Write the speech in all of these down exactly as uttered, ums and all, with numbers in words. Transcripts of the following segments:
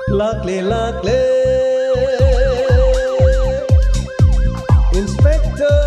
ꯂꯥꯛꯂꯦ, ꯂꯥꯛꯂꯦ, Inspector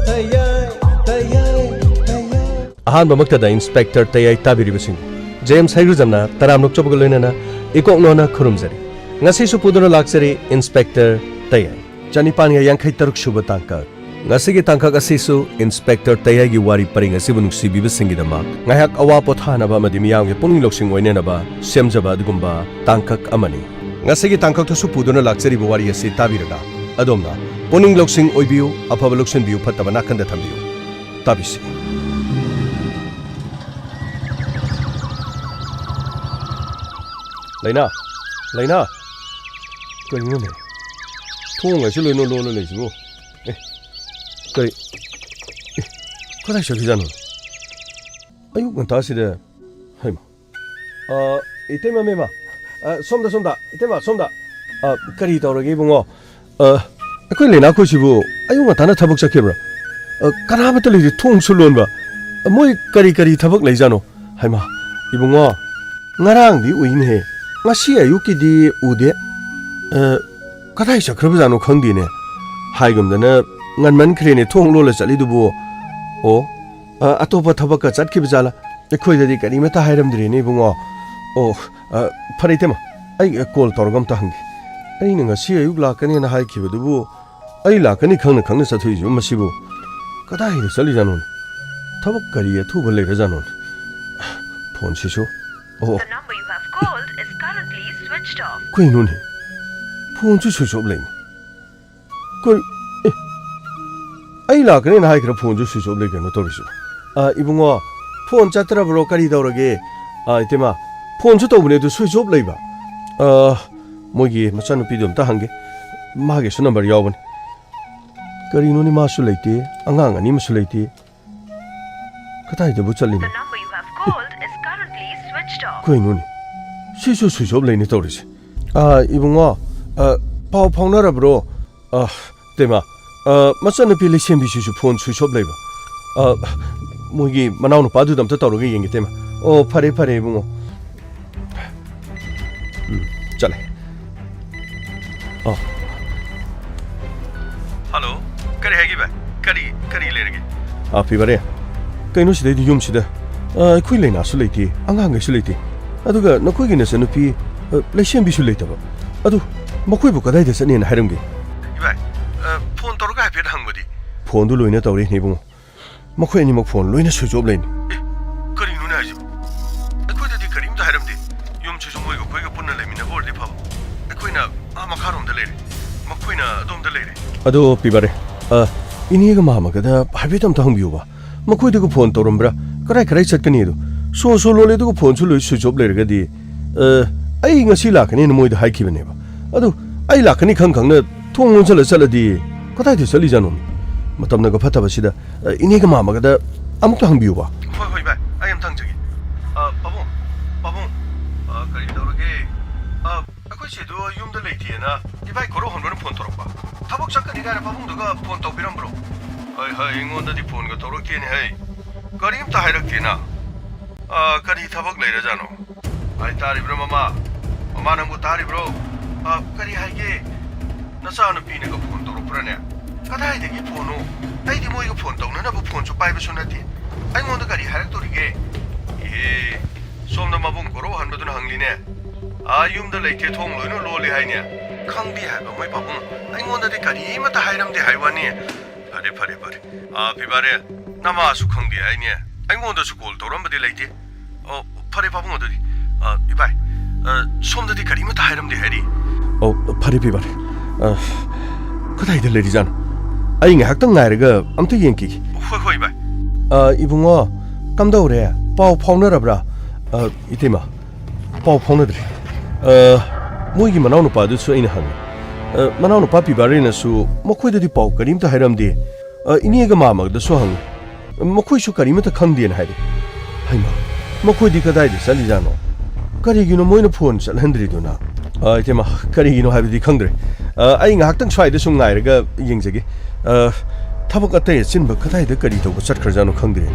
ꯇꯌꯥꯏ, ꯇꯌꯥꯏ, ꯇꯌꯥꯏ꯫ ꯑꯍꯥꯟꯕꯃꯛꯇꯗ Inspector ꯇꯌꯥꯏ ꯇꯥꯕꯤꯔꯤꯕꯁꯤꯡ, James ꯍꯩꯒ꯭ꯔꯨꯖꯝꯅ ꯇꯔꯥꯝꯅ ꯑꯣꯛꯆꯕꯒ ꯂꯣꯏꯅꯅ ꯏꯀꯣꯛ ꯅꯣꯟꯅ ꯈꯨꯔꯨꯝꯖꯔꯤ꯫ ꯉꯁꯤꯁꯨ ꯄꯨꯗꯨꯅ ꯂꯥꯛꯆꯔꯤ Inspector ꯇꯌꯥꯏ꯫ ꯆꯅꯤꯄꯥꯟꯒ ꯌꯥꯡꯈꯩ ꯇꯔꯨꯛ ꯁꯨꯕ ꯇꯥꯡꯀꯛ꯫ ꯉꯁꯤꯒꯤ ꯇꯥꯡꯀꯛ ꯑꯁꯤꯁꯨ Inspector ꯇꯌꯥꯏꯒꯤ ꯋꯥꯔꯤ ꯄꯔꯤꯡ ꯑꯁꯤꯕꯨ ꯅꯨꯡꯁꯤꯕꯤꯕꯁꯤꯡꯒꯤꯗꯃꯛ ꯉꯥꯏꯍꯥꯛ ꯑꯋꯥ ꯄꯣꯊꯥꯅꯕ ꯑꯃꯗꯤ ꯃꯤꯌꯥꯝꯒꯤ ꯄꯨꯛꯅꯤꯡ ꯂꯧꯁꯤꯡ ꯑꯣꯏꯅꯅꯕ ꯁꯦꯝꯖꯕ ꯑꯗꯨꯒꯨꯝꯕ ꯇꯥꯡꯀꯛ ꯑꯃꯅꯤ꯫ ꯉꯁꯤꯒꯤ ꯇꯥꯡꯀꯛꯇꯁꯨ ꯄꯨꯗꯨꯅ ꯂꯥꯛꯆꯔꯤꯕ ꯋꯥꯔꯤ ꯑꯁꯤ ꯇꯥꯕꯤꯔꯒ ꯑꯗꯣꯝꯅ ꯄꯨꯛꯅꯤꯡ ꯂꯧꯁꯤꯡ ꯑꯣꯏꯕꯤꯌꯨ, ꯑꯐꯕ ꯂꯧꯁꯤꯟꯕꯤꯌꯨ, ꯐꯠꯇꯕ ꯅꯥꯀꯟꯗ ꯊꯝꯕꯤꯌꯨ꯫ ꯇꯥꯕꯤꯁꯤ꯫ ꯂꯩꯅꯥ, ꯂꯩꯅꯥ, ꯀꯔꯤꯅꯣꯅꯦ? ꯊꯣꯡ ꯍꯥꯏꯁꯤ ꯂꯣꯏꯅ ꯂꯣꯜꯂ ꯂꯩꯁꯤꯕꯨ? ꯑꯦ, ꯀꯔꯤ? ꯑꯦ, ꯀꯗꯥꯏ ꯆꯠꯈꯤꯖꯥꯠꯅꯣ? ꯑꯌꯨꯛ ꯉꯟꯇꯥꯁꯤꯗ, ꯍꯩꯃꯥ꯫ ꯑ, ꯏꯇꯩꯃ, ꯃꯦꯃ꯫ ꯑ, ꯁꯣꯝꯗ, ꯁꯣꯝꯗ꯫ ꯏꯇꯩꯃ, ꯁꯣꯝꯗ꯫ ꯑ, ꯀꯔꯤ ꯇꯧꯔꯒꯦ, ꯏꯕꯨꯡꯉꯣ? ꯑ, ꯑꯩꯈꯣꯏ ꯂꯩꯅꯥꯈꯣꯏꯁꯤꯕꯨ ꯑꯌꯨꯛ ꯉꯟꯇꯥꯅ ꯊꯕꯛ ꯆꯠꯈꯤꯕ꯭ꯔꯥ? ꯑ, ꯀꯅꯥꯃꯠꯇ ꯂꯩꯇꯦ, ꯊꯣꯡꯁꯨ ꯂꯣꯟꯕ꯫ ꯑ, ꯃꯣꯏ ꯀꯔꯤ ꯀꯔꯤ ꯊꯕꯛ ꯂꯩꯖꯥꯠꯅꯣ? ꯍꯩꯃꯥ, ꯏꯕꯨꯡꯉꯣ, ꯉꯔꯥꯡꯗꯤ ꯎꯏꯅꯦꯍꯦ꯫ ꯉꯁꯤ ꯑꯌꯨꯛꯀꯤꯗꯤ ꯎꯗꯦ꯫ ꯑ, ꯀꯗꯥꯏ ꯆꯠꯈ꯭ꯔꯕꯖꯥꯠꯅꯣ ꯈꯪꯗꯦꯅꯦ꯫ ꯍꯥꯏꯒꯨꯝꯗꯅ ꯉꯟꯃꯟꯈ꯭ꯔꯦꯅꯦ ꯊꯣꯡ ꯂꯣꯜꯂ ꯆꯠꯂꯤꯗꯨꯕꯨ꯫ ꯑꯣ, ꯑ, ꯑꯇꯣꯞꯄ ꯊꯕꯛꯀ ꯆꯠꯈꯤꯕ ꯖꯥꯠꯂꯥ? ꯑꯩꯈꯣꯏꯗꯗꯤ ꯀꯔꯤꯃꯠꯇ ꯍꯥꯏꯔꯝꯗ꯭ꯔꯦꯅꯦ ꯏꯕꯨꯡꯉꯣ꯫ ꯑꯣ, ꯑ, ꯐꯔꯦ ꯏꯇꯩꯃ, ꯑꯩ ꯀꯣꯜ ꯇꯧꯔꯒ ꯑꯝꯇ ꯍꯪꯒꯦ꯫ ꯑꯩꯅ ꯉꯁꯤ ꯑꯌꯨꯛ ꯂꯥꯛꯀꯅꯦꯅ ꯍꯥꯏꯈꯤꯕꯗꯨꯕꯨ ꯑꯩ ꯂꯥꯛꯀꯅꯤ ꯈꯪꯅ ꯈꯪꯅ ꯆꯠꯊꯣꯛꯏꯁꯤꯕꯨ ꯃꯁꯤꯕꯨ ꯀꯗꯥꯏꯗ ꯆꯠꯂꯤꯖꯥꯠꯅꯣꯅꯦ? ꯊꯕꯛ ꯀꯔꯤ ꯑꯊꯨꯕ ꯂꯩꯔꯖꯥꯠꯅꯣꯅꯦ? ꯐꯣꯟꯁꯤꯁꯨ, ꯑꯣ꯫ The number you have called is currently switched off. ꯀꯩꯅꯣꯅꯦ? ꯐꯣꯟꯁꯨ switch off ꯂꯩꯅꯦ꯫ ꯀꯩ-, ꯑꯦ, ꯑꯩ ꯂꯥꯛꯀꯅꯦꯅ ꯍꯥꯏꯈ꯭ꯔ ꯐꯣꯟꯁꯨ switch off ꯂꯩ ꯀꯩꯅꯣ ꯇꯧꯔꯤꯁꯤꯕꯣ? ꯑ, ꯏꯕꯨꯡꯉꯣ, ꯐꯣꯟ ꯆꯠꯇ꯭ꯔꯕ꯭ꯔꯣ? ꯀꯔꯤ ꯇꯧꯔꯒꯦ? ꯑ, ꯏꯇꯩꯃ, ꯐꯣꯟꯁꯨ ꯇꯧꯕꯅꯦ ꯑꯗꯨ switch off ꯂꯩꯕ꯫ ꯑ, ꯃꯣꯏꯒꯤ ꯃꯆꯥꯅꯨꯄꯤꯗꯣ ꯑꯝꯇ ꯍꯪꯒꯦ꯫ ꯃꯥꯒꯤꯁꯨ number ꯌꯥꯎꯕꯅꯤ꯫ ꯀꯔꯤꯅꯣꯅꯦ ꯃꯥꯁꯨ ꯂꯩꯇꯦ, ꯑꯉꯥꯡ ꯑꯅꯤ ꯑꯃꯁꯨ ꯂꯩꯇꯦ꯫ ꯀꯗꯥꯏꯗꯕꯨ ꯆꯠꯂꯤꯅꯣ? The number you have called is currently switched off. ꯀꯩꯅꯣꯅꯦ? ꯁꯤꯁꯨ switch off ꯂꯩꯅꯦ ꯇꯧꯔꯤꯁꯦ꯫ ꯑ, ꯏꯕꯨꯡꯉꯣ, ꯑ, ꯄꯥꯎ ꯐꯥꯎꯅꯔꯕ꯭ꯔꯣ? ꯑ, ꯇꯦꯃꯥ, ꯑ, ꯃꯆꯟꯅꯨꯄꯤ ꯂꯩꯁꯦꯝꯕꯤꯁꯤꯁꯨ ꯐꯣꯟ switch off ꯂꯩꯕ꯫ ꯑ, ꯃꯣꯏꯒꯤ ꯃꯅꯥꯎꯅꯨꯄꯥꯗꯨꯗ ꯑꯝꯇ ꯇꯧꯔꯒ ꯌꯦꯡꯒꯦ, ꯇꯦꯃꯥ꯫ ꯑꯣ, ꯐꯔꯦ, ꯐꯔꯦ, ꯏꯕꯨꯡꯉꯣ꯫ ꯆꯠꯂꯦ꯫ ꯑꯣ꯫ ꯍꯜꯂꯣ, ꯀꯔꯤ ꯍꯥꯏꯒꯦ ꯚꯥꯏ? ꯀꯔꯤ, ꯀꯔꯤ ꯂꯩꯔꯒꯦ? ꯑꯥ, ꯄꯤꯕꯥꯔꯦ, ꯀꯩꯅꯣ ꯁꯤꯗꯩꯗꯤ ꯌꯨꯝꯁꯤꯗ, ꯑꯥ, ꯑꯩꯈꯣꯏ ꯂꯩꯅꯥꯁꯨ ꯂꯩꯇꯦ, ꯑꯉꯥꯡꯈꯩꯁꯨ ꯂꯩꯇꯦ, ꯑꯗꯨꯒ ꯅꯈꯣꯏꯒꯤ ꯅꯆꯟꯅꯨꯄꯤ, ꯑꯥ, ꯂꯩꯁꯦꯝꯕꯤꯁꯨ ꯂꯩꯇꯕ꯫ ꯑꯗꯨ ꯃꯈꯣꯏꯕꯨ ꯀꯗꯥꯏꯗ ꯆꯠꯅꯦꯅ ꯍꯥꯏꯔꯝꯒꯦ? ꯏꯕꯥꯏ, ꯑꯥ, ꯐꯣꯟ ꯇꯧꯔꯒ ꯍꯥꯏꯐꯦꯠ ꯍꯪꯕꯗꯤ? ꯐꯣꯟꯗꯨ ꯂꯣꯏꯅ ꯇꯧꯔꯦꯅꯦ ꯏꯕꯨꯡꯉꯣ꯫ ꯃꯈꯣꯏ ꯑꯅꯤꯃꯛ ꯐꯣꯟ ꯂꯣꯏꯅ switch off ꯂꯩꯅꯤ꯫ ꯑꯦ, ꯀꯔꯤꯅꯣꯅꯦ ꯍꯥꯏꯁꯤꯕꯨ? ꯑꯩꯈꯣꯏꯗꯗꯤ ꯀꯔꯤꯝꯇ ꯍꯥꯏꯔꯝꯗꯦ꯫ ꯌꯨꯝꯁꯤꯁꯨ ꯃꯣꯏꯒ ꯑꯩꯈꯣꯏꯒ ꯄꯨꯟꯅ ꯂꯩꯃꯤꯟꯅꯕ ꯑꯣꯏꯔꯗꯤ ꯐꯕ꯫ ꯑꯩꯈꯣꯏꯅ ꯑꯥ ꯃꯈꯥꯔꯣꯝꯗ ꯂꯩꯔꯦ, ꯃꯈꯣꯏꯅ ꯑꯗꯣꯝꯗ ꯂꯩꯔꯦ꯫ ꯑꯗꯣ ꯄꯤꯕꯥꯔꯦ, ꯑ, ꯏꯅꯦꯒ ꯃꯥꯃꯒꯗ ꯍꯥꯏꯐꯦꯠ ꯑꯝꯇ ꯍꯪꯕꯤꯌꯨꯕ꯫ ꯃꯈꯣꯏꯗꯒ ꯐꯣꯟ ꯇꯧꯔꯝꯕ꯭ꯔꯥ? ꯀꯔꯥꯏ ꯀꯔꯥꯏ ꯆꯠꯀꯅꯤ ꯑꯗꯣ? ꯁꯣ ꯁꯣ ꯂꯣꯜꯂꯦ, ꯑꯗꯨꯒ ꯐꯣꯟꯁꯨ ꯂꯣꯏ switch off ꯂꯩꯔꯒꯗꯤ, ꯑ, ꯑꯩ ꯉꯁꯤ ꯂꯥꯛꯀꯅꯤꯅ ꯃꯣꯏꯗ ꯍꯥꯏꯈꯤꯕꯅꯦꯕ꯫ ꯑꯗꯣ ꯑꯩ ꯂꯥꯛꯀꯅꯤ ꯈꯪ ꯈꯪꯅ ꯊꯣꯡ ꯂꯣꯟꯁꯤꯜꯂ ꯆꯠꯂꯗꯤ ꯀꯗꯥꯏꯗ ꯆꯠꯂꯤꯖꯥꯠꯅꯣ? ꯃꯇꯝꯅꯒ ꯐꯠꯇꯕꯁꯤꯗ, ꯑ, ꯏꯅꯦꯒ ꯃꯥꯃꯒꯗ ꯑꯃꯨꯛꯇ ꯍꯪꯕꯤꯌꯨꯕ꯫ ꯍꯣꯏ, ꯍꯣꯏ, ꯚꯥꯏ, ꯑꯩ ꯑꯝꯇ ꯍꯪꯖꯒꯦ꯫ ꯑ, ꯄꯥꯕꯨꯡ, ꯄꯥꯕꯨꯡ, ꯑ, ꯀꯔꯤ ꯇꯧꯔꯒꯦ? ꯑ, ꯑꯩꯈꯣꯏ ꯆꯦꯗꯣ ꯌꯨꯝꯗ ꯂꯩꯇꯦꯅ ꯏꯕꯥꯏ ꯀꯣꯔꯧꯍꯟꯕꯅ ꯐꯣꯟ ꯇꯧꯔꯛꯄ꯫ ꯊꯕꯛ ꯆꯠꯀꯅꯤ ꯀꯥꯏꯅ ꯄꯥꯕꯨꯡꯗꯨꯒ ꯐꯣꯟ ꯇꯧꯕꯤꯔꯝꯕ꯭ꯔꯣ? ꯍꯩ, ꯍꯩ, ꯑꯩꯉꯣꯟꯗꯗꯤ ꯐꯣꯟꯒ ꯇꯧꯔꯛꯇꯦꯅꯦ, ꯍꯩ꯫ ꯀꯔꯤꯝꯇ ꯍꯥꯏꯔꯛꯇꯦꯅ꯫ ꯑ, ꯀꯔꯤ ꯊꯕꯛ ꯂꯩꯔꯖꯥꯠꯅꯣ? ꯍꯥꯏ ꯇꯥꯔꯤꯕ꯭ꯔꯣ, ꯃꯃꯥ? ꯃꯃꯥ, ꯅꯪꯕꯨ ꯇꯥꯔꯤꯕ꯭ꯔꯣ? ꯑ, ꯀꯔꯤ ꯍꯥꯏꯒꯦ? ꯅꯆꯥꯅꯨꯄꯤꯅꯒ ꯐꯣꯟ ꯇꯧꯔꯛꯄ꯭ꯔꯥꯅꯦ? ꯀꯗꯥꯏꯗꯒꯤ ꯐꯣꯟꯅꯣ? ꯑꯩꯗꯤ ꯃꯣꯏꯒ ꯐꯣꯟ ꯇꯧꯅꯅꯕ ꯐꯣꯟꯁꯨ ꯄꯥꯏꯕꯁꯨ ꯅꯠꯇꯦ꯫ ꯑꯩꯉꯣꯟꯗ ꯀꯔꯤ ꯍꯥꯏꯔꯛꯇꯣꯔꯤꯒꯦ? ꯏꯍꯦ, ꯁꯣꯝꯗ ꯃꯕꯨꯡ ꯀꯣꯔꯧꯍꯟꯕꯗꯨꯅ ꯍꯪꯂꯤꯅꯦ꯫ ꯑꯥ, ꯌꯨꯝꯗ ꯂꯩꯇꯦ, ꯊꯣꯡ ꯂꯣꯏꯅ ꯂꯣꯜꯂꯤ ꯍꯥꯏꯅꯦ꯫ ꯈꯪꯗꯦ ꯍꯥꯏꯕ ꯃꯣꯏ ꯄꯥꯕꯨꯡ꯫ ꯑꯩꯉꯣꯟꯗꯗꯤ ꯀꯔꯤꯃꯠꯇ ꯍꯥꯏꯔꯝꯗꯦ ꯍꯥꯏ ꯋꯥꯅꯤ꯫ ꯐꯔꯦ, ꯐꯔꯦ, ꯐꯔꯦ꯫ ꯑꯥ, ꯄꯤꯕꯥꯔꯦ, ꯅꯃꯥꯁꯨ ꯈꯪꯗꯦ ꯍꯥꯏꯅꯦ꯫ ꯑꯩꯉꯣꯟꯗꯁꯨ call ꯇꯧꯔꯝꯕꯗꯤ ꯂꯩꯇꯦ꯫ ꯑꯣ, ꯐꯔꯦ ꯄꯥꯕꯨꯡ, ꯑꯗꯨꯗꯤ, ꯑ, ꯏꯕꯥꯏ, ꯑ, ꯁꯣꯝꯗꯗꯤ ꯀꯔꯤꯃꯠꯇ ꯍꯥꯏꯔꯝꯗꯦ ꯍꯥꯏꯔꯤ꯫ ꯑꯣ, ꯐꯔꯦ ꯄꯤꯕꯥꯔꯦ꯫ ꯑ, ꯀꯗꯥꯏꯗ ꯂꯩꯔꯤꯖꯥꯠꯅꯣ? ꯑꯩ ꯉꯥꯏꯍꯥꯛꯇꯪ ꯉꯥꯏꯔꯒ ꯑꯝꯇ ꯌꯦꯡꯈꯤꯒꯦ꯫ ꯍꯣꯏ, ꯍꯣꯏ, ꯏꯕꯥꯏ꯫ ꯑ, ꯏꯕꯨꯡꯉꯣ, ꯀꯝꯗꯧꯔꯦ? ꯄꯥꯎ ꯐꯥꯎꯅꯔꯕ꯭ꯔꯥ? ꯑ, ꯏꯇꯩꯃ, ꯄꯥꯎ ꯐꯥꯎꯅꯗ꯭ꯔꯤ꯫ ꯑ, ꯃꯣꯏꯒꯤ ꯃꯅꯥꯎꯅꯨꯄꯥꯗꯨꯁꯨ ꯑꯩꯅ ꯍꯪꯉꯤ꯫ ꯑ, ꯃꯅꯥꯎꯅꯨꯄꯥ ꯄꯤꯕꯥꯔꯦꯅꯁꯨ ꯃꯈꯣꯏꯗꯗꯤ ꯄꯥꯎ ꯀꯔꯤꯝꯇ ꯍꯥꯏꯔꯝꯗꯦ꯫ ꯑ, ꯏꯅꯦꯒ ꯃꯥꯃꯒꯗꯁꯨ ꯍꯪꯉꯤ꯫ ꯃꯈꯣꯏꯁꯨ ꯀꯔꯤꯃꯠꯇ ꯈꯪꯗꯦꯅ ꯍꯥꯏꯔꯤ꯫ ꯍꯩꯃꯥ, ꯃꯈꯣꯏꯗꯤ ꯀꯗꯥꯏꯗ ꯆꯠꯂꯤꯖꯥꯠꯅꯣ? ꯀꯔꯤꯒꯤꯅꯣ ꯃꯣꯏꯅ ꯐꯣꯟ ꯆꯠꯍꯟꯗ꯭ꯔꯤꯗꯨꯅ? ꯑ, ꯏꯇꯩꯃ, ꯀꯔꯤꯒꯤꯅꯣ ꯍꯥꯏꯕꯗꯤ ꯈꯪꯗ꯭ꯔꯦ꯫ ꯑ, ꯑꯩ ꯉꯥꯏꯍꯥꯛꯇꯪ ꯁ꯭ꯋꯥꯏꯗ ꯁꯨꯝ ꯉꯥꯏꯔꯒ ꯌꯦꯡꯖꯒꯦ꯫ ꯑ, ꯊꯕꯛ ꯑꯇꯩ ꯑꯆꯤꯟꯕ ꯀꯗꯥꯏꯗ ꯀꯔꯤ ꯇꯧꯕ ꯆꯠꯈ꯭ꯔꯖꯥꯠꯅꯣ ꯈꯪꯗ꯭ꯔꯦ꯫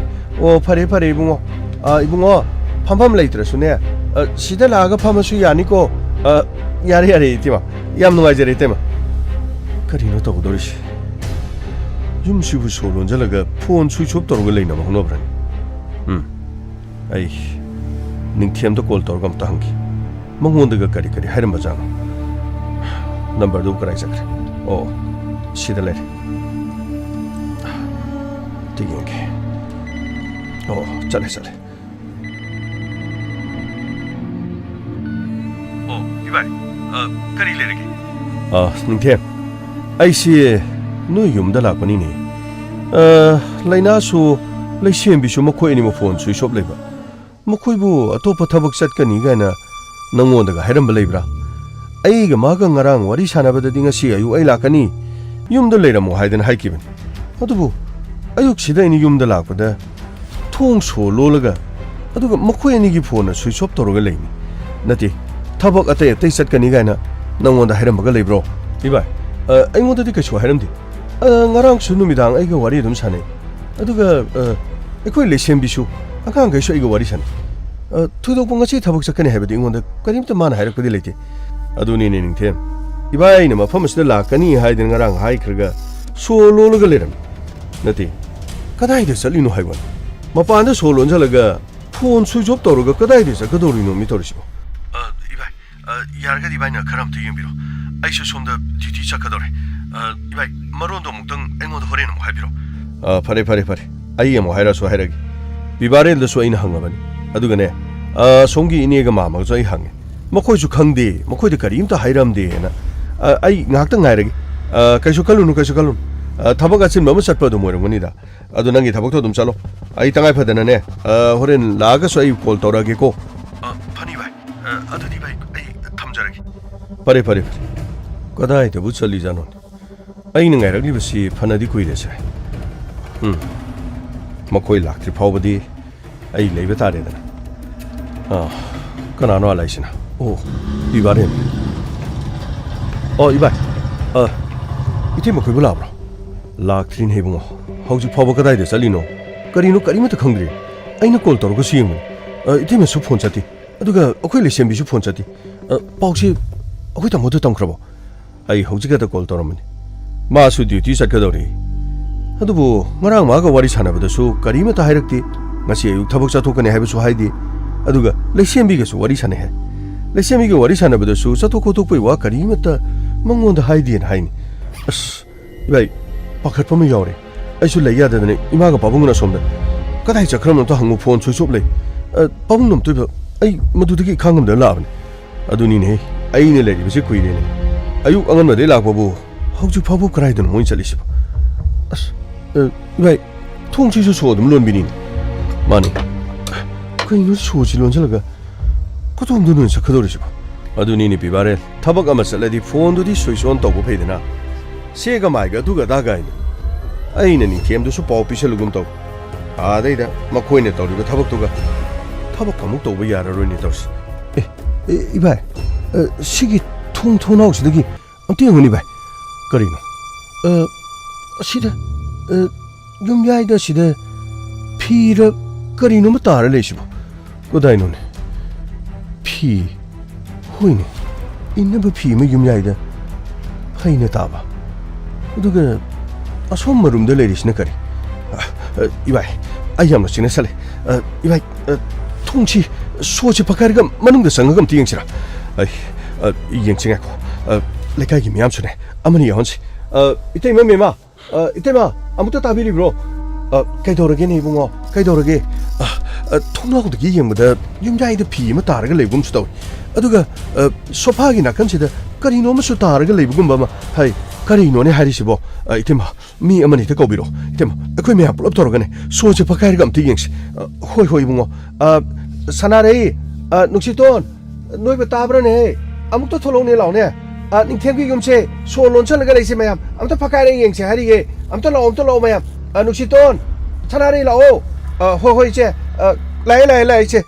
ꯑꯣ, ꯐꯔꯦ, ꯐꯔꯦ, ꯏꯕꯨꯡꯉꯣ꯫ ꯑ, ꯏꯕꯨꯡꯉꯣ, ꯐꯝꯐꯝ ꯂꯩꯇ꯭ꯔꯁꯨꯅꯦ, ꯑ, ꯁꯤꯗ ꯂꯥꯛꯑꯒ ꯐꯝꯃꯁꯨ ꯌꯥꯅꯤꯀꯣ꯫ ꯑ, ꯌꯥꯔꯦ, ꯌꯥꯔꯦ, ꯏꯇꯩꯃ꯫ ꯌꯥꯝ ꯅꯨꯡꯉꯥꯏꯖꯔꯦ, ꯏꯇꯩꯃ꯫ ꯀꯔꯤꯅꯣ ꯇꯧꯒꯗꯧꯔꯤꯁꯦ? ꯌꯨꯝꯁꯤꯕꯨ ꯁꯣ ꯂꯣꯟꯖꯜꯂꯒ ꯐꯣꯟ ꯁ꯭ꯋꯤꯆ ꯑꯣꯐ ꯇꯧꯔꯒ ꯂꯩꯅꯕ ꯍꯧꯅꯕ꯭ꯔꯅꯦ? ꯎꯝ, ꯑꯩ ꯅꯤꯡꯊꯦꯝꯗ ꯀꯣꯜ ꯇꯧꯔꯒ ꯑꯝꯇ ꯍꯪꯒꯦ꯫ ꯃꯉꯣꯟꯗꯒ ꯀꯔꯤ ꯀꯔꯤ ꯍꯥꯏꯔꯝꯕꯖꯥꯠꯅꯣ? ꯅꯝꯕꯔꯗꯨ ꯀꯗꯥꯏ ꯆꯠꯈ꯭ꯔꯦ? ꯑꯣ, ꯁꯤꯗ ꯂꯩꯔꯦ꯫ ꯑꯝꯇ ꯌꯦꯡꯒꯦ꯫ ꯑꯣ, ꯆꯠꯂꯦ, ꯆꯠꯂꯦ꯫ ꯑꯣ, ꯏꯕꯥꯏ, ꯑ, ꯀꯔꯤ ꯂꯩꯔꯒꯦ? ꯑ, ꯅꯤꯡꯊꯦꯝ, ꯑꯩꯁꯦ ꯅꯣꯏ ꯌꯨꯝꯗ ꯂꯥꯛꯄꯅꯤꯅꯦ꯫ ꯑ, ꯂꯩꯅꯥꯁꯨ, ꯂꯩꯁꯦꯝꯕꯤꯁꯨ ꯃꯈꯣꯏ ꯑꯅꯤꯃꯛ ꯐꯣꯟ ꯁ꯭ꯋꯤꯆ ꯑꯣꯐ ꯂꯩꯕ꯫ ꯃꯈꯣꯏꯕꯨ ꯑꯇꯣꯞꯄ ꯊꯕꯛ ꯆꯠꯀꯅꯤ ꯀꯥꯏꯅ ꯅꯪꯉꯣꯟꯗꯒ ꯍꯥꯏꯔꯝꯕ ꯂꯩꯕ꯭ꯔꯥ? ꯑꯩꯒ ꯃꯥꯒ ꯉꯔꯥꯡ ꯋꯥꯔꯤ ꯁꯥꯟꯅꯕꯗꯗꯤ ꯉꯁꯤ ꯑꯌꯨꯛ ꯑꯩ ꯂꯥꯛꯀꯅꯤ, ꯌꯨꯝꯗ ꯂꯩꯔꯝꯃꯣ ꯍꯥꯏꯗꯅ ꯍꯥꯏꯈꯤꯕꯅꯤ꯫ ꯑꯗꯨꯕꯨ ꯑꯌꯨꯛꯁꯤꯗ ꯑꯩꯅ ꯌꯨꯝꯗ ꯂꯥꯛꯄꯗ ꯊꯣꯡ ꯁꯣ ꯂꯣꯜꯂꯒ, ꯑꯗꯨꯒ ꯃꯈꯣꯏ ꯑꯅꯤꯒꯤ ꯐꯣꯟꯅ ꯁ꯭ꯋꯤꯆ ꯑꯣꯐ ꯇꯧꯔꯒ ꯂꯩꯅꯤ꯫ ꯅꯠꯇꯦ, ꯊꯕꯛ ꯑꯇꯩ ꯑꯇꯩ ꯆꯠꯀꯅꯤ ꯀꯥꯏꯅ ꯅꯪꯉꯣꯟꯗ ꯍꯥꯏꯔꯝꯕꯒ ꯂꯩꯕ꯭ꯔꯣ? ꯏꯕꯥꯏ, ꯑ, ꯑꯩꯉꯣꯟꯗꯗꯤ ꯀꯩꯁꯨ ꯍꯥꯏꯔꯝꯗꯦ꯫ ꯑ, ꯉꯔꯥꯡꯁꯨ ꯅꯨꯃꯤꯗꯥꯡ ꯑꯩꯒ ꯋꯥꯔꯤ ꯑꯗꯨꯝ ꯁꯥꯟꯅꯩ꯫ ꯑꯗꯨꯒ, ꯑ, ꯑꯩꯈꯣꯏ ꯂꯩꯁꯦꯝꯕꯤꯁꯨ, ꯑꯉꯥꯡꯈꯩꯁꯨ ꯑꯩꯒ ꯋꯥꯔꯤ ꯁꯥꯟꯅꯩ꯫ ꯑ, ꯊꯣꯏꯗꯣꯛꯄ ꯉꯁꯤ ꯊꯕꯛ ꯆꯠꯀꯅꯤ ꯍꯥꯏꯕꯗꯤ ꯑꯩꯉꯣꯟꯗ ꯀꯔꯤꯝꯇ ꯃꯥꯅ ꯍꯥꯏꯔꯛꯄꯗꯤ ꯂꯩꯇꯦ꯫ ꯑꯗꯨꯅꯤꯅꯦ ꯅꯤꯡꯊꯦꯝ, ꯏꯕꯥꯏꯅ ꯃꯐꯝ ꯑꯁꯤꯗ ꯂꯥꯛꯀꯅꯤ ꯍꯥꯏꯗꯅ ꯉꯔꯥꯡ ꯍꯥꯏꯈ꯭ꯔꯒ ꯁꯣ ꯂꯣꯜꯂꯒ ꯂꯩꯔꯝꯃꯤ꯫ ꯅꯠꯇꯦ, ꯀꯗꯥꯏꯗ ꯆꯠꯂꯤꯅꯣ ꯍꯥꯏꯕꯅꯣ? ꯃꯄꯥꯟꯗ ꯁꯣ ꯂꯣꯟꯁꯤꯜꯂꯒ ꯐꯣꯟ ꯁ꯭ꯋꯤꯆ ꯑꯣꯐ ꯇꯧꯔꯒ ꯀꯗꯥꯏꯗ ꯆꯠꯀꯗꯧꯔꯤꯅꯣ ꯃꯤ ꯇꯧꯔꯤꯁꯤꯕꯣ? ꯑ, ꯏꯕꯥꯏ, ꯑ, ꯌꯥꯔꯒꯗꯤ ꯏꯕꯥꯏꯅ ꯈꯔ ꯑꯝꯇ ꯌꯦꯡꯕꯤꯔꯣ꯫ ꯑꯩꯁꯨ ꯁꯣꯝꯗ ꯗ꯭ꯌꯨꯇꯤ ꯆꯠꯀꯗꯧꯔꯦ꯫ ꯑ, ꯏꯕꯥꯏ, ꯃꯔꯣꯟꯗꯣ ꯑꯃꯨꯛꯇꯪ ꯑꯩꯉꯣꯟꯗ ꯍꯣꯔꯦꯟ ꯑꯃꯨꯛ ꯍꯥꯏꯕꯤꯔꯣ꯫ ꯑ, ꯐꯔꯦ, ꯐꯔꯦ, ꯐꯔꯦ꯫ ꯑꯩ ꯑꯃꯨꯛ ꯍꯥꯏꯔꯛꯑꯁꯨ ꯍꯥꯏꯔꯒꯦ꯫ ꯕꯤꯕꯥꯔꯦꯜꯗꯁꯨ ꯑꯩꯅ ꯍꯪꯉꯕꯅꯤ꯫ ꯑꯗꯨꯒꯅꯦ, ꯑ, ꯁꯣꯝꯒꯤ ꯏꯅꯦꯒ ꯃꯥꯃꯒꯁꯨ ꯑꯩ ꯍꯪꯉꯦ꯫ ꯃꯈꯣꯏꯁꯨ ꯈꯪꯗꯦ, ꯃꯈꯣꯏꯗ ꯀꯔꯤꯝꯇ ꯍꯥꯏꯔꯝꯗꯦꯅ꯫ ꯑ, ꯑꯩ ꯉꯥꯏꯍꯥꯛꯇꯪ ꯉꯥꯏꯔꯒꯦ꯫ ꯑ, ꯀꯩꯁꯨ ꯈꯜꯂꯨꯅꯨ, ꯀꯩꯁꯨ ꯈꯜꯂꯨꯅꯨ꯫ ꯑ, ꯊꯕꯛ ꯑꯆꯤꯟꯕ ꯑꯃ ꯆꯠꯄ ꯑꯗꯨꯝ ꯑꯣꯏꯔꯝꯒꯅꯤꯗ꯫ ꯑꯗꯨ ꯅꯪꯒꯤ ꯊꯕꯛꯇꯣ ꯑꯗꯨꯝ ꯆꯠꯂꯣ꯫ ꯑꯩ ꯇꯉꯥꯏ ꯐꯗꯅꯅꯦ, ꯑ, ꯍꯣꯔꯦꯟ ꯂꯥꯛꯑꯒꯁꯨ ꯑꯩ ꯀꯣꯜ ꯇꯧꯔꯛꯑꯒꯦꯀꯣ꯫ ꯑ, ꯐꯅꯤ ꯚꯥꯏ꯫ ꯑ, ꯑꯗꯨꯗꯤ ꯚꯥꯏ, ꯑꯩ ꯊꯝꯖꯔꯒꯦ꯫ ꯐꯔꯦ, ꯐꯔꯦ, ꯐꯔꯦ꯫ ꯀꯗꯥꯏꯗꯕꯨ ꯆꯠꯂꯤꯖꯥꯠꯅꯣꯅꯦ? ꯑꯩꯅ ꯉꯥꯏꯔꯛꯂꯤꯕꯁꯤ ꯐꯅꯗꯤ ꯀꯨꯏꯔꯦꯁꯦ꯫ ꯎꯝ꯫ ꯃꯈꯣꯏ ꯂꯥꯛꯇ꯭ꯔꯤ ꯐꯥꯎꯕꯗꯤ ꯑꯩ ꯂꯩꯕ ꯇꯥꯔꯦꯗꯅ꯫ ꯑꯥ, ꯀꯅꯥꯅꯣ ꯑꯥ ꯂꯥꯛꯏꯁꯤꯅ? ꯑꯣ, ꯏꯕꯥꯔꯦꯟ꯫ ꯑꯣ, ꯏꯕꯥꯏ꯫ ꯑ, ꯏꯇꯩꯃ ꯈꯣꯏꯕꯨ ꯂꯥꯛꯑꯕ꯭ꯔꯣ? ꯂꯥꯛꯇ꯭ꯔꯤꯅꯦ ꯏꯕꯨꯡꯉꯣ꯫ ꯍꯧꯖꯤꯛ ꯐꯥꯎꯕ ꯀꯗꯥꯏꯗ ꯆꯠꯂꯤꯅꯣ? ꯀꯔꯤꯅꯣ ꯀꯔꯤꯃꯠꯇ ꯈꯪꯗ꯭ꯔꯤ꯫ ꯑꯩꯅ ꯀꯣꯜ ꯇꯧꯔꯒꯁꯨ ꯌꯦꯡꯕꯅꯤ꯫ ꯑ, ꯏꯇꯩꯃꯁꯨ ꯐꯣꯟ ꯆꯠꯇꯦ꯫ ꯑꯗꯨꯒ ꯑꯩꯈꯣꯏ ꯂꯩꯁꯦꯝꯕꯤꯁꯨ ꯐꯣꯟ ꯆꯠꯇꯦ꯫ ꯑ, ꯄꯥꯎꯁꯤ ꯑꯩꯈꯣꯏ ꯇꯥꯃꯣꯗ ꯇꯝꯈ꯭ꯔꯕꯣ? ꯑꯩ ꯍꯧꯖꯤꯛ ꯈꯛꯇ ꯀꯣꯜ ꯇꯧꯔꯝꯕꯅꯤ꯫ ꯃꯥꯁꯨ ꯗ꯭ꯌꯨꯇꯤ ꯆꯠꯀꯗꯧꯔꯤ꯫ ꯑꯗꯨꯕꯨ ꯉꯔꯥꯡ ꯃꯥꯒ ꯋꯥꯔꯤ ꯁꯥꯟꯅꯕꯗꯁꯨ ꯀꯔꯤꯃꯠꯇ ꯍꯥꯏꯔꯛꯇꯦ꯫ ꯉꯁꯤ ꯑꯌꯨꯛ ꯊꯕꯛ ꯆꯠꯊꯣꯛꯀꯅꯤ ꯍꯥꯏꯕꯁꯨ ꯍꯥꯏꯗꯦ꯫ ꯑꯗꯨꯒ ꯂꯩꯁꯦꯝꯕꯤꯒꯁꯨ ꯋꯥꯔꯤ ꯁꯥꯟꯅꯩ ꯍꯥꯏ꯫ ꯂꯩꯁꯦꯝꯕꯤꯒ ꯋꯥꯔꯤ ꯁꯥꯟꯅꯕꯗꯁꯨ ꯆꯠꯊꯣꯛ ꯈꯣꯠꯇꯣꯛꯄꯒꯤ ꯋꯥ ꯀꯔꯤꯃꯠꯇ ꯃꯉꯣꯟꯗ ꯍꯥꯏꯗꯦꯅ ꯍꯥꯏꯅꯤ꯫ ꯑꯁ, ꯏꯕꯥꯏ, ꯄꯥꯈꯠꯄ ꯑꯃ ꯌꯥꯎꯔꯦ꯫ ꯑꯩꯁꯨ ꯂꯩ ꯌꯥꯗꯗꯅ ꯏꯃꯥꯒ ꯄꯥꯕꯨꯡꯒꯅ ꯑꯁꯣꯝꯗ꯫ "ꯀꯗꯥꯏ ꯆꯠꯈ꯭ꯔꯕꯅꯣ ꯑꯝꯇ ꯍꯪꯉꯨ, ꯐꯣꯟ ꯁ꯭ꯋꯤꯆ ꯑꯣꯐ ꯂꯩ꯫ ꯑ, ꯄꯥꯕꯨꯡ ꯅꯝꯇꯣꯏꯕ, ꯑꯩ ꯃꯗꯨꯗꯒꯤ ꯈꯥꯡꯉꯝꯗꯅ ꯂꯥꯛꯑꯕꯅꯤ"꯫ ꯑꯗꯨꯅꯤꯅꯦ, ꯑꯩꯅ ꯂꯩꯔꯤꯕꯁꯤ ꯀꯨꯏꯔꯦꯅꯦ꯫ ꯑꯌꯨꯛ ꯑꯉꯟꯕꯗꯩ ꯂꯥꯛꯄꯕꯨ ꯍꯧꯖꯤꯛ ꯐꯥꯎꯕ ꯀꯗꯥꯏꯗꯅꯣ ꯃꯣꯏꯅ ꯆꯠꯂꯤꯁꯤꯕꯣ? ꯑꯁ, ꯑ, ꯏꯕꯥꯏ, ꯊꯣꯡꯁꯤꯁꯨ ꯁꯣ ꯑꯗꯨꯝ ꯂꯣꯟꯕꯤꯅꯤꯅꯦ꯫ ꯃꯥꯅꯤ꯫ ꯀꯩꯅꯣ ꯁꯣꯁꯤ ꯂꯣꯟꯁꯤꯜꯂꯒ ꯀꯗꯣꯝꯗꯅꯣ ꯆꯠꯀꯗꯧꯔꯤꯁꯤꯕꯣ? ꯑꯗꯨꯅꯤꯅꯦ ꯄꯤꯕꯥꯔꯦꯟ, ꯊꯕꯛ ꯑꯃ ꯆꯠꯂꯗꯤ ꯐꯣꯟꯗꯨꯗꯤ ꯁ꯭ꯋꯤꯆ ꯑꯣꯟ ꯇꯧꯕ ꯐꯩꯗꯅ꯫ ꯁꯦꯒ ꯃꯥꯏꯒ ꯑꯗꯨꯒ ꯑꯗꯥꯒ ꯍꯥꯏꯅ꯫ ꯑꯩꯅ ꯅꯤꯡꯊꯦꯝꯗꯨꯁꯨ ꯄꯥꯎ ꯄꯤꯁꯜꯂꯨꯒꯨꯝ ꯇꯧ꯫ ꯑꯥꯗꯩꯗ ꯃꯈꯣꯏꯅ ꯇꯧꯔꯤꯕ ꯊꯕꯛꯇꯨꯒ ꯊꯕꯛ ꯑꯃꯨꯛ ꯇꯧꯕ ꯌꯥꯔꯔꯣꯏꯅꯦ ꯇꯧꯔꯤꯁꯦ꯫ ꯑꯦ, ꯑꯦ, ꯏꯕꯥꯏ, ꯑ, ꯁꯤꯒꯤ ꯊꯣꯡ ꯊꯣꯡꯅꯥꯎꯁꯤꯗꯒꯤ ꯑꯝꯇ ꯌꯦꯡꯉꯨꯅꯦ ꯏꯕꯥꯏ꯫ ꯀꯔꯤꯅꯣ? ꯑ, ꯑꯁꯤꯗ, ꯑ, ꯌꯨꯝꯌꯥꯏꯗ ꯑꯁꯤꯗ ꯐꯤꯔ ꯀꯔꯤꯅꯣꯃ ꯇꯥꯔ ꯂꯩꯁꯤꯕꯣ? ꯀꯗꯥꯏꯅꯣꯅꯦ? ꯐꯤ? ꯍꯣꯏꯅꯦ, ꯏꯟꯅꯕ ꯐꯤ ꯑꯃ ꯌꯨꯝꯌꯥꯏꯗ ꯐꯩꯅ ꯇꯥꯕ꯫ ꯑꯗꯨꯒ ꯑꯁꯣꯝ ꯃꯔꯨꯝꯗ ꯂꯩꯔꯤꯁꯤꯅ ꯀꯔꯤ? ꯑ, ꯑ, ꯏꯕꯥꯏ, ꯑꯩ ꯌꯥꯝꯅ ꯆꯤꯡꯅꯁꯜꯂꯦ꯫ ꯑ, ꯏꯕꯥꯏ, ꯑ, ꯊꯣꯡꯁꯤ, ꯁꯣꯁꯤ ꯐꯛꯀꯥꯏꯔꯒ ꯃꯅꯨꯡꯗ ꯆꯪꯉꯒ ꯑꯝꯇ ꯌꯦꯡꯁꯤꯔꯥ? ꯑꯩ, ꯑ, ꯌꯦꯡꯁꯤ ꯉꯥꯏꯈꯣ꯫ ꯑ, ꯂꯩꯀꯥꯏꯒꯤ ꯃꯤꯌꯥꯝꯁꯨꯅꯦ, ꯑꯃꯅꯤ ꯌꯥꯎꯍꯟꯁꯤ꯫ ꯑ, ꯏꯇꯩꯃ, ꯃꯦꯃꯥ, ꯑ, ꯏꯇꯩꯃ, ꯑꯃꯨꯛꯇ ꯇꯥꯕꯤꯔꯤꯕ꯭ꯔꯣ? ꯑ, ꯀꯩꯗꯧꯔꯒꯦꯅꯦ ꯏꯕꯨꯡꯉꯣ? ꯀꯩꯗꯧꯔꯒꯦ? ꯑ, ꯑ, ꯊꯣꯡꯅꯥꯎꯗꯒꯤ ꯌꯦꯡꯕꯗ ꯌꯨꯝꯌꯥꯏꯗ ꯐꯤ ꯑꯃ ꯇꯥꯔꯒ ꯂꯩꯕꯒꯨꯝꯁꯨ ꯇꯧꯏ꯫ ꯑꯗꯨꯒ, ꯑ, ꯁꯣꯐꯥꯒꯤ ꯅꯥꯀꯟꯁꯤꯗ ꯀꯔꯤꯅꯣ ꯑꯃꯁꯨ ꯇꯥꯔꯒ ꯂꯩꯕꯒꯨꯝꯕ ꯑꯃ꯫ ꯍꯩ, ꯀꯔꯤꯅꯣꯅꯦ ꯍꯥꯏꯔꯤꯁꯤꯕꯣ? ꯑ, ꯏꯇꯩꯃ, ꯃꯤ ꯑꯃꯅꯤꯗ ꯀꯧꯕꯤꯔꯣ꯫ ꯏꯇꯩꯃ, ꯑꯩꯈꯣꯏ ꯃꯌꯥꯝ ꯄꯨꯂꯞ ꯇꯧꯔꯒꯅꯦ, ꯁꯣꯁꯦ ꯐꯛꯀꯥꯏꯔꯒ ꯑꯝꯇ ꯌꯦꯡꯁꯤ꯫ ꯑ, ꯍꯣꯏ, ꯍꯣꯏ, ꯏꯕꯨꯡꯉꯣ꯫ ꯑ, ꯁꯅꯥꯔꯩ, ꯑ, ꯅꯨꯡꯁꯤꯇꯣꯟ, ꯅꯣꯏꯕꯨ ꯇꯥꯕ꯭ꯔꯥꯅꯦ? ꯑꯃꯨꯛꯇ ꯊꯣꯛꯂꯛꯎꯅꯦ, ꯂꯥꯛꯑꯣꯅꯦ꯫ ꯑ, ꯅꯤꯡꯊꯦꯝꯒꯤ ꯌꯨꯝꯁꯦ ꯁꯣ ꯂꯣꯟꯁꯜꯂꯒ ꯂꯩꯁꯦ ꯃꯌꯥꯝ꯫ ꯑꯝꯇ ꯐꯛꯀꯥꯏꯔꯒ ꯌꯦꯡꯁꯦ ꯍꯥꯏꯔꯤꯌꯦ꯫ ꯑꯝꯇ ꯂꯥꯛꯑꯣ, ꯑꯝꯇ ꯂꯥꯛꯑꯣ ꯃꯌꯥꯝ꯫ ꯑ, ꯅꯨꯡꯁꯤꯇꯣꯟ, ꯁꯅꯥꯔꯩ ꯂꯥꯛꯑꯣ꯫ ꯑ, ꯍꯣꯏ, ꯍꯣꯏ, ꯏꯆꯦ꯫ ꯑ, ꯂꯥꯛꯑꯦ, ꯂꯥꯛꯑꯦ, ꯂꯥꯛꯑꯦ, ꯏꯆꯦ꯫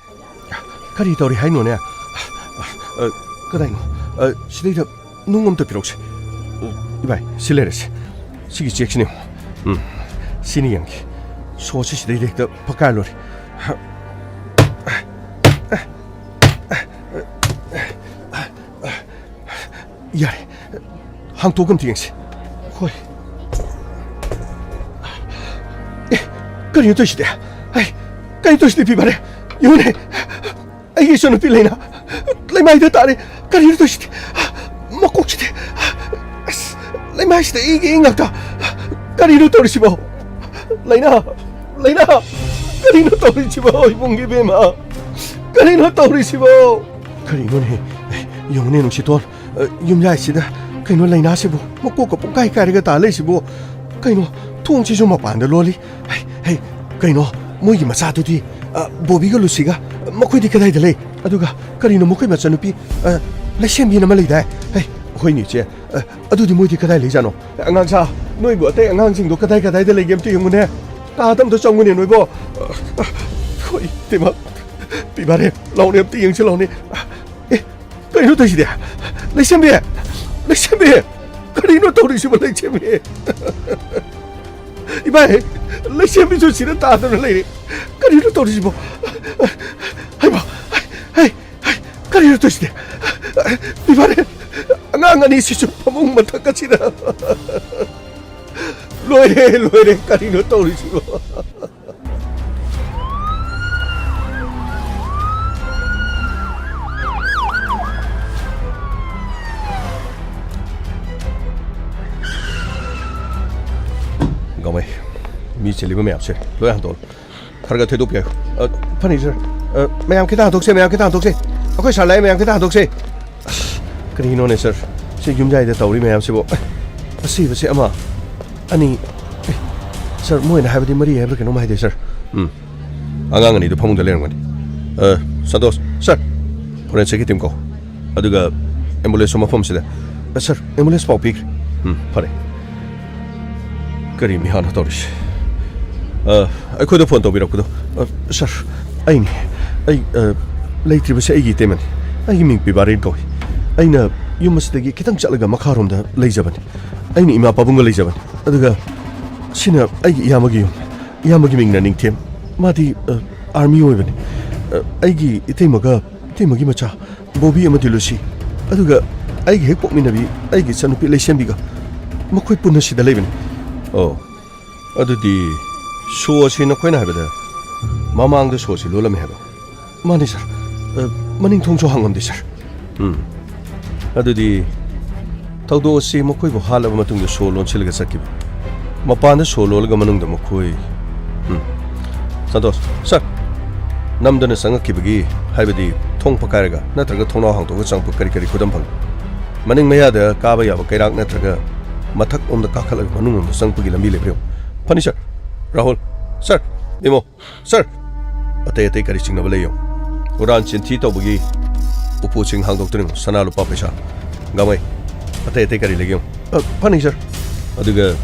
ꯀꯔꯤ ꯇꯧꯔꯤ ꯍꯥꯏꯅꯣꯅꯦ? ꯑ, ꯀꯗꯥꯏꯅꯣ? ꯑ, ꯁꯤꯗꯩꯗ ꯅꯨꯡ ꯑꯝꯇ ꯄꯤꯔꯛꯁꯦ꯫ ꯏꯕꯥꯏ, ꯁꯤ ꯂꯩꯔꯦꯁꯦ꯫ ꯁꯤꯒꯤ ꯆꯦꯛꯁꯤꯅꯦ꯫ ꯎꯝ, ꯁꯤꯅꯤ ꯌꯦꯡꯒꯦ꯫ ꯁꯣꯁꯤ ꯁꯤꯗꯩꯗ ꯍꯦꯛꯇ ꯐꯛꯀꯥꯏ ꯂꯣꯏꯔꯦ꯫ ꯌꯥꯔꯦ, ꯍꯥꯡꯇꯣꯛꯑꯒ ꯑꯝꯇ ꯌꯦꯡꯁꯤ꯫ ꯍꯣꯏ꯫ ꯑꯦ, ꯀꯔꯤꯅꯣ ꯇꯧꯔꯤꯁꯤꯗꯤ? ꯑꯩ, ꯀꯔꯤꯅꯣ ꯇꯧꯔꯤꯁꯤꯗꯤ, ꯄꯤꯕꯥꯔꯦ? ꯌꯦꯡꯉꯨꯅꯦ, ꯑꯩꯒꯤ ꯏꯆꯟꯅꯨꯄꯤ ꯂꯩꯅꯥ ꯂꯩꯃꯥꯏꯗ ꯇꯥꯔꯦ꯫ ꯀꯔꯤꯅꯣ ꯇꯧꯔꯤꯁꯤꯗꯤ? ꯃꯀꯣꯛꯁꯤꯗꯤ, ꯑꯁ, ꯂꯩꯃꯥꯏꯁꯤꯗ ꯏꯒꯤ ꯏ ꯉꯥꯛꯇ꯫ ꯀꯔꯤꯅꯣ ꯇꯧꯔꯤꯁꯤꯕꯣ? ꯂꯩꯅꯥ, ꯂꯩꯅꯥ, ꯀꯔꯤꯅꯣ ꯇꯧꯔꯤꯁꯤꯕꯣ, ꯏꯕꯨꯡꯒꯤ ꯏꯕꯦꯝꯃ? ꯀꯔꯤꯅꯣ ꯇꯧꯔꯤꯁꯤꯕꯣ? ꯀꯔꯤꯅꯣꯅꯦ? ꯌꯦꯡꯉꯨꯅꯦ, ꯅꯨꯡꯁꯤꯇꯣꯟ, ꯑ, ꯌꯨꯝꯌꯥꯏꯁꯤꯗ ꯀꯩꯅꯣ ꯂꯩꯅꯥꯁꯤꯕꯨ? ꯃꯀꯣꯛꯀ ꯄꯨꯡꯀꯥꯏ ꯀꯥꯏꯔꯒ ꯇꯥ ꯂꯩꯁꯤꯕꯨ? ꯀꯩꯅꯣ, ꯊꯣꯡꯁꯤꯁꯨ ꯃꯄꯥꯟꯗ ꯂꯣꯜꯂꯤ꯫ ꯍꯩ, ꯍꯩ, ꯀꯩꯅꯣ, ꯃꯣꯏꯒꯤ ꯃꯆꯥꯗꯨꯗꯤ, ꯑ, ꯕꯣꯕꯤꯒ ꯂꯨꯁꯤꯒ, ꯑ, ꯃꯈꯣꯏꯗꯤ ꯀꯗꯥꯏꯗ ꯂꯩ? ꯑꯗꯨꯒ ꯀꯔꯤꯅꯣ, ꯃꯈꯣꯏ ꯃꯆꯟꯅꯨꯄꯤ, ꯑ, ꯂꯩꯁꯦꯝꯕꯤꯅ ꯑꯃ ꯂꯩꯗꯥꯏ? ꯍꯩ, ꯍꯣꯏꯅꯦ, ꯏꯆꯦ꯫ ꯑ, ꯑꯗꯨꯗꯤ ꯃꯣꯏꯗꯤ ꯀꯗꯥꯏ ꯂꯩꯖꯥꯠꯅꯣ? ꯑꯉꯥꯡꯁꯥ, ꯅꯣꯏꯕꯨ ꯑꯇꯩ ꯑꯉꯥꯡꯁꯤꯡꯗꯣ ꯀꯗꯥꯏ ꯀꯗꯥꯏꯗ ꯂꯩꯒꯦ ꯑꯝꯇ ꯌꯦꯡꯉꯨꯅꯦ꯫ ꯀꯥꯗ ꯑꯝꯇ ꯆꯪꯉꯨꯅꯦ ꯅꯣꯏꯕꯣ꯫ ꯑ, ꯑ, ꯍꯣꯏ, ꯏꯇꯩꯃ, ꯄꯤꯕꯥꯔꯦ, ꯂꯥꯎꯅꯦ, ꯑꯝꯇ ꯌꯦꯡꯁꯤ ꯂꯥꯎꯅꯦ꯫ ꯑꯦ, ꯀꯩꯅꯣ ꯇꯧꯔꯤꯁꯤꯗꯤ? ꯂꯩꯁꯦꯝꯕꯤ! ꯂꯩꯁꯦꯝꯕꯤ! ꯀꯔꯤꯅꯣ ꯇꯧꯔꯤꯁꯤꯕꯣ, ꯂꯩꯁꯦꯝꯕꯤ? ꯏꯃꯥ, ꯂꯩꯁꯦꯝꯕꯤꯁꯨ ꯁꯤꯗ ꯇꯥꯗꯅ ꯂꯩꯔꯦ꯫ ꯀꯔꯤꯅꯣ ꯇꯧꯔꯤꯁꯤꯕꯣ? ꯍꯩꯃꯥ! ꯍꯩ! ꯍꯩ! ꯀꯔꯤꯅꯣ ꯇꯧꯔꯤꯁꯤꯗꯤ? ꯏꯃꯥꯅꯦ! ꯑꯉꯥꯡ ꯑꯅꯤꯁꯤꯁꯨ ꯐꯃꯨꯡ ꯃꯊꯛ ꯑꯁꯤꯗ꯫ ꯂꯣꯏꯔꯦ, ꯂꯣꯏꯔꯦ, ꯀꯔꯤꯅꯣ ꯇꯧꯔꯤꯁꯤꯕꯣ? ꯒꯃꯩ, ꯃꯤ ꯆꯤꯜꯂꯤꯕ ꯃꯌꯥꯝꯁꯦ ꯂꯣꯏ ꯍꯥꯡꯗꯣꯛꯑꯣ꯫ ꯈꯔ ꯈꯔ ꯊꯩꯗꯣꯛꯄꯤꯌꯨ꯫ ꯑ, ꯐꯅꯤ, ꯁꯥꯔ꯫ ꯑ, ꯃꯌꯥꯝ ꯈꯤꯇꯪ ꯍꯥꯡꯗꯣꯛꯁꯦ, ꯃꯌꯥꯝ ꯈꯤꯇꯪ ꯍꯥꯡꯗꯣꯛꯁꯦ꯫ ꯑꯩꯈꯣꯏ ꯁꯥꯔ ꯂꯥꯛꯑꯦ, ꯃꯌꯥꯝ ꯈꯤꯇꯪ ꯍꯥꯡꯗꯣꯛꯁꯦ꯫ ꯑꯁ, ꯀꯔꯤꯅꯣꯅꯦ, ꯁꯥꯔ? ꯁꯤ ꯌꯨꯝꯌꯥꯏꯗ ꯇꯧꯔꯤ ꯃꯌꯥꯝꯁꯤꯕꯨ? ꯑꯁꯤꯕꯁꯦ ꯑꯃ, ꯑꯅꯤ, ꯑꯦ, ꯁꯥꯔ, ꯃꯣꯏꯅ ꯍꯥꯏꯕꯗꯤ ꯃꯔꯤ ꯍꯥꯏꯕ꯭ꯔꯥ ꯀꯩꯅꯣꯝ ꯍꯥꯏꯗꯦ, ꯁꯥꯔ꯫ ꯎꯝ, ꯑꯉꯥꯡ ꯑꯅꯤꯗꯨ ꯐꯃꯨꯡꯗ ꯂꯩꯔꯝꯒꯅꯤ꯫ ꯑ, ꯁꯟꯇꯣꯁ, ꯁꯥꯔ, ꯐꯣꯔꯦꯟꯁꯤꯛꯀꯤ ꯇꯤꯝ ꯀꯧ꯫ ꯑꯗꯨꯒ ꯑꯦꯝꯕꯨꯂꯦꯟꯁꯁꯨ ꯃꯐꯝꯁꯤꯗ꯫ ꯑ, ꯁꯥꯔ, ꯑꯦꯝꯕꯨꯂꯦꯟꯁ ꯄꯥꯎ ꯄꯤꯈ꯭ꯔꯦ꯫ ꯎꯝ, ꯐꯔꯦ꯫ ꯀꯔꯤ ꯃꯤꯍꯥꯠꯅꯣ ꯇꯧꯔꯤꯁꯦ? ꯑ, ꯑꯩꯈꯣꯏꯗ ꯐꯣꯟ ꯇꯧꯕꯤꯔꯛꯄꯗꯣ, ꯑ, ꯁꯥꯔ, ꯑꯩꯅꯤ꯫ ꯑꯩ, ꯑ, ꯂꯩꯇ꯭ꯔꯤꯕꯁꯦ ꯑꯩꯒꯤ ꯏꯇꯩꯃꯅꯤ꯫ ꯑꯩꯒꯤ ꯃꯤꯡ ꯄꯤꯕꯥꯔꯦꯟ ꯀꯧꯏ꯫ ꯑꯩꯅ ꯌꯨꯝ ꯑꯁꯤꯗꯒꯤ ꯈꯤꯇꯪ ꯆꯠꯂꯒ ꯃꯈꯥꯔꯣꯝꯗ ꯂꯩꯖꯕꯅꯤ꯫ ꯑꯩꯅ ꯏꯃꯥ ꯄꯥꯕꯨꯡꯒ ꯂꯩꯖꯕꯅꯤ꯫ ꯑꯗꯨꯒ ꯁꯤꯅ ꯑꯩꯒꯤ ꯏꯌꯥꯝꯕꯒꯤ ꯌꯨꯝ꯫ ꯏꯌꯥꯝꯕꯒꯤ ꯃꯤꯡꯅ ꯅꯤꯡꯊꯦꯝ꯫ ꯃꯥꯗꯤ, ꯑ, ꯑꯥꯔꯃꯤ ꯑꯣꯏꯕꯅꯤ꯫ ꯑ, ꯑꯩꯒꯤ ꯏꯇꯩꯃꯒ ꯏꯇꯩꯃꯒꯤ ꯃꯆꯥ ꯕꯣꯕꯤ ꯑꯃꯗꯤ ꯂꯨꯁꯤ꯫ ꯑꯗꯨꯒ ꯑꯩꯒꯤ ꯍꯦꯛ ꯄꯣꯛꯃꯤꯟꯅꯕꯤ ꯑꯩꯒꯤ ꯏꯆꯟꯅꯨꯄꯤ ꯂꯩꯁꯦꯝꯕꯤꯒ ꯃꯈꯣꯏ ꯄꯨꯟꯅ ꯁꯤꯗ ꯂꯩꯕꯅꯤ꯫ ꯑꯣ, ꯑꯗꯨꯗꯤ ꯁꯣ ꯑꯁꯤ ꯅꯈꯣꯏꯅ ꯍꯥꯏꯕꯗ ꯃꯃꯥꯡꯗ ꯁꯣ ꯑꯁꯤ ꯂꯣꯜꯂꯝꯃꯦ ꯍꯥꯏꯕ? ꯃꯥꯅꯤ, ꯁꯥꯔ꯫ ꯑ, ꯃꯅꯤꯡ ꯊꯣꯡꯁꯨ ꯍꯥꯡꯉꯝꯗꯦ, ꯁꯥꯔ꯫ ꯎꯝ꯫ ꯑꯗꯨꯗꯤ ꯊꯧꯗꯣꯛ ꯑꯁꯤ ꯃꯈꯣꯏꯕꯨ ꯍꯥꯠꯂꯕ ꯃꯇꯨꯡꯗ ꯁꯣ ꯂꯣꯟꯁꯤꯜꯂꯒ ꯆꯠꯈꯤꯕ, ꯃꯄꯥꯟꯗ ꯁꯣ ꯂꯣꯜꯂꯒ ꯃꯅꯨꯡꯗ ꯃꯈꯣꯏ꯫ ꯎꯝ꯫ ꯁꯟꯇꯣꯁ, ꯁꯥꯔ, ꯅꯝꯗꯅ ꯆꯪꯉꯛꯈꯤꯕꯒꯤ, ꯍꯥꯏꯕꯗꯤ ꯊꯣꯡ ꯄꯛꯀꯥꯏꯔꯒ ꯅꯠꯇ꯭ꯔꯒ ꯊꯣꯡꯅꯥꯎ ꯍꯥꯡꯗꯣꯛꯑꯒ ꯆꯪꯉꯛꯄ ꯀꯔꯤ ꯀꯔꯤ ꯈꯨꯗꯝ ꯐꯪꯏ? ꯃꯅꯤꯡ ꯃꯌꯥꯗ ꯀꯥꯕ ꯌꯥꯕ ꯀꯩꯔꯥꯛ ꯅꯠꯇ꯭ꯔꯒ ꯃꯊꯛ ꯂꯣꯝꯗ ꯀꯥꯈꯠꯂꯒ ꯃꯅꯨꯡ ꯂꯣꯝꯗ ꯆꯪꯉꯛꯄꯒꯤ ꯂꯝꯕꯤ ꯂꯩꯕ꯭ꯔꯥ ꯌꯦꯡꯉꯨ꯫ ꯐꯅꯤ, ꯁꯥꯔ꯫ ꯔꯥꯍꯨꯜ, ꯁꯥꯔ, ꯏꯃꯣ꯫ ꯁꯥꯔ! ꯑꯇꯩ ꯑꯇꯩ ꯀꯔꯤ ꯆꯤꯡꯅꯕ ꯂꯩ ꯌꯦꯡꯉꯨ꯫ ꯍꯨꯔꯥꯟ ꯆꯤꯟꯊꯤ ꯇꯧꯕꯒꯤ ꯎꯄꯨꯁꯤꯡ ꯍꯥꯡꯗꯣꯛꯇꯨꯅ ꯌꯦꯡꯉꯨ꯫ ꯁꯅꯥ ꯂꯨꯄꯥ ꯄꯩꯁꯥ꯫ ꯒꯥꯡꯃꯩ, ꯑꯇꯩ ꯑꯇꯩ ꯀꯔꯤ ꯂꯩꯒꯦ ꯌꯦꯡꯉꯨ꯫ ꯑ, ꯐꯅꯤ, ꯁꯥꯔ꯫ ꯑꯗꯨꯒ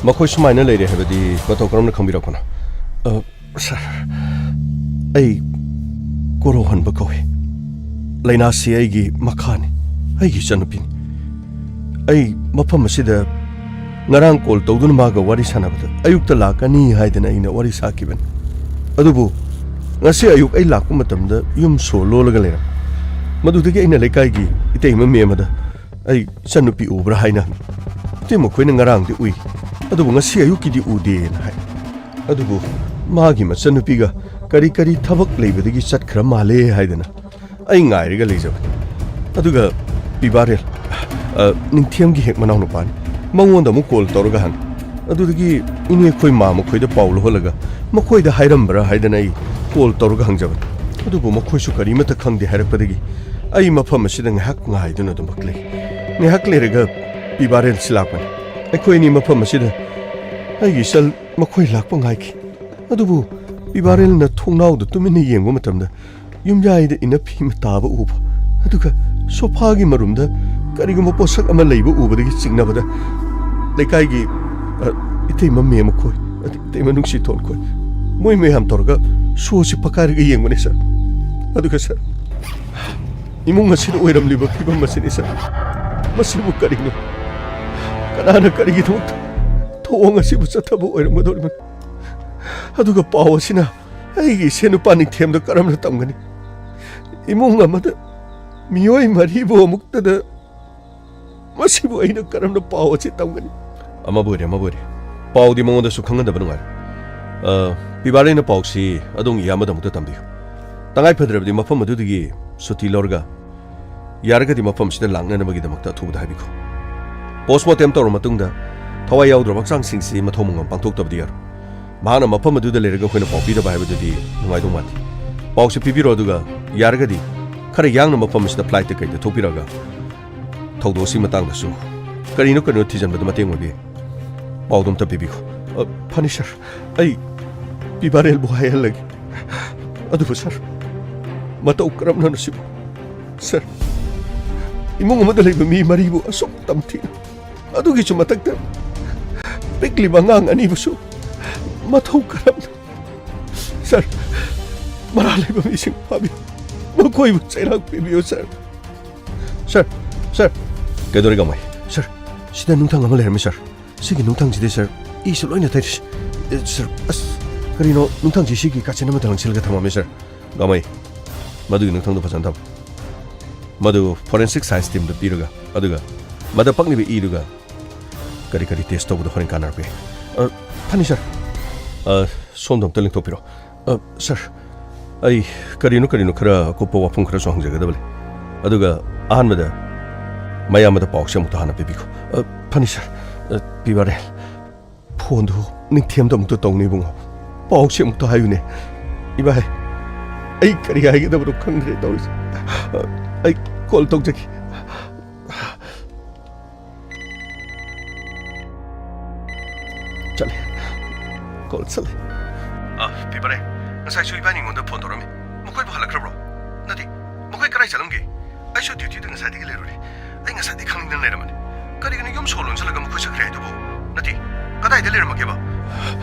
ꯃꯈꯣꯏ ꯁꯨꯃꯥꯏꯅ ꯂꯩꯔꯦ ꯍꯥꯏꯕꯗꯤ ꯃꯇꯧ ꯀꯔꯝꯅ ꯈꯪꯕꯤꯔꯛꯄꯅꯣ? ꯑ, ꯁꯥꯔ, ꯑꯩ ꯀꯣꯔꯧꯍꯟꯕ ꯀꯧꯏ꯫ ꯂꯥꯏꯅꯥꯁꯤ ꯑꯩꯒꯤ ꯃꯈꯥꯅꯤ, ꯑꯩꯒꯤ ꯏꯆꯟꯅꯨꯄꯤꯅꯤ꯫ ꯑꯩ ꯃꯐꯝ ꯑꯁꯤꯗ ꯉꯔꯥꯡ ꯀꯣꯜ ꯇꯧꯗꯨꯅ ꯃꯥꯒ ꯋꯥꯔꯤ ꯁꯥꯟꯅꯕꯗ ꯑꯌꯨꯛꯇ ꯂꯥꯛꯀꯅꯤ ꯍꯥꯏꯗꯅ ꯑꯩꯅ ꯋꯥꯔꯤ ꯁꯥꯈꯤꯕꯅꯤ꯫ ꯑꯗꯨꯕꯨ ꯉꯁꯤ ꯑꯌꯨꯛ ꯑꯩ ꯂꯥꯛꯄ ꯃꯇꯝꯗ ꯌꯨꯝ ꯁꯣ ꯂꯣꯜꯂꯒ ꯂꯩꯔꯝꯃꯤ꯫ ꯃꯗꯨꯗꯒꯤ ꯑꯩꯅ ꯂꯩꯀꯥꯏꯒꯤ ꯏꯇꯩꯃ ꯃꯦꯝ ꯑꯗ ꯑꯩ ꯏꯆꯟꯅꯨꯄꯤ ꯎꯕ꯭ꯔꯥ ꯍꯥꯏꯅ ꯍꯪꯉꯤ꯫ ꯏꯇꯩꯃ ꯃꯈꯣꯏꯅ ꯉꯔꯥꯡꯗꯤ ꯎꯏ, ꯑꯗꯨꯕꯨ ꯉꯁꯤ ꯑꯌꯨꯛꯀꯤꯗꯤ ꯎꯗꯦꯅ ꯍꯥꯏ꯫ ꯑꯗꯨꯕꯨ ꯃꯥꯒꯤ ꯃꯆꯟꯅꯨꯄꯤꯒ ꯀꯔꯤ ꯀꯔꯤ ꯊꯕꯛ ꯂꯩꯕꯗꯒꯤ ꯆꯠꯈ꯭ꯔ ꯃꯥꯜꯂꯦ ꯍꯥꯏꯗꯅ ꯑꯩ ꯉꯥꯏꯔꯒ ꯂꯩꯖꯕꯅꯤ꯫ ꯑꯗꯨꯒ ꯄꯤꯕꯥꯔꯦꯜ, ꯑ, ꯅꯤꯡꯊꯦꯝꯒꯤ ꯍꯦꯛ ꯃꯅꯥꯎꯅꯨꯄꯥꯅꯤ, ꯃꯉꯣꯟꯗ ꯑꯃꯨꯛ ꯀꯣꯜ ꯇꯧꯔꯒ ꯍꯪꯉꯤ꯫ ꯑꯗꯨꯗꯒꯤ ꯏꯅꯦ ꯈꯣꯏ ꯃꯥ ꯃꯈꯣꯏꯗ ꯄꯥꯎ ꯂꯧꯍꯜꯂꯒ ꯃꯈꯣꯏꯗ ꯍꯥꯏꯔꯝꯕ꯭ꯔꯥ ꯍꯥꯏꯗꯅ ꯑꯩ ꯀꯣꯜ ꯇꯧꯔꯒ ꯍꯪꯖꯕꯅꯤ꯫ ꯑꯗꯨꯕꯨ ꯃꯈꯣꯏꯁꯨ ꯀꯔꯤꯃꯠꯇ ꯈꯪꯗꯦ ꯍꯥꯏꯔꯛꯄꯗꯒꯤ ꯑꯩ ꯃꯐꯝ ꯑꯁꯤꯗ ꯉꯥꯏꯍꯥꯛ ꯉꯥꯏꯗꯨꯅ ꯑꯗꯨꯃꯛ ꯂꯩ꯫ ꯉꯥꯏꯍꯥꯛ ꯂꯩꯔꯒ ꯄꯤꯕꯥꯔꯦꯜꯁꯤ ꯂꯥꯛꯄꯅꯤ꯫ ꯑꯩꯈꯣꯏ ꯑꯅꯤ ꯃꯐꯝ ꯑꯁꯤꯗ ꯑꯩꯒꯤ ꯏꯆꯜ ꯃꯈꯣꯏ ꯂꯥꯛꯄ ꯉꯥꯏꯈꯤ꯫ ꯑꯗꯨꯕꯨ ꯄꯤꯕꯥꯔꯦꯜꯅ ꯊꯣꯡꯅꯥꯎꯗ ꯇꯨꯃꯤꯟꯅ ꯌꯦꯡꯕ ꯃꯇꯝꯗ ꯌꯨꯝꯌꯥꯏꯗ ꯏꯟꯅ ꯐꯤ ꯑꯃ ꯇꯥꯕ ꯎꯕ, ꯑꯗꯨꯒ ꯁꯣꯐꯥꯒꯤ ꯃꯔꯨꯝꯗ ꯀꯔꯤꯒꯨꯝꯕ ꯄꯣꯠꯁꯛ ꯑꯃ ꯂꯩꯕ ꯎꯕꯗꯒꯤ ꯆꯤꯡꯅꯕꯗ ꯂꯩꯀꯥꯏꯒꯤ, ꯑ, ꯏꯇꯩꯃ ꯃꯦꯝ ꯃꯈꯣꯏ, ꯑꯗꯩ ꯏꯇꯩꯃ ꯅꯨꯡꯁꯤꯊꯣꯟ ꯈꯣꯏ, ꯃꯣꯏ ꯃꯌꯥꯝ ꯇꯧꯔꯒ ꯁꯣꯁꯤ ꯄꯀꯥꯏꯔꯒ ꯌꯦꯡꯕꯅꯦ, ꯁꯥꯔ꯫ ꯑꯗꯨꯒ, ꯁꯥꯔ, ꯏꯃꯨꯡ ꯑꯁꯤꯗ ꯑꯣꯏꯔꯝꯂꯤꯕ ꯐꯤꯕꯝ ꯑꯁꯤꯅꯤ, ꯁꯥꯔ꯫ ꯃꯁꯤꯕꯨ ꯀꯔꯤꯅꯣ? ꯀꯅꯥꯅ ꯀꯔꯤꯒꯤꯗꯃꯛꯇ ꯊꯧꯑꯣꯡ ꯑꯁꯤꯕꯨ ꯆꯠꯊꯕ ꯑꯣꯏꯔꯝꯒꯗꯧꯔꯤꯕꯅꯣ? ꯑꯗꯨꯒ ꯄꯥꯎ ꯑꯁꯤꯅ ꯑꯩꯒꯤ ꯏꯁꯦ ꯅꯨꯄꯥ ꯅꯤꯡꯊꯦꯝꯗ ꯀꯔꯝꯅ ꯇꯝꯒꯅꯤ? ꯏꯃꯨꯡ ꯑꯃꯗ ꯃꯤꯑꯣꯏ ꯃꯔꯤꯕꯨ ꯑꯃꯨꯛꯇꯗ ꯃꯁꯤꯕꯨ ꯑꯩꯅ ꯀꯔꯝꯅ ꯄꯥꯎ ꯑꯁꯤ ꯇꯝꯒꯅꯤ? ꯑꯃꯕꯨ ꯑꯣꯏꯔꯦ, ꯑꯃꯕꯨ ꯑꯣꯏꯔꯦ꯫ ꯄꯥꯎꯗꯤ ꯃꯉꯣꯟꯗꯁꯨ ꯈꯪꯍꯟꯗꯕ ꯅꯨꯡꯉꯥꯏꯔꯦ꯫ ꯑ, ꯄꯤꯕꯥꯔꯦꯅ ꯄꯥꯎꯁꯤ ꯑꯗꯣꯝꯒꯤ ꯏꯌꯥꯝꯕꯗ ꯑꯃꯨꯛꯇ ꯇꯝꯕꯤꯌꯨ꯫ ꯇꯉꯥꯏ ꯐꯗ꯭ꯔꯕꯗꯤ ꯃꯐꯝ ꯑꯗꯨꯗꯒꯤ ꯁꯨꯇꯤ ꯂꯧꯔꯒ ꯌꯥꯔꯒꯗꯤ ꯃꯐꯝꯁꯤꯗ ꯂꯥꯛꯅꯅꯕꯒꯤꯗꯃꯛꯇ ꯑꯊꯨꯕꯗ ꯍꯥꯏꯕꯤꯈꯣ꯫ Postmortem ꯇꯧꯔ ꯃꯇꯨꯡꯗ ꯊꯋꯥꯏ ꯌꯥꯎꯗ꯭ꯔꯕ ꯍꯛꯆꯥꯡꯁꯤꯡꯁꯤ ꯃꯊꯧ ꯃꯉꯝ ꯄꯥꯡꯊꯣꯛꯇꯕꯗꯤ ꯌꯥꯔꯣꯏ꯫ ꯃꯍꯥꯛꯅ ꯃꯐꯝ ꯑꯗꯨꯗ ꯂꯩꯔꯒ ꯑꯩꯈꯣꯏꯅ ꯄꯥꯎ ꯄꯤꯗꯕ ꯍꯥꯏꯕꯗꯨꯗꯤ ꯅꯨꯡꯉꯥꯏꯗꯧ ꯃꯥꯟꯗꯦ꯫ ꯄꯥꯎꯁꯤ ꯄꯤꯕꯤꯔꯣ, ꯑꯗꯨꯒ ꯌꯥꯔꯒꯗꯤ ꯈꯔ ꯌꯥꯡꯅ ꯃꯐꯝ ꯑꯁꯤꯗ flight ꯇ ꯀꯩꯗ ꯊꯣꯛꯄꯤꯔꯒ ꯊꯧꯗꯣꯛ ꯑꯁꯤ ꯃꯇꯥꯡꯗꯁꯨ ꯀꯔꯤꯅꯣ ꯀꯔꯤꯅꯣ ꯊꯤꯖꯤꯟꯕꯗ ꯃꯇꯦꯡ ꯑꯣꯏꯕ ꯌꯥꯏ꯫ ꯄꯥꯎꯗꯨ ꯑꯝꯇ ꯄꯤꯕꯤꯈꯣ꯫ ꯑ, ꯐꯅꯤ ꯁꯥꯔ, ꯑꯩ ꯄꯤꯕꯥꯔꯦꯜꯕꯨ ꯍꯥꯏꯍꯜꯂꯒꯦ꯫ ꯑꯗꯨꯕꯨ ꯁꯥꯔ, ꯃꯇꯧ ꯀꯔꯝꯅꯅꯣ ꯁꯤꯕꯨ? ꯁꯥꯔ, ꯏꯃꯨꯡ ꯑꯃꯗ ꯂꯩꯕ ꯃꯤ ꯃꯔꯤꯕꯨ ꯑꯁꯨꯛ ꯇꯝꯊꯤꯅ, ꯑꯗꯨꯒꯤꯁꯨ ꯃꯊꯛꯇ ꯄꯤꯛꯂꯤꯕ ꯑꯉꯥꯡ ꯑꯅꯤꯕꯨꯁꯨ ꯃꯊꯧ ꯀꯔꯝꯅ? ꯁꯥꯔ, ꯃꯔꯥꯜ ꯂꯩꯕ ꯃꯤꯁꯤꯡ ꯐꯥꯕꯤꯌꯨ, ꯃꯈꯣꯏꯕꯨ ꯆꯩꯔꯥꯛ ꯄꯤꯕꯤꯌꯨ ꯁꯥꯔ꯫ ꯁꯥꯔ, ꯁꯥꯔ꯫ ꯀꯩꯗꯧꯔꯦ ꯒꯥꯡꯃꯩ? ꯁꯥꯔ, ꯁꯤꯗ ꯅꯨꯡꯊꯪ ꯑꯃ ꯂꯩꯔꯝꯃꯤ ꯁꯥꯔ꯫ ꯁꯤꯒꯤ ꯅꯨꯡꯊꯪꯁꯤꯗꯤ ꯁꯥꯔ, ꯏꯁꯨ ꯂꯣꯏꯅ ꯇꯩꯔꯤ꯫ ꯑꯦ, ꯁꯥꯔ, ꯑꯁ, ꯀꯔꯤꯅꯣ ꯅꯨꯡꯊꯪꯁꯤ ꯁꯤꯒꯤ ꯀꯥꯆꯤꯟ ꯑꯃꯗ ꯂꯪꯁꯤꯜꯂꯒ ꯊꯝꯃꯝꯃꯤ ꯁꯥꯔ꯫ ꯒꯥꯡꯃꯩ, ꯃꯗꯨꯒꯤ ꯅꯨꯡꯊꯪꯗꯣ ꯐꯖꯅ ꯊꯝꯃꯨ꯫ ꯃꯗꯨ forensic science team ꯗ ꯄꯤꯔꯒ, ꯑꯗꯨꯒ ꯃꯗ ꯄꯛꯂꯤꯕ ꯏꯗꯨꯒ ꯀꯔꯤ ꯀꯔꯤ test ꯇꯧꯕꯗ ꯍꯣꯔꯦꯟ ꯀꯥꯟꯅꯔꯛꯄ ꯌꯥꯏ꯫ ꯑ, ꯐꯅꯤ ꯁꯥꯔ꯫ ꯑ, ꯁꯣꯝꯗ ꯑꯝꯇ ꯂꯦꯡꯊꯣꯛꯄꯤꯔꯣ꯫ ꯑ, ꯁꯥꯔ, ꯑꯩ ꯀꯔꯤꯅꯣ ꯀꯔꯤꯅꯣ ꯈꯔ ꯑꯀꯨꯞꯄ ꯋꯥꯐꯝ ꯈꯔꯁꯨ ꯍꯪꯖꯒꯗꯕ ꯂꯩ꯫ ꯑꯗꯨꯒ ꯑꯍꯥꯟꯕꯗ ꯃꯌꯥꯝꯕꯗ ꯄꯥꯎꯁꯦ ꯑꯃꯨꯛꯇ ꯍꯥꯟꯅ ꯄꯤꯕꯤꯈꯣ꯫ ꯑ, ꯐꯅꯤ ꯁꯥꯔ꯫ ꯑ, ꯄꯤꯕꯥꯔꯦꯜ, ꯐꯣꯟꯗꯨ ꯅꯤꯡꯊꯦꯝꯗ ꯑꯃꯨꯛꯇ ꯇꯧꯅꯦ ꯏꯕꯨꯡꯉꯣ꯫ ꯄꯥꯎꯁꯦ ꯑꯃꯨꯛꯇ ꯍꯥꯏꯌꯨꯅꯦ꯫ ꯏꯕꯥꯏ, ꯑꯩ ꯀꯔꯤ ꯍꯥꯏꯒꯗꯕꯅꯣ ꯈꯪꯗ꯭ꯔꯦ ꯇꯧꯔꯤꯁꯦ꯫ ꯑ, ꯑꯩ call ꯇꯧꯖꯒꯦ꯫ ꯆꯠꯂꯦ꯫ Call ꯆꯠꯂꯦ꯫ ꯑ, ꯄꯤꯕꯥꯔꯦꯜ, ꯉꯁꯥꯏꯁꯨ ꯏꯕꯥꯅꯤ ꯑꯩꯉꯣꯟꯗ ꯐꯣꯟ ꯇꯧꯔꯝꯃꯤ꯫ ꯃꯈꯣꯏꯕꯨ ꯍꯜꯂꯛꯈ꯭ꯔꯕ꯭ꯔꯣ? ꯅꯠꯇꯦ, ꯃꯈꯣꯏ ꯀꯗꯥꯏ ꯆꯠꯂꯝꯒꯦ? ꯑꯩꯁꯨ duty ꯗ ꯉꯁꯥꯏꯗꯒꯤ ꯂꯩꯔꯨꯔꯦ꯫ ꯑꯩ ꯉꯁꯥꯏꯗꯒꯤ ꯈꯪꯅꯤꯡꯗꯅ ꯂꯩꯔꯝꯕꯅꯤ꯫ ꯀꯔꯤꯒꯤꯅꯣ ꯌꯨꯝ ꯁꯣ ꯂꯣꯟꯁꯤꯜꯂꯒ ꯃꯈꯣꯏ ꯆꯠꯈ꯭ꯔꯦ ꯍꯥꯏꯗꯨꯕꯨ? ꯅꯠꯇꯦ, ꯀꯗꯥꯏꯗ ꯂꯩꯔꯝꯃꯒꯦꯕ?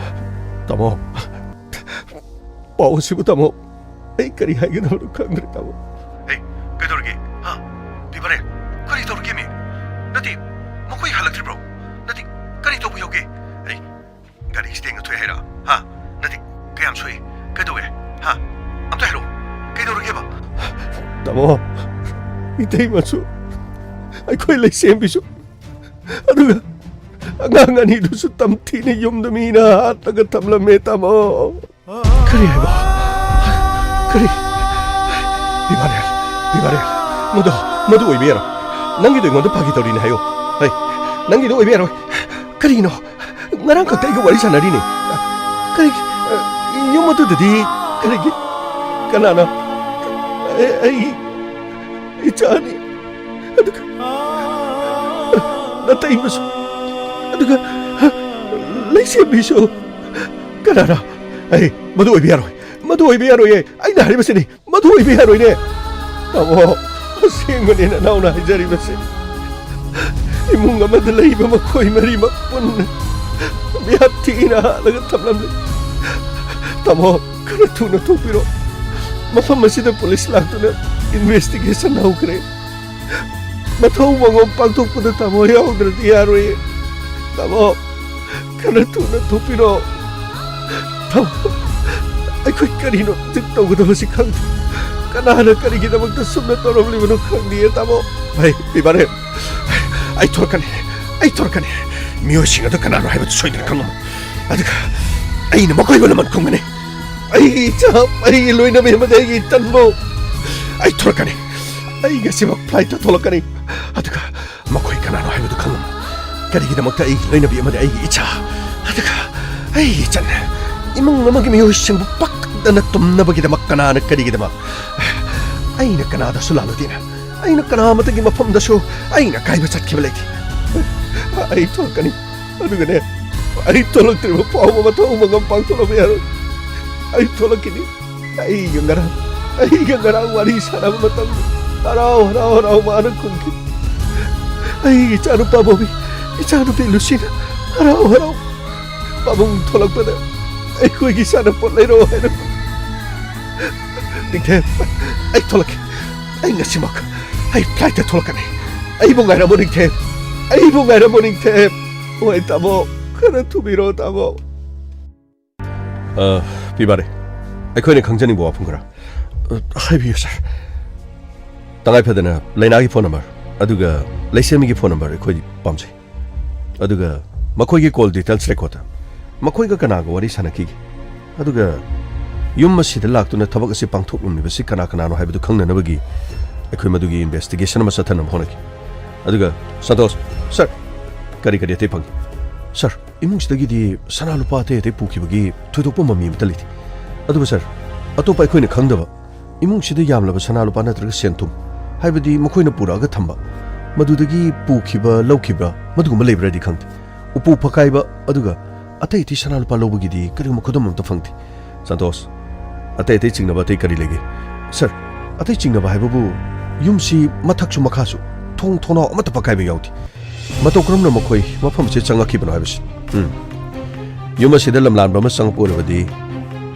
ꯇꯥꯃꯣ, ꯄꯥꯎ ꯑꯁꯤꯕꯨ ꯇꯥꯃꯣ, ꯑꯩ ꯀꯔꯤ ꯍꯥꯏꯒꯗꯕꯅꯣ ꯈꯪꯗ꯭ꯔꯦ ꯇꯥꯃꯣ꯫ ꯑꯦ, ꯀꯩꯗꯧꯔꯒꯦ? ꯍꯥ? ꯄꯤꯕꯥꯔꯦꯜ, ꯀꯔꯤ ꯇꯧꯔꯒꯦ ꯃꯤ? ꯅꯠꯇꯦ, ꯃꯈꯣꯏ ꯍꯜꯂꯛꯇ꯭ꯔꯤꯕ꯭ꯔꯣ? ꯅꯠꯇꯦ, ꯀꯔꯤ ꯇꯧꯕ ꯌꯥꯎꯒꯦ? ꯑꯩ ꯒꯥꯔꯤ ꯁ꯭ꯇꯦꯡꯒ ꯊꯣꯛꯑꯦ ꯍꯥꯏꯔꯣ? ꯍꯥ? ꯅꯠꯇꯦ, ꯀꯌꯥꯝ ꯁꯣꯛꯏ? ꯀꯩꯗꯧꯋꯦ? ꯍꯥ? ꯑꯝꯇ ꯍꯥꯏꯔꯛꯑꯣ꯫ ꯀꯩꯗꯧꯔꯒꯦꯕ? ꯇꯥꯃꯣ, ꯏꯇꯩꯃꯁꯨ, ꯑꯩꯈꯣꯏ ꯂꯩꯁꯦꯝꯕꯤꯁꯨ, ꯑꯗꯨꯒ ꯑꯉꯥꯡ ꯑꯅꯤꯗꯨꯁꯨ ꯇꯝꯊꯤꯅ ꯌꯨꯝꯗ ꯃꯤꯅ ꯍꯥꯠꯂꯒ ꯊꯝꯂꯝꯃꯦ, ꯇꯥꯃꯣ꯫ ꯀꯔꯤ ꯍꯥꯏꯕ? ꯀꯔꯤ? ꯕꯤꯃꯥꯔꯦꯜ, ꯕꯤꯃꯥꯔꯦꯜ, ꯃꯗꯨ, ꯃꯗꯨ ꯑꯣꯏꯕ ꯌꯥꯔꯣꯏ꯫ ꯅꯪꯒꯤꯗꯣ ꯑꯩꯉꯣꯟꯗ ꯐꯥꯒꯤ ꯇꯧꯔꯤꯅꯦ ꯍꯥꯏꯌꯣ꯫ ꯍꯩ, ꯅꯪꯒꯤꯗꯣ ꯑꯣꯏꯕ ꯌꯥꯔꯣꯏ꯫ ꯀꯔꯤꯅꯣ? ꯉꯔꯥꯡ ꯈꯛꯇ ꯑꯩꯒ ꯋꯥꯔꯤ ꯁꯥꯟꯅꯔꯤꯅꯦ꯫ ꯀꯔꯤꯒꯤ? ꯌꯨꯝ ꯑꯗꯨꯗꯗꯤ ꯀꯔꯤꯒꯤ? ꯀꯅꯥꯅ? ꯑꯩ, ꯑꯩ ꯏꯆꯥꯅꯤ꯫ ꯑꯗꯨꯒ ꯅꯇꯩꯃꯁꯨ, ꯑꯗꯨꯒ ꯂꯩꯁꯦꯝꯕꯤꯁꯨ꯫ ꯀꯅꯥꯅ? ꯑꯩ, ꯃꯗꯨ ꯑꯣꯏꯕ ꯌꯥꯔꯣꯏ꯫ ꯃꯗꯨ ꯑꯣꯏꯕ ꯌꯥꯔꯣꯏꯌꯦ꯫ ꯑꯩꯅ ꯍꯥꯏꯔꯤꯕꯁꯤꯅꯤ, ꯃꯗꯨ ꯑꯣꯏꯕ ꯌꯥꯔꯣꯏꯅꯦ꯫ ꯇꯥꯃꯣ, ꯑꯁꯦꯡꯕꯅꯦ ꯅꯅꯥꯎꯅ ꯍꯥꯏꯖꯔꯤꯕꯁꯦ꯫ ꯏꯃꯨꯡ ꯑꯃꯗ ꯂꯩꯕ ꯃꯈꯣꯏ ꯃꯔꯤꯃꯛ ꯄꯨꯟꯅ ꯃꯤꯍꯥꯠ ꯊꯤꯅ ꯍꯥꯠꯂꯒ ꯊꯝꯂꯝꯂꯦ꯫ ꯇꯥꯃꯣ, ꯈꯔ ꯊꯨꯅ ꯊꯣꯛꯄꯤꯔꯣ꯫ ꯃꯐꯝ ꯑꯁꯤꯗ ꯄꯨꯂꯤꯁ ꯂꯥꯛꯇꯨꯅ ꯏꯟꯚꯦꯁꯇꯤꯒꯦꯁꯟ ꯍꯧꯈ꯭ꯔꯦ꯫ ꯃꯊꯧ ꯃꯉꯣꯝ ꯄꯥꯡꯊꯣꯛꯄꯗ ꯇꯥꯃꯣ ꯌꯥꯎꯗ꯭ꯔꯗꯤ ꯌꯥꯔꯣꯏꯌꯦ꯫ ꯇꯥꯃꯣ, ꯈꯔ ꯊꯨꯅ ꯊꯣꯛꯄꯤꯔꯣ꯫ ꯇꯥꯃꯣ, ꯑꯩꯈꯣꯏ ꯀꯔꯤꯅꯣ ꯍꯧꯖꯤꯛ ꯇꯧꯒꯗꯕꯁꯤ ꯈꯪꯗꯦ꯫ ꯀꯅꯥꯅ ꯀꯔꯤꯒꯤꯗꯃꯛꯇ ꯁꯨꯝꯅ ꯇꯧꯔꯝꯂꯤꯕꯅꯣ ꯈꯪꯗꯦꯌꯦ, ꯇꯥꯃꯣ꯫ ꯚꯥꯏ, ꯕꯤꯃꯥꯔꯦꯜ, ꯑꯩ ꯊꯣꯔꯛꯀꯅꯤ, ꯑꯩ ꯊꯣꯔꯛꯀꯅꯤ꯫ ꯃꯤꯑꯣꯏꯁꯤꯡ ꯑꯗꯨ ꯀꯅꯥꯅꯣ ꯍꯥꯏꯕꯗꯨ ꯁꯣꯏꯗꯅ ꯈꯪꯂꯝꯃꯨ꯫ ꯑꯗꯨꯒ ꯑꯩꯅ ꯃꯈꯣꯏꯕꯨ ꯂꯃꯟ ꯈꯨꯝꯒꯅꯤ꯫ ꯑꯩꯒꯤ ꯏꯆꯥ, ꯑꯩꯒꯤ ꯂꯣꯏꯅꯕꯤ ꯑꯃꯗꯤ ꯑꯩꯒꯤ ꯏꯆꯟꯕꯨ꯫ ꯑꯩ ꯊꯣꯔꯛꯀꯅꯤ꯫ ꯑꯩ ꯉꯁꯤꯃꯛ ꯐ꯭ꯂꯥꯏꯠꯇ ꯊꯣꯛꯂꯛꯀꯅꯤ꯫ ꯑꯗꯨꯒ ꯃꯈꯣꯏ ꯀꯅꯥꯅꯣ ꯍꯥꯏꯕꯗꯨ ꯈꯪꯂꯝꯃꯨ꯫ ꯀꯔꯤꯒꯤꯗꯃꯛꯇ ꯑꯩꯒꯤ ꯂꯣꯏꯅꯕꯤ ꯑꯃꯗꯤ ꯑꯩꯒꯤ ꯏꯆꯥ, ꯑꯗꯨꯒ ꯑꯩꯒꯤ ꯏꯆꯟ, ꯏꯃꯨꯡ ꯑꯃꯒꯤ ꯃꯤꯑꯣꯏꯁꯤꯡꯕꯨ ꯄꯥꯛꯇꯅ ꯇꯨꯝꯅꯕꯒꯤꯗꯃꯛ ꯀꯅꯥꯅ ꯀꯔꯤꯒꯤꯗꯃꯛ? ꯑꯩꯅ ꯀꯅꯥꯗꯁꯨ ꯂꯥꯜꯂꯨꯗꯦꯅ꯫ ꯑꯩꯅ ꯀꯅꯥ ꯑꯃꯠꯇꯒꯤ ꯃꯐꯝꯗꯁꯨ ꯑꯩꯅ ꯑꯀꯥꯏꯕ ꯆꯠꯈꯤꯕ ꯂꯩꯇꯦ꯫ ꯑꯩ ꯊꯣꯛꯂꯛꯀꯅꯤ꯫ ꯑꯗꯨꯒꯅꯦ, ꯑꯩ ꯊꯣꯛꯂꯛꯇ꯭ꯔꯤꯕ ꯐꯥꯎꯕ ꯃꯊꯧ ꯃꯉꯝ ꯄꯥꯡꯊꯣꯛꯂꯕ ꯌꯥꯔꯣꯏ꯫ ꯑꯩ ꯊꯣꯛꯂꯛꯈꯤꯅꯤ꯫ ꯑꯩꯒ ꯉꯔꯥꯡ, ꯑꯩꯒ ꯉꯔꯥꯡ ꯋꯥꯔꯤ ꯁꯥꯟꯅꯕ ꯃꯇꯝꯗ ꯍꯔꯥꯎ, ꯍꯔꯥꯎ, ꯍꯔꯥꯎ ꯃꯥꯅ ꯈꯨꯝꯈꯤ꯫ ꯑꯩꯒꯤ ꯏꯆꯥꯅꯨꯄꯥ ꯕꯣꯕꯤ, ꯏꯆꯥꯅꯨꯄꯤ ꯂꯨꯁꯤꯅ ꯍꯔꯥꯎ, ꯍꯔꯥꯎ ꯄꯥꯕꯨꯡ ꯊꯣꯛꯂꯛꯄꯗ ꯑꯩꯈꯣꯏꯒꯤ ꯁꯥꯟꯅꯄꯣꯠ ꯂꯩꯔꯛꯑꯣ ꯍꯥꯏꯔꯛꯄ꯫ ꯅꯤꯡꯊꯦꯝ, ꯑꯩ ꯊꯣꯛꯂꯛꯀꯦ꯫ ꯑꯩ ꯉꯁꯤꯃꯛ ꯑꯩ ꯐ꯭ꯂꯥꯏꯠꯇ ꯊꯣꯛꯂꯛꯀꯅꯤ꯫ ꯑꯩꯕꯨ ꯉꯥꯏꯔꯝꯃꯣ, ꯅꯤꯡꯊꯦꯝ꯫ ꯑꯩꯕꯨ ꯉꯥꯏꯔꯝꯃꯣ, ꯅꯤꯡꯊꯦꯝ꯫ ꯍꯣꯏ, ꯇꯥꯃꯣ꯫ ꯈꯔ ꯊꯨꯕꯤꯔꯣ, ꯇꯥꯃꯣ꯫ ꯑ, ꯄꯤꯕꯥꯔꯦ, ꯑꯩꯈꯣꯏꯅ ꯈꯪꯖꯅꯤꯡꯕ ꯋꯥꯐꯝ ꯈꯔ꯫ ꯑ, ꯍꯥꯏꯕꯤꯌꯨ, ꯁꯥꯔ꯫ ꯇꯉꯥꯏ ꯐꯗꯅ ꯂꯩꯅꯥꯒꯤ ꯐꯣꯟ ꯅꯝꯕꯔ ꯑꯗꯨꯒ ꯂꯩꯁꯦꯝꯕꯤꯒꯤ ꯐꯣꯟ ꯅꯝꯕꯔ ꯑꯩꯈꯣꯏ ꯄꯥꯝꯖꯩ꯫ ꯑꯗꯨꯒ ꯃꯈꯣꯏꯒꯤ ꯀꯣꯜ ꯗꯤꯇꯦꯜꯁ ꯔꯦꯀꯣꯔꯗ, ꯃꯈꯣꯏꯒ ꯀꯅꯥꯒ ꯋꯥꯔꯤ ꯁꯥꯟꯅꯈꯤꯒꯦ, ꯑꯗꯨꯒ ꯌꯨꯝ ꯑꯁꯤꯗ ꯂꯥꯛꯇꯨꯅ ꯊꯕꯛ ꯑꯁꯤ ꯄꯥꯡꯊꯣꯛꯂꯝꯂꯤꯕꯁꯤ ꯀꯅꯥ ꯀꯅꯥꯅꯣ ꯍꯥꯏꯕꯗꯨ ꯈꯪꯅꯅꯕꯒꯤ ꯑꯩꯈꯣꯏ ꯃꯗꯨꯒꯤ ꯏꯟꯚꯦꯁꯇꯤꯒꯦꯁꯟ ꯑꯃ ꯆꯠꯊꯅꯕ ꯍꯣꯠꯅꯈꯤ꯫ ꯑꯗꯨꯒ ꯁꯟꯇꯣꯁ, ꯁꯥꯔ, ꯀꯔꯤ ꯀꯔꯤ ꯑꯇꯩ ꯐꯪꯉꯤ? ꯁꯥꯔ, ꯏꯃꯨꯡꯁꯤꯗꯒꯤꯗꯤ ꯁꯅꯥ ꯂꯨꯄꯥ ꯑꯇꯩ ꯑꯇꯩ ꯄꯨꯈꯤꯕꯒꯤ ꯊꯣꯏꯗꯣꯛꯄ ꯃꯃꯤ ꯑꯃꯠꯇ ꯂꯩꯇꯦ꯫ ꯑꯗꯨꯕꯨ ꯁꯥꯔ, ꯑꯇꯣꯞꯄ ꯑꯩꯈꯣꯏꯅ ꯈꯪꯗꯕ ꯏꯃꯨꯡꯁꯤꯗ ꯌꯥꯝꯂꯕ ꯁꯅꯥ ꯂꯨꯄꯥ ꯅꯠꯇ꯭ꯔꯒ ꯁꯦꯟ ꯊꯨꯝ, ꯍꯥꯏꯕꯗꯤ ꯃꯈꯣꯏꯅ ꯄꯨꯔꯛꯑꯒ ꯊꯝꯕ, ꯃꯗꯨꯗꯒꯤ ꯄꯨꯈꯤꯕ, ꯂꯧꯈꯤꯕ꯭ꯔꯥ, ꯃꯗꯨꯒꯨꯝꯕ ꯂꯩꯕ꯭ꯔꯥꯗꯤ ꯈꯪꯗꯦ꯫ ꯎꯄꯨ ꯐꯛꯀꯥꯏꯕ, ꯑꯗꯨꯒ ꯑꯇꯩ ꯑꯇꯩ ꯁꯅꯥ ꯂꯨꯄꯥ ꯂꯧꯕꯒꯤꯗꯤ ꯀꯔꯤꯒꯨꯝꯕ ꯈꯨꯗꯝ ꯑꯝꯇ ꯐꯪꯗꯦ꯫ ꯁꯟꯇꯣꯁ, ꯑꯇꯩ ꯑꯇꯩ ꯆꯤꯡꯅꯕ ꯑꯇꯩ ꯀꯔꯤ ꯂꯩꯒꯦ? ꯁꯥꯔ, ꯑꯇꯩ ꯆꯤꯡꯅꯕ ꯍꯥꯏꯕꯕꯨ ꯌꯨꯝꯁꯤ ꯃꯊꯛꯁꯨ ꯃꯈꯥꯁꯨ ꯊꯣꯡ ꯊꯣꯡꯅꯥꯎ ꯑꯃꯠꯇ ꯐꯛꯀꯥꯏꯕ ꯌꯥꯎꯗꯦ꯫ ꯃꯇꯧ ꯀꯔꯝꯅ ꯃꯈꯣꯏ ꯃꯐꯝ ꯑꯁꯤꯗ ꯆꯪꯉꯛꯈꯤꯕꯅꯣ ꯍꯥꯏꯕꯁꯤ꯫ ꯎꯝ꯫ ꯌꯨꯝ ꯑꯁꯤꯗ ꯂꯝꯂꯥꯟꯕ ꯑꯃ ꯆꯪꯉꯛꯄ ꯑꯣꯏꯔꯕꯗꯤ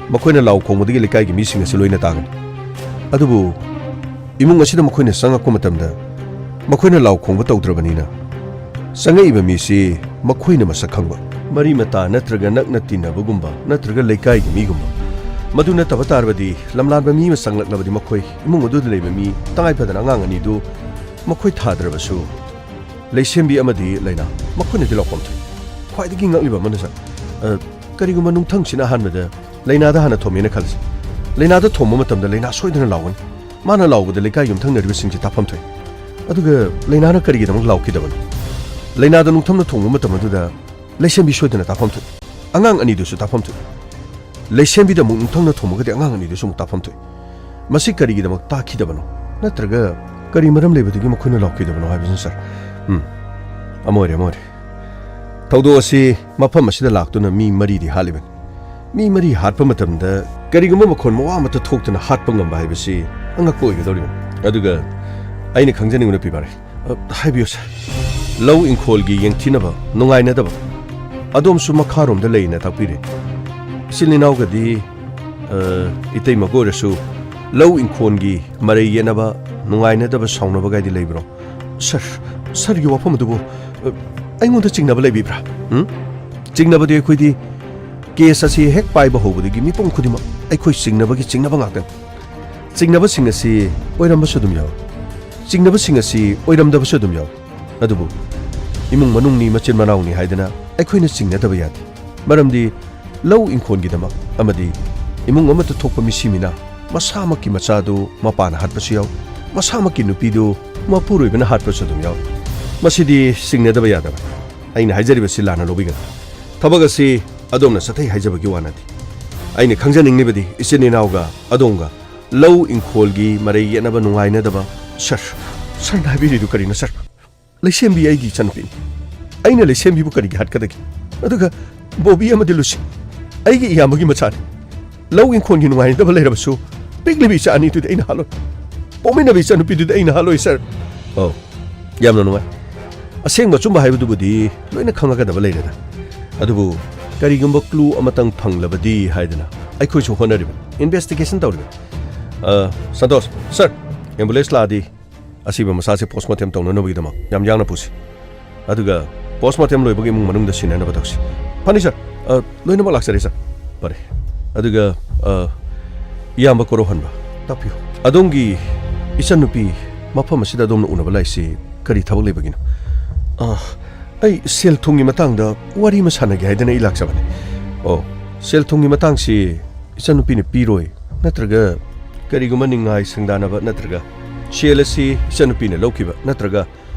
ꯃꯈꯣꯏꯅ ꯂꯥꯎ ꯈꯣꯡꯕꯗꯒꯤ ꯂꯩꯀꯥꯏꯒꯤ ꯃꯤꯁꯤꯡ ꯑꯁꯤ ꯂꯣꯏꯅ ꯇꯥꯒꯅꯤ꯫ ꯑꯗꯨꯕꯨ ꯏꯃꯨꯡ ꯑꯁꯤꯗ ꯃꯈꯣꯏꯅ ꯆꯪꯉꯛꯄ ꯃꯇꯝꯗ ꯃꯈꯣꯏꯅ ꯂꯥꯎ ꯈꯣꯡꯕ ꯇꯧꯗ꯭ꯔꯕꯅꯤꯅ ꯆꯪꯉꯛꯏꯕ ꯃꯤꯁꯤ ꯃꯈꯣꯏꯅ ꯃꯁꯛ ꯈꯪꯕ, ꯃꯔꯤ ꯃꯇꯥ ꯅꯠꯇ꯭ꯔꯒ ꯅꯛꯅ ꯇꯤꯟꯅꯕꯒꯨꯝꯕ ꯅꯠꯇ꯭ꯔꯒ ꯂꯩꯀꯥꯏꯒꯤ ꯃꯤꯒꯨꯝꯕ꯫ ꯃꯗꯨ ꯅꯠꯇꯕ ꯇꯥꯔꯕꯗꯤ ꯂꯝꯂꯥꯟꯕ ꯃꯤ ꯑꯃ ꯆꯪꯂꯛꯂꯕꯗꯤ ꯃꯈꯣꯏ ꯏꯃꯨꯡ ꯑꯗꯨꯗ ꯂꯩꯕ ꯃꯤ ꯇꯉꯥꯏ ꯐꯗꯅ ꯑꯉꯥꯡ ꯑꯅꯤꯗꯨ ꯃꯈꯣꯏ ꯊꯥꯗ꯭ꯔꯕꯁꯨ ꯂꯩꯁꯦꯝꯕꯤ ꯑꯃꯗꯤ ꯂꯩꯅꯥ ꯃꯈꯣꯏꯅꯗꯤ ꯂꯥꯎꯐꯝ ꯊꯣꯛꯏ꯫ ꯈ꯭ꯋꯥꯏꯗꯒꯤ ꯉꯛꯂꯤꯕ ꯑꯃꯅ ꯁꯥꯔ, ꯑ, ꯀꯔꯤꯒꯨꯝꯕ ꯅꯨꯡꯊꯪꯁꯤꯅ ꯑꯍꯥꯟꯕꯗ ꯂꯩꯅꯥꯗ ꯍꯥꯟꯅ ꯊꯣꯝꯃꯦꯅ ꯈꯜꯂꯁꯤ꯫ ꯂꯩꯅꯥꯗ ꯊꯣꯝꯕ ꯃꯇꯝꯗ ꯂꯩꯅꯥ ꯁꯣꯏꯗꯅ ꯂꯥꯎꯒꯅꯤ꯫ ꯃꯥꯅ ꯂꯥꯎꯕꯗ ꯂꯩꯀꯥꯏ ꯌꯨꯝꯊꯪꯅꯔꯤꯕꯁꯤꯡꯁꯦ ꯇꯥꯐꯝ ꯊꯣꯛꯏ꯫ ꯑꯗꯨꯒ ꯂꯩꯅꯥꯅ ꯀꯔꯤꯒꯤꯗꯃꯛ ꯂꯥꯎꯈꯤꯗꯕꯅꯣ? ꯂꯩꯅꯥꯗ ꯅꯨꯡꯊꯪꯅ ꯊꯣꯝꯕ ꯃꯇꯝ ꯑꯗꯨꯗ ꯂꯩꯁꯦꯝꯕꯤ ꯁꯣꯏꯗꯅ ꯇꯥꯐꯝ ꯊꯣꯛꯏ꯫ ꯑꯉꯥꯡ ꯑꯅꯤꯗꯨꯁꯨ ꯇꯥꯐꯝ ꯊꯣꯛꯏ꯫ ꯂꯩꯁꯦꯝꯕꯤꯗ ꯑꯃꯨꯛ ꯅꯨꯡꯊꯪꯅ ꯊꯣꯝꯃꯒꯗꯤ ꯑꯉꯥꯡ ꯑꯅꯤꯗꯨꯁꯨ ꯑꯃꯨꯛ ꯇꯥꯐꯝ ꯊꯣꯛꯏ꯫ ꯃꯁꯤ ꯀꯔꯤꯒꯤꯗꯃꯛ ꯇꯥꯈꯤꯗꯕꯅꯣ? ꯅꯠꯇ꯭ꯔꯒ ꯀꯔꯤ ꯃꯔꯝ ꯂꯩꯕꯗꯒꯤ ꯃꯈꯣꯏꯅ ꯂꯥꯎꯈꯤꯗꯕꯅꯣ ꯍꯥꯏꯕꯁꯤꯅꯤ, ꯁꯥꯔ꯫ ꯎꯝ, ꯑꯃ ꯑꯣꯏꯔꯦ, ꯑꯃ ꯑꯣꯏꯔꯦ꯫ ꯊꯧꯗꯣꯛ ꯑꯁꯤ ꯃꯐꯝ ꯑꯁꯤꯗ ꯂꯥꯛꯇꯨꯅ ꯃꯤ ꯃꯔꯤꯗꯤ ꯍꯥꯠꯂꯤꯕꯅꯤ꯫ ꯃꯤ ꯃꯔꯤ ꯍꯥꯠꯄ ꯃꯇꯝꯗ ꯀꯔꯤꯒꯨꯝꯕ ꯃꯈꯣꯟ ꯃꯋꯥ ꯑꯃꯠꯇ ꯊꯣꯛꯇꯅ ꯍꯥꯠꯄ ꯉꯝꯕ ꯍꯥꯏꯕꯁꯤ ꯑꯉꯛꯄ ꯑꯣꯏꯒꯗꯧꯔꯤꯕꯅꯤ꯫ ꯑꯗꯨꯒ ꯑꯩꯅ ꯈꯪꯖꯅꯤꯡꯕꯅ, ꯄꯤꯕꯥꯔꯤ, ꯑ, ꯍꯥꯏꯕꯤꯌꯨ, ꯁꯥꯔ꯫ ꯂꯧ ꯏꯪꯈꯣꯜꯒꯤ ꯌꯦꯡꯊꯤꯅꯕ, ꯅꯨꯡꯉꯥꯏꯅꯗꯕ, ꯑꯗꯣꯝꯁꯨ ꯃꯈꯥꯔꯣꯝꯗ ꯂꯩꯅ ꯇꯥꯛꯄꯤꯔꯦ꯫ ꯏꯆꯤꯜ ꯏꯅꯥꯎꯒꯗꯤ, ꯑ, ꯏꯇꯩꯃꯒ ꯑꯣꯏꯔꯁꯨ ꯂꯧ ꯏꯪꯈꯣꯜꯒꯤ ꯃꯔꯩ ꯌꯦꯠꯅꯕ, ꯅꯨꯡꯉꯥꯏꯅꯗꯕ, ꯁꯥꯎꯅꯕꯒꯥꯏꯗꯤ ꯂꯩꯕ꯭ꯔꯣ? ꯁꯥꯔ, ꯁꯥꯔꯒꯤ ꯋꯥꯐꯝ ꯑꯗꯨꯕꯨ, ꯑ, ꯑꯩꯉꯣꯟꯗ ꯆꯤꯡꯅꯕ ꯂꯩꯕꯤꯕ꯭ꯔꯥ? ꯎꯝ? ꯆꯤꯡꯅꯕꯗꯤ ꯑꯩꯈꯣꯏꯗꯤ ꯀꯦꯁ ꯑꯁꯤ ꯍꯦꯛ ꯄꯥꯏꯕ ꯍꯧꯕꯗꯒꯤ ꯃꯤꯄꯨꯝ ꯈꯨꯗꯤꯡꯃꯛ ꯑꯩꯈꯣꯏ ꯆꯤꯡꯅꯕꯒꯤ ꯆꯤꯡꯅꯕ ꯉꯥꯛꯇꯅꯤ꯫ ꯆꯤꯡꯅꯕꯁꯤꯡ ꯑꯁꯤ ꯑꯣꯏꯔꯝꯕꯁꯨ ꯑꯗꯨꯝ ꯌꯥꯎꯏ꯫ ꯆꯤꯡꯅꯕꯁꯤꯡ ꯑꯁꯤ ꯑꯣꯏꯔꯝꯗꯕꯁꯨ ꯑꯗꯨꯝ ꯌꯥꯎꯏ꯫ ꯑꯗꯨꯕꯨ ꯏꯃꯨꯡ ꯃꯅꯨꯡꯅꯤ, ꯃꯆꯤꯟ ꯃꯅꯥꯎꯅꯤ ꯍꯥꯏꯗꯅ ꯑꯩꯈꯣꯏꯅ ꯆꯤꯡꯅꯗꯕ ꯌꯥꯗꯦ꯫ ꯃꯔꯝꯗꯤ ꯂꯧ ꯏꯪꯈꯣꯜꯒꯤꯗꯃꯛ ꯑꯃꯗꯤ ꯏꯃꯨꯡ ꯑꯃꯠꯇ ꯊꯣꯛꯄ ꯃꯤꯁꯤ ꯃꯤꯅ ꯃꯁꯥꯃꯛꯀꯤ ꯃꯆꯥꯗꯨ ꯃꯄꯥꯅ ꯍꯥꯠꯄꯁꯨ ꯌꯥꯎꯏ, ꯃꯁꯥꯃꯛꯀꯤ ꯅꯨꯄꯤꯗꯨ ꯃꯄꯨꯔꯣꯏꯕꯅ ꯍꯥꯠꯄꯁꯨ ꯑꯗꯨꯝ ꯌꯥꯎꯏ꯫ ꯃꯁꯤꯗꯤ ꯆꯤꯡꯅꯗꯕ ꯌꯥꯗꯕ꯫ ꯑꯩꯅ ꯍꯥꯏꯖꯔꯤꯕꯁꯤ ꯂꯥꯟꯅ ꯂꯧꯕꯤꯒꯅꯨ꯫ ꯊꯕꯛ ꯑꯁꯤ ꯑꯗꯣꯝꯅ ꯆꯠꯊꯩ ꯍꯥꯏꯖꯕꯒꯤ ꯋꯥ ꯅꯠꯇꯦ꯫ ꯑꯩꯅ ꯈꯪꯖꯅꯤꯡꯂꯤꯕꯗꯤ ꯏꯆꯤꯟ ꯏꯅꯥꯎꯒ ꯑꯗꯣꯝꯒ ꯂꯧ ꯏꯪꯈꯣꯜꯒꯤ ꯃꯔꯩ ꯌꯦꯠꯅꯕ ꯅꯨꯡꯉꯥꯏꯅꯗꯕ꯫ ꯁꯥꯔ, ꯁꯥꯔꯅ ꯍꯥꯏꯕꯤꯔꯤꯗꯨ ꯀꯔꯤꯅꯣ, ꯁꯥꯔ? ꯂꯩꯁꯦꯝꯕꯤ ꯑꯩꯒꯤ ꯏꯆꯟꯅꯨꯄꯤꯅꯤ꯫ ꯑꯩꯅ ꯂꯩꯁꯦꯝꯕꯤꯕꯨ ꯀꯔꯤꯒꯤ ꯍꯥꯠꯀꯗꯒꯦ? ꯑꯗꯨꯒ ꯕꯣꯕꯤ ꯑꯃꯗꯤ ꯂꯨꯁꯤ ꯑꯩꯒꯤ ꯏꯌꯥꯝꯕꯒꯤ ꯃꯆꯥꯅꯤ꯫ ꯂꯧ ꯏꯪꯈꯣꯜꯒꯤ ꯅꯨꯡꯉꯥꯏꯅꯗꯕ ꯂꯩꯔꯕꯁꯨ ꯄꯤꯛꯂꯤꯕ ꯏꯆꯥ ꯑꯅꯤꯗꯨꯗꯤ ꯑꯩꯅ ꯍꯥꯠꯂꯣꯏ꯫ ꯄꯣꯛꯃꯤꯟꯅꯕ ꯏꯆꯟꯅꯨꯄꯤꯗꯨꯗꯤ ꯑꯩꯅ ꯍꯥꯠꯂꯣꯏ, ꯁꯥꯔ꯫ ꯑꯣ, ꯌꯥꯝꯅ ꯅꯨꯡꯉꯥꯏ꯫ ꯑꯁꯦꯡꯕ ꯑꯆꯨꯝꯕ ꯍꯥꯏꯕꯗꯨꯕꯨꯗꯤ ꯂꯣꯏꯅ ꯈꯪꯉꯒꯗꯕ ꯂꯩꯔꯦꯗ꯫ ꯑꯗꯨꯕꯨ ꯀꯔꯤꯒꯨꯝꯕ clue ꯑꯃꯇꯪ ꯐꯪꯂꯕꯗꯤ ꯍꯥꯏꯗꯅ ꯑꯩꯈꯣꯏꯁꯨ ꯍꯣꯠꯅꯔꯤꯕꯅꯤ, investigation ꯇꯧꯔꯤꯕꯅꯤ꯫ ꯑ, ꯁꯟꯇꯣꯁ, ꯁꯥꯔ, ambulance ꯂꯥꯛꯑꯗꯤ ꯑꯁꯤꯕ ꯃꯁꯥꯁꯦ postmortem ꯇꯧꯅꯅꯕꯒꯤꯗꯃꯛ ꯌꯥꯝ ꯌꯥꯡꯅ ꯄꯨꯁꯤ꯫ ꯑꯗꯨꯒ postmortem ꯂꯣꯏꯕꯒꯤ ꯏꯃꯨꯡ ꯃꯅꯨꯡꯗ ꯁꯤꯟꯅꯅꯕ ꯇꯧꯁꯤ꯫ ꯐꯅꯤ, ꯁꯥꯔ꯫ ꯑ, ꯂꯣꯏꯅꯃꯛ ꯂꯥꯛꯆꯔꯦ, ꯁꯥꯔ꯫ ꯐꯔꯦ꯫ ꯑꯗꯨꯒ, ꯑ, ꯏꯌꯥꯝꯕ ꯀꯣꯔꯧꯍꯟꯕ, ꯇꯥꯛꯄꯤꯌꯨ꯫ ꯑꯗꯣꯝꯒꯤ ꯏꯆꯟꯅꯨꯄꯤ ꯃꯐꯝ ꯑꯁꯤꯗ ꯑꯗꯣꯝꯅ ꯎꯅꯕ ꯂꯥꯛꯏꯁꯤ ꯀꯔꯤ ꯊꯕꯛ ꯂꯩꯕꯒꯤꯅꯣ? ꯑ, ꯑꯩ ꯁꯦꯜ ꯊꯨꯝꯒꯤ ꯃꯇꯥꯡꯗ ꯋꯥꯔꯤ ꯑꯃ ꯁꯥꯟꯅꯒꯦ ꯍꯥꯏꯗꯅ ꯑꯩ ꯂꯥꯛꯆꯕꯅꯤ꯫ ꯑꯣ, ꯁꯦꯜ ꯊꯨꯝꯒꯤ ꯃꯇꯥꯡꯁꯤ ꯏꯆꯟꯅꯨꯄꯤꯅ ꯄꯤꯔꯣꯏ, ꯅꯠꯇ꯭ꯔꯒ ꯀꯔꯤꯒꯨꯝꯕ ꯅꯤꯡꯉꯥꯏ ꯁꯪꯗꯥꯅꯕ, ꯅꯠꯇ꯭ꯔꯒ ꯁꯦꯜ ꯑꯁꯤ ꯏꯆꯟꯅꯨꯄꯤꯅ ꯂꯧꯈꯤꯕ, ꯅꯠꯇ꯭ꯔꯒ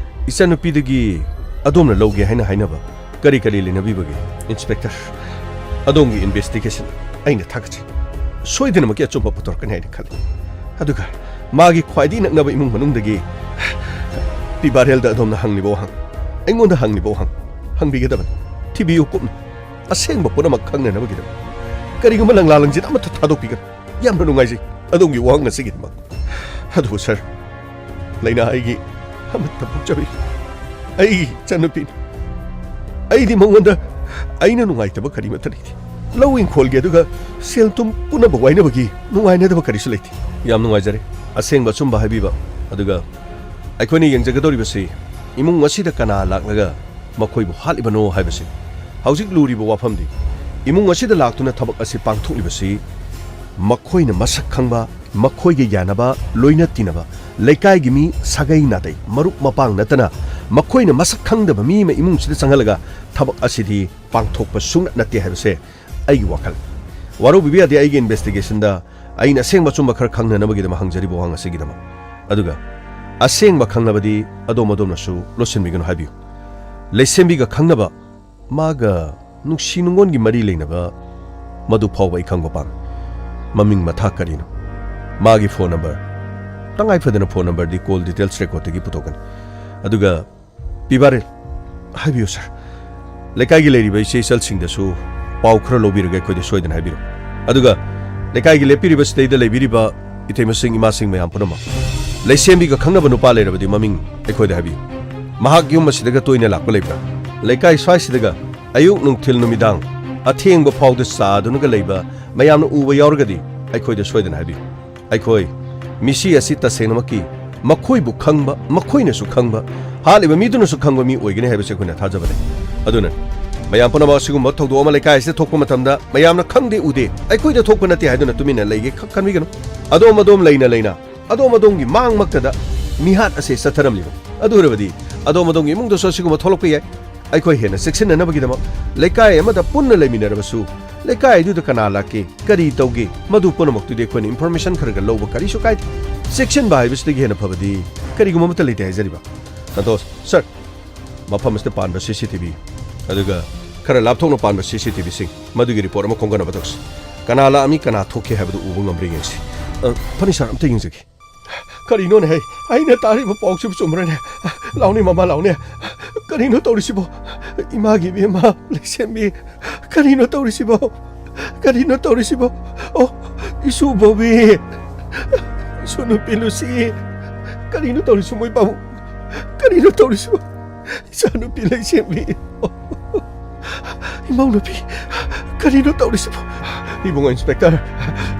ꯏꯆꯟꯅꯨꯄꯤꯗꯒꯤ ꯑꯗꯣꯝꯅ ꯂꯧꯒꯦ ꯍꯥꯏꯅ ꯍꯥꯏꯅꯕ ꯀꯔꯤ ꯀꯔꯤ ꯂꯩꯅꯕꯤꯕꯒꯦ? ꯏꯟꯁꯄꯦꯛꯇꯔ, ꯑꯗꯣꯝꯒꯤ investigation ꯑꯩꯅ ꯊꯥꯒꯠꯆꯩ꯫ ꯁꯣꯏꯗꯅꯃꯛꯀꯤ ꯑꯆꯨꯝꯕ ꯄꯨꯊꯣꯔꯛꯀꯅꯤ ꯍꯥꯏꯅ ꯈꯜꯂꯤ꯫ ꯑꯗꯨꯒ ꯃꯥꯒꯤ ꯈ꯭ꯋꯥꯏꯗꯒꯤ ꯅꯛꯅꯕ ꯏꯃꯨꯡ ꯃꯅꯨꯡꯗꯒꯤ ꯄꯤ ꯕꯥꯔꯦꯜꯗ ꯑꯗꯣꯝꯅ ꯍꯪꯂꯤꯕ ꯋꯥꯍꯪ, ꯑꯩꯉꯣꯟꯗ ꯍꯪꯂꯤꯕ ꯋꯥꯍꯪ ꯍꯪꯕꯤꯒꯗꯕꯅꯤ꯫ ꯊꯤꯕꯤꯌꯨ ꯀꯨꯞꯅ, ꯑꯁꯦꯡꯕ ꯄꯨꯝꯅꯃꯛ ꯈꯪꯅꯅꯕꯒꯤꯗꯃꯛ꯫ ꯀꯔꯤꯒꯨꯝꯕ ꯂꯪꯂꯥ ꯂꯪꯖꯤꯠ ꯑꯃꯠꯇ ꯊꯥꯗꯣꯛꯄꯤꯒꯅꯨ꯫ ꯌꯥꯝꯅ ꯅꯨꯡꯉꯥꯏꯖꯩ ꯑꯗꯣꯝꯒꯤ ꯋꯥꯍꯪ ꯑꯁꯤꯒꯤꯗꯃꯛ꯫ ꯑꯗꯨꯕꯨ ꯁꯥꯔ, ꯂꯩꯅꯥ ꯑꯩꯒꯤ ꯑꯃꯠꯇ ꯄꯣꯛꯆꯕꯤ ꯑꯩꯒꯤ ꯏꯆꯟꯅꯨꯄꯤꯅꯤ꯫ ꯑꯩꯗꯤ ꯃꯉꯣꯟꯗ ꯑꯩꯅ ꯅꯨꯡꯉꯥꯏꯇꯕ ꯀꯔꯤꯃꯠꯇ ꯂꯩꯇꯦ꯫ ꯂꯧ ꯏꯪꯈꯣꯜꯒꯤ ꯑꯗꯨꯒ ꯁꯦꯜ ꯊꯨꯝ ꯄꯨꯝꯅꯃꯛ ꯋꯥꯏꯅꯕꯒꯤ ꯅꯨꯡꯉꯥꯏꯅꯗꯕ ꯀꯔꯤꯁꯨ ꯂꯩꯇꯦ꯫ ꯌꯥꯝ ꯅꯨꯡꯉꯥꯏꯖꯔꯦ ꯑꯁꯦꯡꯕ ꯑꯆꯨꯝꯕ ꯍꯥꯏꯕꯤꯕ꯫ ꯑꯗꯨꯒ ꯑꯩꯈꯣꯏꯅ ꯌꯦꯡꯖꯒꯗꯧꯔꯤꯕꯁꯤ ꯏꯃꯨꯡ ꯑꯁꯤꯗ ꯀꯅꯥ ꯂꯥꯛꯂꯒ ꯃꯈꯣꯏꯕꯨ ꯍꯥꯠꯂꯤꯕꯅꯣ ꯍꯥꯏꯕꯁꯤ꯫ ꯍꯧꯖꯤꯛ ꯂꯨꯔꯤꯕ ꯋꯥꯐꯝꯗꯤ ꯏꯃꯨꯡ ꯑꯁꯤꯗ ꯂꯥꯛꯇꯨꯅ ꯊꯕꯛ ꯑꯁꯤ ꯄꯥꯡꯊꯣꯛꯂꯤꯕꯁꯤ ꯃꯈꯣꯏꯅ ꯃꯁꯛ ꯈꯪꯕ, ꯃꯈꯣꯏꯒ ꯌꯥꯅꯕ, ꯂꯣꯏꯅ ꯇꯤꯟꯅꯕ, ꯂꯩꯀꯥꯏꯒꯤ ꯃꯤ, ꯁꯥꯒꯩ ꯅꯥꯇꯩ, ꯃꯔꯨꯞ ꯃꯄꯥꯡ ꯅꯠꯇꯅ ꯃꯈꯣꯏꯅ ꯃꯁꯛ ꯈꯪꯗꯕ ꯃꯤ ꯑꯃ ꯏꯃꯨꯡꯁꯤꯗ ꯆꯪꯍꯜꯂꯒ ꯊꯕꯛ ꯑꯁꯤꯗꯤ ꯄꯥꯡꯊꯣꯛꯄ ꯁꯨꯡꯅ ꯅꯠꯇꯦ ꯍꯥꯏꯕꯁꯦ ꯑꯩꯒꯤ ꯋꯥꯈꯜ꯫ ꯋꯥꯔꯧꯕꯤꯕ ꯌꯥꯗꯦ, ꯑꯩꯒꯤ investigationꯗ ꯑꯩꯅ ꯑꯁꯦꯡꯕ ꯑꯆꯨꯝꯕ ꯈꯔ ꯈꯪꯅꯅꯕꯒꯤꯗꯃꯛ ꯍꯪꯖꯔꯤꯕ ꯋꯥꯍꯪ ꯑꯁꯤꯒꯤꯗꯃꯛ꯫ ꯑꯗꯨꯒ ꯑꯁꯦꯡꯕ ꯈꯪꯅꯕꯗꯤ ꯑꯗꯣꯝ ꯑꯗꯣꯝꯅꯁꯨ ꯂꯣꯠꯁꯤꯟꯕꯤꯒꯅꯨ ꯍꯥꯏꯕꯤꯌꯨ꯫ ꯂꯩꯁꯦꯝꯕꯤꯒ ꯈꯪꯅꯕ, ꯃꯥꯒ ꯅꯨꯡꯁꯤ ꯅꯨꯡꯉꯣꯟꯒꯤ ꯃꯔꯤ ꯂꯩꯅꯕ, ꯃꯗꯨ ꯐꯥꯎꯕ ꯑꯩ ꯈꯪꯕ ꯄꯥꯝꯃꯤ꯫ ꯃꯃꯤꯡ ꯃꯊꯥ ꯀꯔꯤꯅꯣ? ꯃꯥꯒꯤ phone number, ꯇꯉꯥꯏ ꯐꯗꯅ phone numberꯗꯤ call details recordꯗꯒꯤ ꯄꯨꯊꯣꯛꯀꯅꯤ꯫ ꯑꯗꯨꯒ ꯄꯤꯕꯥꯔꯦꯜ, ꯍꯥꯏꯕꯤꯌꯨ sir꯫ ꯂꯩꯀꯥꯏꯒꯤ ꯂꯩꯔꯤꯕ ꯏꯆꯦ ꯏꯆꯜꯁꯤꯡꯗꯁꯨ ꯄꯥꯎ ꯈꯔ ꯂꯧꯕꯤꯔꯒ ꯑꯩꯈꯣꯏꯗ ꯁꯣꯏꯗꯅ ꯍꯥꯏꯕꯤꯔꯛꯎ꯫ ꯑꯗꯨꯒ ꯂꯩꯀꯥꯏꯒꯤ ꯂꯦꯞꯄꯤꯔꯤꯕ, ꯁꯤꯗꯩꯗ ꯂꯩꯕꯤꯔꯤꯕ ꯏꯇꯩꯃꯁꯤꯡ, ꯏꯃꯥꯁꯤꯡ ꯃꯌꯥꯝ ꯄꯨꯝꯅꯃꯛ, ꯂꯩꯁꯦꯝꯕꯤꯒ ꯈꯪꯅꯕ ꯅꯨꯄꯥ ꯂꯩꯔꯕꯗꯤ ꯃꯃꯤꯡ ꯑꯩꯈꯣꯏꯗ ꯍꯥꯏꯕꯤꯌꯨ꯫ ꯃꯍꯥꯛ ꯌꯨꯝ ꯑꯁꯤꯗꯒ ꯇꯣꯏꯅ ꯂꯥꯛꯄ ꯂꯩꯕ꯭ꯔꯥ? ꯂꯩꯀꯥꯏ ꯁ꯭ꯋꯥꯏꯁꯤꯗꯒ ꯑꯌꯨꯛ, ꯅꯨꯡꯊꯤꯜ, ꯅꯨꯃꯤꯗꯥꯡ ꯑꯊꯦꯡꯕ ꯐꯥꯎꯗ ꯆꯥꯗꯨꯅꯒ ꯂꯩꯕ ꯃꯌꯥꯝꯅ ꯎꯕ ꯌꯥꯎꯔꯒꯗꯤ ꯑꯩꯈꯣꯏꯗ ꯁꯣꯏꯗꯅ ꯍꯥꯏꯕꯤꯌꯨ꯫ ꯑꯩꯈꯣꯏ ꯃꯤꯁꯤ ꯑꯁꯤ ꯇꯁꯦꯡꯅꯃꯛꯀꯤ ꯃꯈꯣꯏꯕꯨ ꯈꯪꯕ, ꯃꯈꯣꯏꯅꯁꯨ ꯈꯪꯕ, ꯍꯥꯠꯂꯤꯕ ꯃꯤꯗꯨꯅꯁꯨ ꯈꯪꯕ ꯃꯤ ꯑꯣꯏꯒꯅꯤ ꯍꯥꯏꯕꯁꯤ ꯑꯩꯈꯣꯏꯅ ꯊꯥꯖꯕ ꯂꯩ꯫ ꯑꯗꯨꯅ ꯃꯌꯥꯝ ꯄꯨꯝꯅꯃꯛ ꯑꯁꯤꯒꯨꯝꯕ ꯊꯧꯗꯣꯛ ꯑꯃ ꯂꯩꯀꯥꯏ ꯑꯁꯤꯗ ꯊꯣꯛꯄ ꯃꯇꯝꯗ ꯃꯌꯥꯝꯅ ꯈꯪꯗꯦ ꯎꯗꯦ, ꯑꯩꯈꯣꯏꯗ ꯊꯣꯛꯄ ꯅꯠꯇꯦ ꯍꯥꯏꯗꯨꯅ ꯇꯨꯃꯤꯟꯅ ꯂꯩꯒꯦ ꯈꯛ ꯈꯟꯕꯤꯒꯅꯨ꯫ ꯑꯗꯣꯝ ꯑꯗꯣꯝ ꯂꯩꯅ ꯂꯩꯅ ꯑꯗꯣꯝ ꯑꯗꯣꯝꯒꯤ ꯃꯥꯡꯃꯛꯇꯗ ꯃꯤꯍꯥꯠ ꯑꯁꯦ ꯆꯠꯊꯔꯝꯂꯤꯕꯅꯤ꯫ ꯑꯗꯨ ꯑꯣꯏꯔꯕꯗꯤ ꯑꯗꯣꯝ ꯑꯗꯣꯝꯒꯤ ꯏꯃꯨꯡꯗꯁꯨ ꯑꯁꯤꯒꯨꯝꯕ ꯊꯣꯛꯂꯛꯄ ꯌꯥꯏ꯫ ꯑꯩꯈꯣꯏ ꯍꯦꯟꯅ ꯆꯦꯛꯁꯤꯟꯅꯅꯕꯒꯤꯗꯃꯛ ꯂꯩꯀꯥꯏ ꯑꯃꯗ ꯄꯨꯟꯅ ꯂꯩꯃꯤꯟꯅꯔꯕꯁꯨ ꯂꯩꯀꯥꯏ ꯑꯗꯨꯗ ꯀꯅꯥ ꯂꯥꯛꯀꯦ, ꯀꯔꯤ ꯇꯧꯒꯦ, ꯃꯗꯨ ꯄꯨꯝꯅꯃꯛꯇꯨꯗꯤ ꯑꯩꯈꯣꯏꯅ information ꯈꯔ ꯈꯔ ꯂꯧꯕ ꯀꯔꯤꯁꯨ ꯀꯥꯏꯗꯦ꯫ ꯆꯦꯛꯁꯤꯟꯕ ꯍꯥꯏꯕꯁꯤꯗꯒꯤ ꯍꯦꯟꯅ ꯐꯕꯗꯤ ꯀꯔꯤꯒꯨꯝꯕ ꯑꯃꯠꯇ ꯂꯩꯇꯦ ꯍꯥꯏꯖꯔꯤꯕ꯫ ꯁꯟꯇꯣꯁ, sir, ꯃꯐꯝ ꯑꯁꯤꯗ ꯄꯥꯟꯕ CCTV, ꯑꯗꯨꯒ ꯈꯔ ꯂꯥꯞꯊꯣꯛꯅ ꯄꯥꯟꯕ CCTVꯁꯤꯡ, ꯃꯗꯨꯒꯤ report ꯑꯃ ꯈꯣꯝꯒꯠꯅꯕ ꯇꯧꯁꯤ꯫ ꯀꯅꯥ ꯂꯥꯛꯑꯝꯃꯤ, ꯀꯅꯥ ꯊꯣꯛꯈꯤ ꯍꯥꯏꯕꯗꯨ ꯎꯕ ꯉꯝꯕ꯭ꯔꯥ ꯌꯦꯡꯁꯤ꯫ ꯑ, ꯐꯅꯤ sir, ꯑꯝꯇ ꯌꯦꯡꯖꯒꯦ꯫ ꯀꯔꯤꯅꯣꯅꯦ ꯍꯦ? ꯑꯩꯅ ꯇꯥꯔꯤꯕ ꯄꯥꯎꯁꯤꯕꯨ ꯆꯨꯝꯕ꯭ꯔꯅꯦ? ꯂꯥꯎꯅꯦ ꯃꯃꯥ, ꯂꯥꯎꯅꯦ꯫ ꯀꯔꯤꯅꯣ ꯇꯧꯔꯤꯁꯤꯕꯣ? ꯏꯃꯥꯒꯤ ꯏꯕꯦꯝꯃ, ꯂꯩꯁꯦꯝꯕꯤ, ꯀꯔꯤꯅꯣ ꯇꯧꯔꯤꯁꯤꯕꯣ? ꯀꯔꯤꯅꯣ ꯇꯧꯔꯤꯁꯤꯕꯣ? ꯑꯣ, ꯏꯁꯨ ꯕꯣꯕꯤ, ꯏꯁꯨ ꯅꯨꯄꯤ ꯂꯨꯁꯤ, ꯀꯔꯤꯅꯣ ꯇꯧꯔꯤꯁꯤ ꯃꯣꯏ ꯄꯥꯕꯨꯡ? ꯀꯔꯤꯅꯣ ꯇꯧꯔꯤꯁꯤꯕꯣ? ꯏꯆꯥꯅꯨꯄꯤ ꯂꯩꯁꯦꯝꯕꯤ꯫ ꯏꯃꯧ ꯅꯨꯄꯤ, ꯀꯔꯤꯅꯣ ꯇꯧꯔꯤꯁꯤꯕꯣ? ꯏꯕꯨꯡꯉꯣ ꯏꯟꯁꯄꯦꯛꯇꯔ,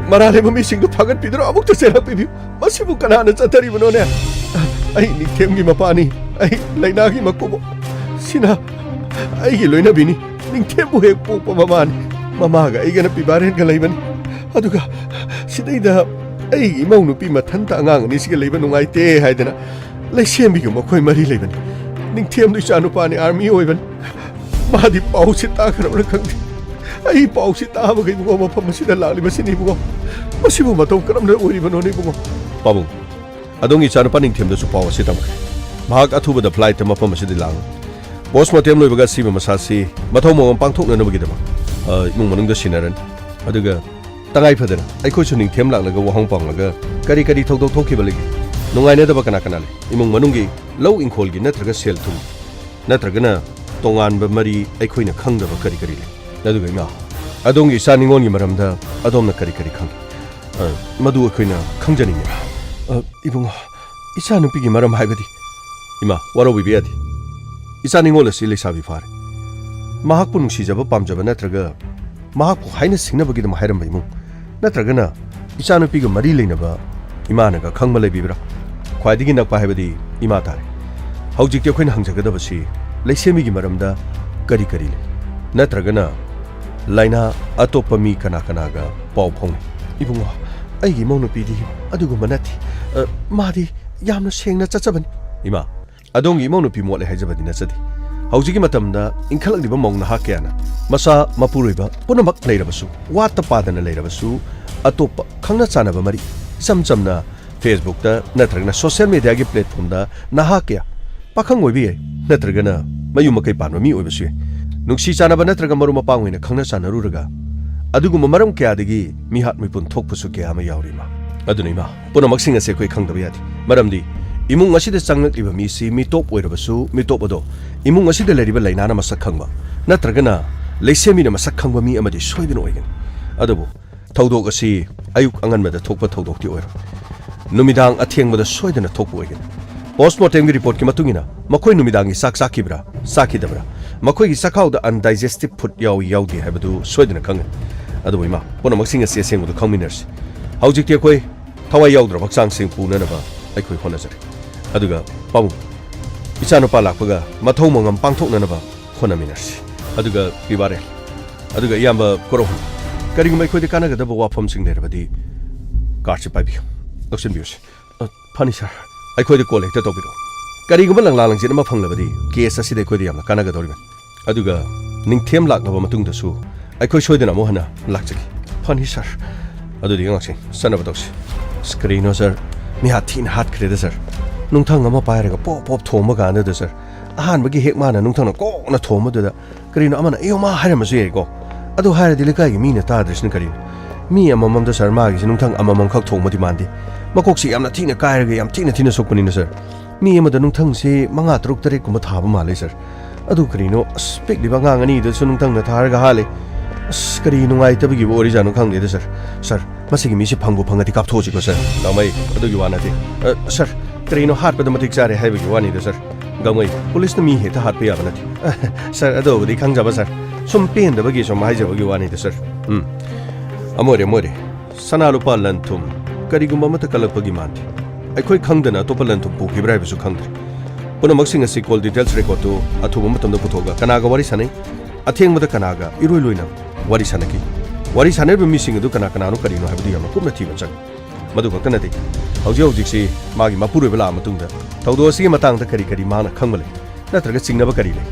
ꯃꯔꯥꯜ ꯂꯩꯕ ꯃꯤꯁꯤꯡꯗꯨ ꯐꯥꯒꯠꯄꯤꯗꯨꯅ ꯑꯃꯨꯛꯇ ꯆꯦꯜꯂꯛꯄꯤꯕꯤꯌꯨ꯫ ꯃꯁꯤꯕꯨ ꯀꯅꯥꯅ ꯆꯠꯊꯔꯤꯕꯅꯣꯅꯦ? ꯑꯩ ꯅꯤꯡꯊꯦꯝꯒꯤ ꯃꯄꯥꯅꯤ꯫ ꯑꯩ ꯂꯩꯅꯥꯒꯤ ꯃꯀꯨꯕꯣꯛ꯫ ꯁꯤꯅ ꯑꯩꯒꯤ ꯂꯣꯏꯅꯕꯤꯅꯤ꯫ ꯅꯤꯡꯊꯦꯝꯕꯨ ꯍꯦꯛ ꯄꯣꯛꯄ ꯃꯃꯥꯅꯤ꯫ ꯃꯃꯥꯒ ꯑꯩꯒꯅ ꯄꯤꯕꯥꯔꯦꯟꯒ ꯂꯩꯕꯅꯤ꯫ ꯑꯗꯨꯒ ꯁꯤꯗꯩꯗ ꯑꯩꯒꯤ ꯏꯃꯧ ꯅꯨꯄꯤ ꯃꯊꯟꯇ ꯑꯉꯥꯡ ꯑꯅꯤꯁꯤꯒ ꯂꯩꯕ ꯅꯨꯡꯉꯥꯏꯇꯦ ꯍꯥꯏꯗꯅ ꯂꯩꯁꯦꯝꯕꯤꯒ ꯃꯈꯣꯏ ꯃꯔꯤ ꯂꯩꯕꯅꯤ꯫ ꯅꯤꯡꯊꯦꯝꯗꯣ ꯏꯆꯥ ꯅꯨꯄꯥꯅꯤ, ꯑꯥꯔꯃꯤ ꯑꯣꯏꯕꯅꯤ꯫ ꯃꯥꯗꯤ ꯄꯥꯎꯁꯤ ꯇꯥꯈ꯭ꯔꯕ꯭ꯔꯥ ꯈꯪꯗꯦ꯫ ꯑꯩ ꯄꯥꯎꯁꯤ ꯇꯥꯕꯒ ꯏꯕꯨꯡꯉꯣ, ꯃꯐꯝ ꯑꯁꯤꯗ ꯂꯥꯛꯂꯤꯕꯁꯤꯅꯤ ꯏꯕꯨꯡꯉꯣ꯫ ꯃꯁꯤꯕꯨ ꯃꯇꯧ ꯀꯔꯝꯅ ꯑꯣꯏꯔꯤꯕꯅꯣꯅꯦ ꯏꯕꯨꯡꯉꯣ? ꯄꯥꯕꯨꯡ, ꯑꯗꯣꯝꯒꯤ ꯏꯆꯥꯅꯨꯄꯥ ꯅꯤꯡꯊꯦꯝꯗꯁꯨ ꯄꯥꯎ ꯑꯁꯤ ꯇꯝꯈ꯭ꯔꯦ꯫ ꯃꯍꯥꯛ ꯑꯊꯨꯕꯗ flightꯇ ꯃꯐꯝ ꯑꯁꯤꯗ ꯂꯥꯛꯂꯅꯤ꯫ Postmortem ꯂꯣꯏꯕꯒ ꯑꯁꯤꯕ ꯃꯁꯥꯁꯤ ꯃꯊꯧ ꯃꯉꯝ ꯄꯥꯡꯊꯣꯛꯅꯅꯕꯒꯤꯗꯃꯛ, ꯑ, ꯏꯃꯨꯡ ꯃꯅꯨꯡꯗ ꯁꯤꯟꯅꯔꯅꯤ꯫ ꯑꯗꯨꯒ ꯇꯉꯥꯏ ꯐꯗꯅ ꯑꯩꯈꯣꯏꯁꯨ ꯅꯤꯡꯊꯦꯝ ꯂꯥꯛꯂꯒ ꯋꯥꯍꯪ ꯄꯥꯡꯂꯒ ꯀꯔꯤ ꯀꯔꯤ ꯊꯧꯗꯣꯛ ꯊꯣꯛꯈꯤꯕ ꯂꯩꯒꯦ? ꯅꯨꯡꯉꯥꯏꯅꯗꯕ ꯀꯅꯥ ꯀꯅꯥ ꯂꯩ? ꯏꯃꯨꯡ ꯃꯅꯨꯡꯒꯤ, ꯂꯧ ꯏꯪꯈꯣꯜꯒꯤ ꯅꯠꯇ꯭ꯔꯒ ꯁꯦꯜ ꯊꯨꯝ, ꯅꯠꯇ꯭ꯔꯒꯅ ꯇꯣꯉꯥꯟꯕ ꯃꯔꯤ ꯑꯩꯈꯣꯏꯅ ꯈꯪꯗꯕ ꯀꯔꯤ ꯀꯔꯤ ꯂꯩ? ꯑꯗꯨꯒ ꯏꯃꯥ, ꯑꯗꯣꯝꯒꯤ ꯏꯆꯥ ꯅꯤꯉꯣꯜꯒꯤ ꯃꯔꯝꯗ ꯑꯗꯣꯝꯅ ꯀꯔꯤ ꯀꯔꯤ ꯈꯪꯒꯦ? ꯑ, ꯃꯗꯨ ꯑꯩꯈꯣꯏꯅ ꯈꯪꯖꯅꯤꯡꯉꯤ꯫ ꯑ, ꯏꯕꯨꯡꯉꯣ, ꯏꯆꯥꯅꯨꯄꯤꯒꯤ ꯃꯔꯝ ꯍꯥꯏꯕꯗꯤ? ꯏꯃꯥ, ꯋꯥꯔꯧꯕꯤꯕ ꯌꯥꯗꯦ꯫ ꯏꯆꯥ ꯅꯤꯉꯣꯜ ꯑꯁꯤ ꯂꯩꯁꯥꯕꯤ ꯐꯥꯔꯦ꯫ ꯃꯍꯥꯛꯄꯨ ꯅꯨꯡꯁꯤꯖꯕ ꯄꯥꯝꯖꯕ ꯅꯠꯇ꯭ꯔꯒ ꯃꯍꯥꯛꯄꯨ ꯍꯥꯏꯅ ꯁꯤꯡꯅꯕꯒꯤꯗꯃꯛ ꯍꯥꯏꯔꯝꯕ ꯏꯃꯨꯡ, ꯅꯠꯇ꯭ꯔꯒꯅ ꯏꯆꯥꯅꯨꯄꯤꯒ ꯃꯔꯤ ꯂꯩꯅꯕ ꯏꯃꯥꯅꯒ ꯈꯪꯕ ꯂꯩꯕꯤꯕ꯭ꯔꯥ? ꯈ꯭ꯋꯥꯏꯗꯒꯤ ꯅꯛꯄ ꯍꯥꯏꯕꯗꯤ ꯏꯃꯥ ꯇꯥꯔꯦ꯫ ꯍꯧꯖꯤꯛꯇꯤ ꯑꯩꯈꯣꯏꯅ ꯍꯪꯖꯒꯗꯕꯁꯤ ꯂꯩꯁꯦꯝꯕꯤꯒꯤ ꯃꯔꯝꯗ ꯀꯔꯤ ꯀꯔꯤ ꯂꯩ? ꯅꯠꯇ꯭ꯔꯒꯅ ꯂꯥꯏꯅꯥ ꯑꯇꯣꯞꯄ ꯃꯤ ꯀꯅꯥ ꯀꯅꯥꯒ ꯄꯥꯎ ꯐꯥꯎꯅꯩ? ꯏꯕꯨꯡꯉꯣ, ꯑꯩꯒꯤ ꯏꯃꯧ ꯅꯨꯄꯤꯗꯤ ꯑꯗꯨꯒꯨꯝꯕ ꯅꯠꯇꯦ꯫ ꯑ, ꯃꯥꯗꯤ ꯌꯥꯝꯅ ꯁꯦꯡꯅ ꯆꯠꯆꯕꯅꯤ꯫ ꯏꯃꯥ, ꯑꯗꯣꯝꯒꯤ ꯏꯃꯧ ꯅꯨꯄꯤ ꯃꯣꯠꯂꯦ ꯍꯥꯏꯖꯕꯗꯤ ꯅꯠꯆꯗꯦ꯫ ꯍꯧꯖꯤꯛꯀꯤ ꯃꯇꯝꯗ ꯏꯟꯈꯠꯂꯛꯂꯤꯕ ꯃꯧ ꯅꯍꯥ ꯀꯌꯥꯅ ꯃꯆꯥ ꯃꯄꯨꯔꯣꯏꯕ ꯄꯨꯝꯅꯃꯛ ꯂꯩꯔꯕꯁꯨ, ꯋꯥꯠꯇ ꯄꯥꯗꯅ ꯂꯩꯔꯕꯁꯨ, ꯑꯇꯣꯞꯄ ꯈꯪꯅ ꯆꯥꯟꯅꯕ ꯃꯔꯤ, ꯏꯆꯝ ꯆꯝꯅ Facebookꯇ ꯅꯠꯇ꯭ꯔꯒꯅ social mediaꯒꯤ platformꯗ ꯅꯍꯥ ꯀꯌꯥ, ꯄꯥꯈꯪ ꯑꯣꯏꯕ ꯌꯥꯏ, ꯅꯠꯇ꯭ꯔꯒꯅ ꯃꯌꯨꯝ ꯃꯀꯩ ꯄꯥꯟꯕ ꯃꯤ ꯑꯣꯏꯕꯁꯨ ꯌꯥꯏ, ꯅꯨꯡꯁꯤ ꯆꯥꯟꯅꯕ ꯅꯠꯇ꯭ꯔꯒ ꯃꯔꯨꯞ ꯃꯄꯥꯡ ꯑꯣꯏꯅ ꯈꯪꯅ ꯆꯥꯟꯅꯔꯨꯔꯒ, ꯑꯗꯨꯒꯨꯝꯕ ꯃꯔꯝ ꯀꯌꯥꯗꯒꯤ ꯃꯤꯍꯥꯠ ꯃꯤꯄꯨꯟ ꯊꯣꯛꯄꯁꯨ ꯀꯌꯥ ꯑꯃ ꯌꯥꯎꯔꯤ, ꯏꯃꯥ꯫ ꯑꯗꯨꯅ, ꯏꯃꯥ, ꯄꯨꯝꯅꯃꯛꯁꯤꯡ ꯑꯁꯤ ꯑꯩꯈꯣꯏ ꯈꯪꯗꯕ ꯌꯥꯗꯦ꯫ ꯃꯔꯝꯗꯤ ꯏꯃꯨꯡ ꯑꯁꯤꯗ ꯆꯪꯂꯛꯂꯤꯕ ꯃꯤꯁꯤ ꯃꯤꯇꯣꯞ ꯑꯣꯏꯔꯕꯁꯨ, ꯃꯤꯇꯣꯞ ꯑꯗꯣ ꯏꯃꯨꯡ ꯑꯁꯤꯗ ꯂꯩꯔꯤꯕ ꯂꯥꯏꯅꯥꯅ ꯃꯁꯛ ꯈꯪꯕ ꯅꯠꯇ꯭ꯔꯒꯅ ꯂꯩꯁꯦꯝꯕꯤꯅ ꯃꯁꯛ ꯈꯪꯕ ꯃꯤ ꯑꯃꯗꯤ ꯁꯣꯏꯗꯅ ꯑꯣꯏꯒꯅꯤ꯫ ꯑꯗꯨꯕꯨ ꯊꯧꯗꯣꯛ ꯑꯁꯤ ꯑꯌꯨꯛ ꯑꯉꯟꯕꯗ ꯊꯣꯛꯄ ꯊꯧꯗꯣꯛꯇꯤ ꯑꯣꯏꯔꯣꯏ꯫ ꯅꯨꯃꯤꯗꯥꯡ ꯑꯊꯦꯡꯕꯗ ꯁꯣꯏꯗꯅ ꯊꯣꯛꯄ ꯑꯣꯏꯒꯅꯤ꯫ Postmortemꯒꯤ reportꯀꯤ ꯃꯇꯨꯡ ꯏꯟꯅ ꯃꯈꯣꯏ ꯅꯨꯃꯤꯗꯥꯡꯒꯤ ꯆꯥꯛ ꯆꯥꯈꯤꯕ꯭ꯔꯥ, ꯆꯥꯈꯤꯗꯕ꯭ꯔꯥ, ꯃꯈꯣꯏꯒꯤ ꯆꯥꯛꯈꯥꯎꯗ undigested food ꯌꯥꯎꯏ ꯌꯥꯎꯗꯦ ꯍꯥꯏꯕꯗꯨ ꯁꯣꯏꯗꯅ ꯈꯪꯒꯅꯤ꯫ ꯑꯗꯨꯕꯨ ꯏꯃꯥ, ꯄꯨꯝꯅꯃꯛꯁꯤꯡ ꯑꯁꯤ ꯑꯁꯦꯡꯕꯗꯨ ꯈꯪꯃꯤꯟꯅꯔꯁꯤ꯫ ꯍꯧꯖꯤꯛꯇꯤ ꯑꯩꯈꯣꯏ ꯊꯋꯥꯏ ꯌꯥꯎꯗ꯭ꯔꯕ ꯍꯛꯆꯥꯡꯁꯤꯡ ꯄꯨꯅꯅꯕ ꯑꯩꯈꯣꯏ ꯍꯣꯠꯅꯖꯔꯤ꯫ ꯑꯗꯨꯒ ꯄꯥꯕꯨꯡ, ꯏꯆꯥꯅꯨꯄꯥ ꯂꯥꯛꯄꯒ ꯃꯊꯧ ꯃꯉꯝ ꯄꯥꯡꯊꯣꯛꯅꯅꯕ ꯍꯣꯠꯅꯃꯤꯟꯅꯔꯁꯤ꯫ ꯑꯗꯨꯒ ꯄꯤꯕꯥꯔꯦꯜ, ꯑꯗꯨꯒ ꯏꯌꯥꯝꯕ ꯀꯣꯔꯧꯍꯟ, ꯀꯔꯤꯒꯨꯝꯕ ꯑꯩꯈꯣꯏꯗ ꯀꯥꯟꯅꯒꯗꯕ ꯋꯥꯐꯝꯁꯤꯡ ꯂꯩꯔꯕꯗꯤ ꯀꯥꯔꯗꯁꯤ ꯄꯥꯏꯕꯤꯌꯨ, ꯂꯧꯁꯤꯟꯕꯤꯌꯨꯁꯤ꯫ ꯑ, ꯐꯅꯤ ꯁꯥꯔ꯫ ꯑꯩꯈꯣꯏꯗ ꯀꯣꯜ ꯍꯦꯛꯇ ꯇꯧꯕꯤꯔꯛꯎ꯫ ꯀꯔꯤꯒꯨꯝꯕ ꯂꯪꯂꯥ ꯂꯪꯖꯤꯠ ꯑꯃ ꯐꯪꯂꯕꯗꯤ ꯀꯦꯁ ꯑꯁꯤꯗ ꯑꯩꯈꯣꯏꯗ ꯌꯥꯝꯅ ꯀꯥꯟꯅꯒꯗꯧꯔꯤꯕꯅꯤ꯫ ꯑꯗꯨꯒ ꯅꯤꯡꯊꯦꯝ ꯂꯥꯛꯂꯕ ꯃꯇꯨꯡꯗꯁꯨ ꯑꯩꯈꯣꯏ ꯁꯣꯏꯗꯅ ꯑꯃꯨꯛ ꯍꯟꯅ ꯂꯥꯛꯆꯒꯦ꯫ ꯐꯅꯤ ꯁꯥꯔ꯫ ꯑꯗꯨꯗꯤ ꯉꯥꯛꯁꯦ, ꯆꯠꯅꯕ ꯇꯧꯁꯤ꯫ ꯑꯁ, ꯀꯔꯤꯅꯣ ꯁꯥꯔ? ꯃꯤ ꯍꯥꯠꯊꯤꯅ ꯍꯥꯠꯈ꯭ꯔꯦꯗ ꯁꯥꯔ꯫ ꯅꯨꯡꯊꯪ ꯑꯃ ꯄꯥꯏꯔꯒ ꯄꯣꯞ ꯄꯣꯞ ꯊꯣꯝꯕ ꯀꯥꯟꯗꯨꯗ ꯁꯥꯔ, ꯑꯍꯥꯟꯕꯒꯤ ꯍꯦꯛ ꯃꯥꯅ ꯅꯨꯡꯊꯪꯅ ꯀꯣꯛꯅ ꯊꯣꯝꯕꯗꯨꯗ ꯀꯔꯤꯅꯣ ꯑꯃꯅ "ꯑꯌꯣ ꯃꯥ" ꯍꯥꯏꯔꯝꯕꯁꯨ ꯌꯥꯏꯀꯣ꯫ ꯑꯗꯨ ꯍꯥꯏꯔꯗꯤ ꯂꯩꯀꯥꯏꯒꯤ ꯃꯤꯅ ꯇꯥꯗ꯭ꯔꯤꯁꯤꯅ ꯀꯔꯤꯅꯣ? ꯃꯤ ꯑꯃꯃꯝꯗ ꯁꯥꯔ ꯃꯥꯒꯤꯁꯦ ꯅꯨꯡꯊꯪ ꯑꯃꯃꯝꯈꯛ ꯊꯣꯡꯕꯗꯤ ꯃꯥꯟꯗꯦ꯫ ꯃꯀꯣꯛꯁꯤ ꯌꯥꯝꯅ ꯊꯤꯅ ꯀꯥꯏꯔꯒ ꯌꯥꯝ ꯊꯤꯅ ꯊꯤꯅ ꯁꯣꯛꯄꯅꯤꯅ ꯁꯥꯔ꯫ ꯃꯤ ꯑꯃꯗ ꯅꯨꯡꯊꯪꯁꯤ ꯃꯉꯥ, ꯇꯔꯨꯛ, ꯇꯔꯦꯠꯀꯨꯝꯕ ꯊꯥꯕ ꯃꯥꯜꯂꯦ ꯁꯥꯔ꯫ ꯑꯗꯨ ꯀꯔꯤꯅꯣ, ꯑꯁ, ꯄꯤꯛꯂꯤꯕ ꯑꯉꯥꯡ ꯑꯅꯤꯗꯁꯨ ꯅꯨꯡꯊꯪꯅ ꯊꯥꯔꯒ ꯍꯥꯠꯂꯦ꯫ ꯑꯁ, ꯀꯔꯤ ꯅꯨꯡꯉꯥꯏꯇꯕꯒꯤ ꯑꯣꯏꯔꯤꯖꯥꯠꯅꯣ ꯈꯪꯗꯦꯗ ꯁꯥꯔ꯫ ꯁꯥꯔ, ꯃꯁꯤꯒꯤ ꯃꯤꯁꯤ ꯐꯪꯕꯨ ꯐꯪꯉꯗꯤ ꯀꯥꯞꯊꯣꯛꯑꯁꯤꯀꯣ ꯁꯥꯔ꯫ ꯒꯥꯡꯃꯩ, ꯑꯗꯨꯒꯤ ꯋꯥ ꯅꯠꯇꯦ꯫ ꯑ, ꯁꯥꯔ, ꯀꯔꯤꯅꯣ ꯍꯥꯠꯄꯗ ꯃꯇꯤꯛ ꯆꯥꯔꯦ ꯍꯥꯏꯕꯒꯤ ꯋꯥꯅꯤꯗ ꯁꯥꯔ꯫ ꯒꯥꯡꯃꯩ, ꯄꯨꯂꯤꯁꯅ ꯃꯤ ꯍꯦꯛꯇ ꯍꯥꯠꯄ ꯌꯥꯕ ꯅꯠꯇꯦ꯫ ꯑ, ꯁꯥꯔ, ꯑꯗꯨꯕꯨꯗꯤ ꯈꯪꯖꯕ ꯁꯥꯔ꯫ ꯁꯨꯝ ꯄꯦꯟꯗꯕꯒꯤ ꯁꯨꯝ ꯍꯥꯏꯖꯕꯒꯤ ꯋꯥꯅꯤꯗ ꯁꯥꯔ꯫ ꯎꯝ꯫ ꯑꯃ ꯑꯣꯏꯔꯦ, ꯑꯃ ꯑꯣꯏꯔꯦ꯫ ꯁꯅꯥ ꯂꯨꯄꯥ ꯂꯟ ꯊꯨꯝ ꯀꯔꯤꯒꯨꯝꯕ ꯑꯃꯠꯇ ꯀꯜꯂꯛꯄꯒꯤ ꯃꯥꯟꯗꯦ꯫ ꯑꯩꯈꯣꯏ ꯈꯪꯗꯅ ꯑꯇꯣꯞꯄ ꯂꯟ ꯊꯨꯝ ꯄꯨꯈꯤꯕ꯭ꯔꯥ ꯍꯥꯏꯕꯁꯨ ꯈꯪꯗ꯭ꯔꯦ꯫ ꯄꯨꯝꯅꯃꯛꯁꯤꯡ ꯑꯁꯤ ꯀꯣꯜ ꯗꯤꯇꯦꯜꯁ ꯔꯦꯀꯣꯔꯠꯇꯨ ꯑꯊꯨꯕ ꯃꯇꯝꯗ ꯄꯨꯊꯣꯛꯑꯒ ꯀꯅꯥꯒ ꯋꯥꯔꯤ ꯁꯥꯟꯅꯩ, ꯑꯊꯦꯡꯕꯗ ꯀꯅꯥꯒ ꯏꯔꯣꯏ ꯂꯣꯏꯅ ꯋꯥꯔꯤ ꯁꯥꯟꯅꯈꯤ, ꯋꯥꯔꯤ ꯁꯥꯟꯅꯔꯤꯕ ꯃꯤꯁꯤꯡ ꯑꯗꯨ ꯀꯅꯥ ꯀꯅꯥꯅꯣ ꯀꯔꯤꯅꯣ ꯍꯥꯏꯕꯗꯨ ꯌꯥꯝꯅ ꯀꯨꯞꯅ ꯊꯤꯕ ꯆꯪꯏ꯫ ꯃꯗꯨ ꯈꯛꯇ ꯅꯠꯇꯦ, ꯍꯧꯖꯤꯛ ꯍꯧꯖꯤꯛꯁꯤ ꯃꯥꯒꯤ ꯃꯄꯨꯔꯣꯏꯕ ꯂꯥꯛꯑ ꯃꯇꯨꯡꯗ ꯊꯧꯗꯣꯛ ꯑꯁꯤꯒꯤ ꯃꯇꯥꯡꯗ ꯀꯔꯤ ꯀꯔꯤ ꯃꯥꯅ ꯈꯪꯕ ꯂꯩ ꯅꯠꯇ꯭ꯔꯒ ꯆꯤꯡꯅꯕ ꯀꯔꯤ ꯂꯩ,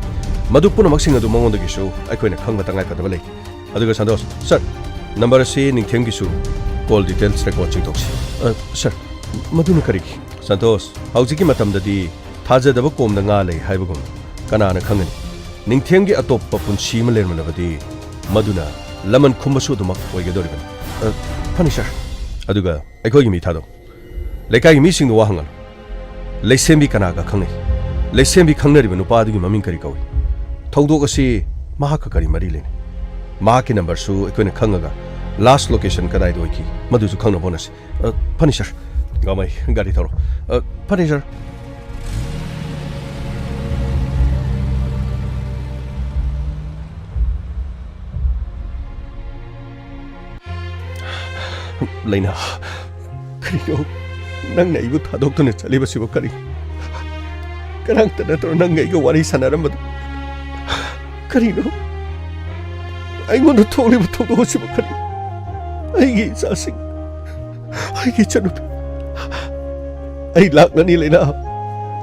ꯃꯗꯨ ꯄꯨꯝꯅꯃꯛꯁꯤꯡ ꯑꯗꯨ ꯃꯉꯣꯟꯗꯒꯤꯁꯨ ꯑꯩꯈꯣꯏꯅ ꯈꯪꯕ ꯇꯉꯥꯏ ꯐꯗꯕ ꯂꯩ꯫ ꯑꯗꯨꯒ ꯁꯟꯇꯣꯁ, ꯁꯥꯔ, ꯅꯝꯕꯔ ꯑꯁꯤ ꯅꯤꯡꯊꯦꯝꯒꯤꯁꯨ ꯀꯣꯜ ꯗꯤꯇꯦꯜꯁ ꯔꯦꯀꯣꯔꯠ ꯆꯤꯡꯊꯣꯛꯁꯤ꯫ ꯑ, ꯁꯥꯔ, ꯃꯗꯨꯅ ꯀꯔꯤꯒꯤ? ꯁꯟꯇꯣꯁ, ꯍꯧꯖꯤꯛꯀꯤ ꯃꯇꯝꯗꯗꯤ ꯊꯥꯖꯗꯕ ꯀꯣꯝꯗ ꯉꯥ ꯂꯩ ꯍꯥꯏꯕꯒꯨꯝ ꯀꯅꯥꯅ ꯈꯪꯒꯅꯤ? ꯅꯤꯡꯊꯦꯝꯒꯤ ꯑꯇꯣꯞꯄ ꯄꯨꯟꯁꯤ ꯑꯃ ꯂꯩꯔꯝꯂꯕꯗꯤ ꯃꯗꯨꯅ ꯂꯃꯟ ꯈꯨꯝꯕꯁꯨ ꯑꯗꯨꯃꯛ ꯑꯣꯏꯒꯗꯧꯔꯤꯕꯅꯤ꯫ ꯑ, ꯐꯅꯤ, ꯁꯥꯔ꯫ ꯑꯗꯨꯒ ꯑꯩꯈꯣꯏꯒꯤ ꯃꯤ ꯊꯥꯗꯣꯛ꯫ ꯂꯩꯀꯥꯏꯒꯤ ꯃꯤꯁꯤꯡꯗ ꯋꯥ ꯍꯪꯍꯜꯂꯨ꯫ ꯂꯩꯁꯦꯝꯕꯤ ꯀꯅꯥꯒ ꯈꯪꯅꯩ? ꯂꯩꯁꯦꯝꯕꯤ ꯈꯪꯅꯔꯤꯕ ꯅꯨꯄꯥ ꯑꯗꯨꯒꯤ ꯃꯃꯤꯡ ꯀꯔꯤ ꯀꯧꯏ? ꯊꯧꯗꯣꯛ ꯑꯁꯤ ꯃꯍꯥꯛꯀ ꯀꯔꯤ ꯃꯔꯤ ꯂꯩꯅꯩ? ꯃꯍꯥꯛꯀꯤ ꯅꯝꯕꯔꯁꯨ ꯑꯩꯈꯣꯏꯅ ꯈꯪꯉꯒ ꯂꯥꯁ ꯂꯣꯀꯦꯁꯟ ꯀꯗꯥꯏꯗ ꯑꯣꯏꯈꯤ ꯃꯗꯨꯁꯨ ꯈꯪꯅꯕ ꯍꯣꯠꯅꯁꯤ꯫ ꯑ, ꯐꯅꯤ, ꯁꯥꯔ꯫ ꯒꯥꯡꯃꯩ, ꯒꯥꯔꯤ ꯊꯧꯔꯣ꯫ ꯑ, ꯐꯅꯤ, ꯁꯥꯔ꯫ ꯂꯩꯅꯥ, ꯀꯔꯤꯅꯣ? ꯅꯪꯅ ꯑꯩꯕꯨ ꯊꯥꯗꯣꯛꯇꯨꯅ ꯆꯠꯂꯤꯕꯁꯤꯕꯨ ꯀꯔꯤ? ꯀꯅꯥꯝꯇ ꯅꯠꯇ꯭ꯔꯣ ꯅꯪꯒ ꯑꯩꯒ ꯋꯥꯔꯤ ꯁꯥꯟꯅꯔꯝꯕꯗꯨ? ꯀꯔꯤꯅꯣ? ꯑꯩꯉꯣꯟꯗ ꯊꯣꯛꯂꯤꯕ ꯊꯧꯗꯣꯛ ꯑꯁꯤꯕꯨ ꯈꯜꯂꯤ꯫ ꯑꯩꯒꯤ ꯏꯆꯥꯁꯤꯡ, ꯑꯩꯒꯤ ꯏꯆꯟꯅꯨꯄꯤ, ꯑꯩ ꯂꯥꯛꯂꯅꯤ, ꯂꯩꯅꯥ꯫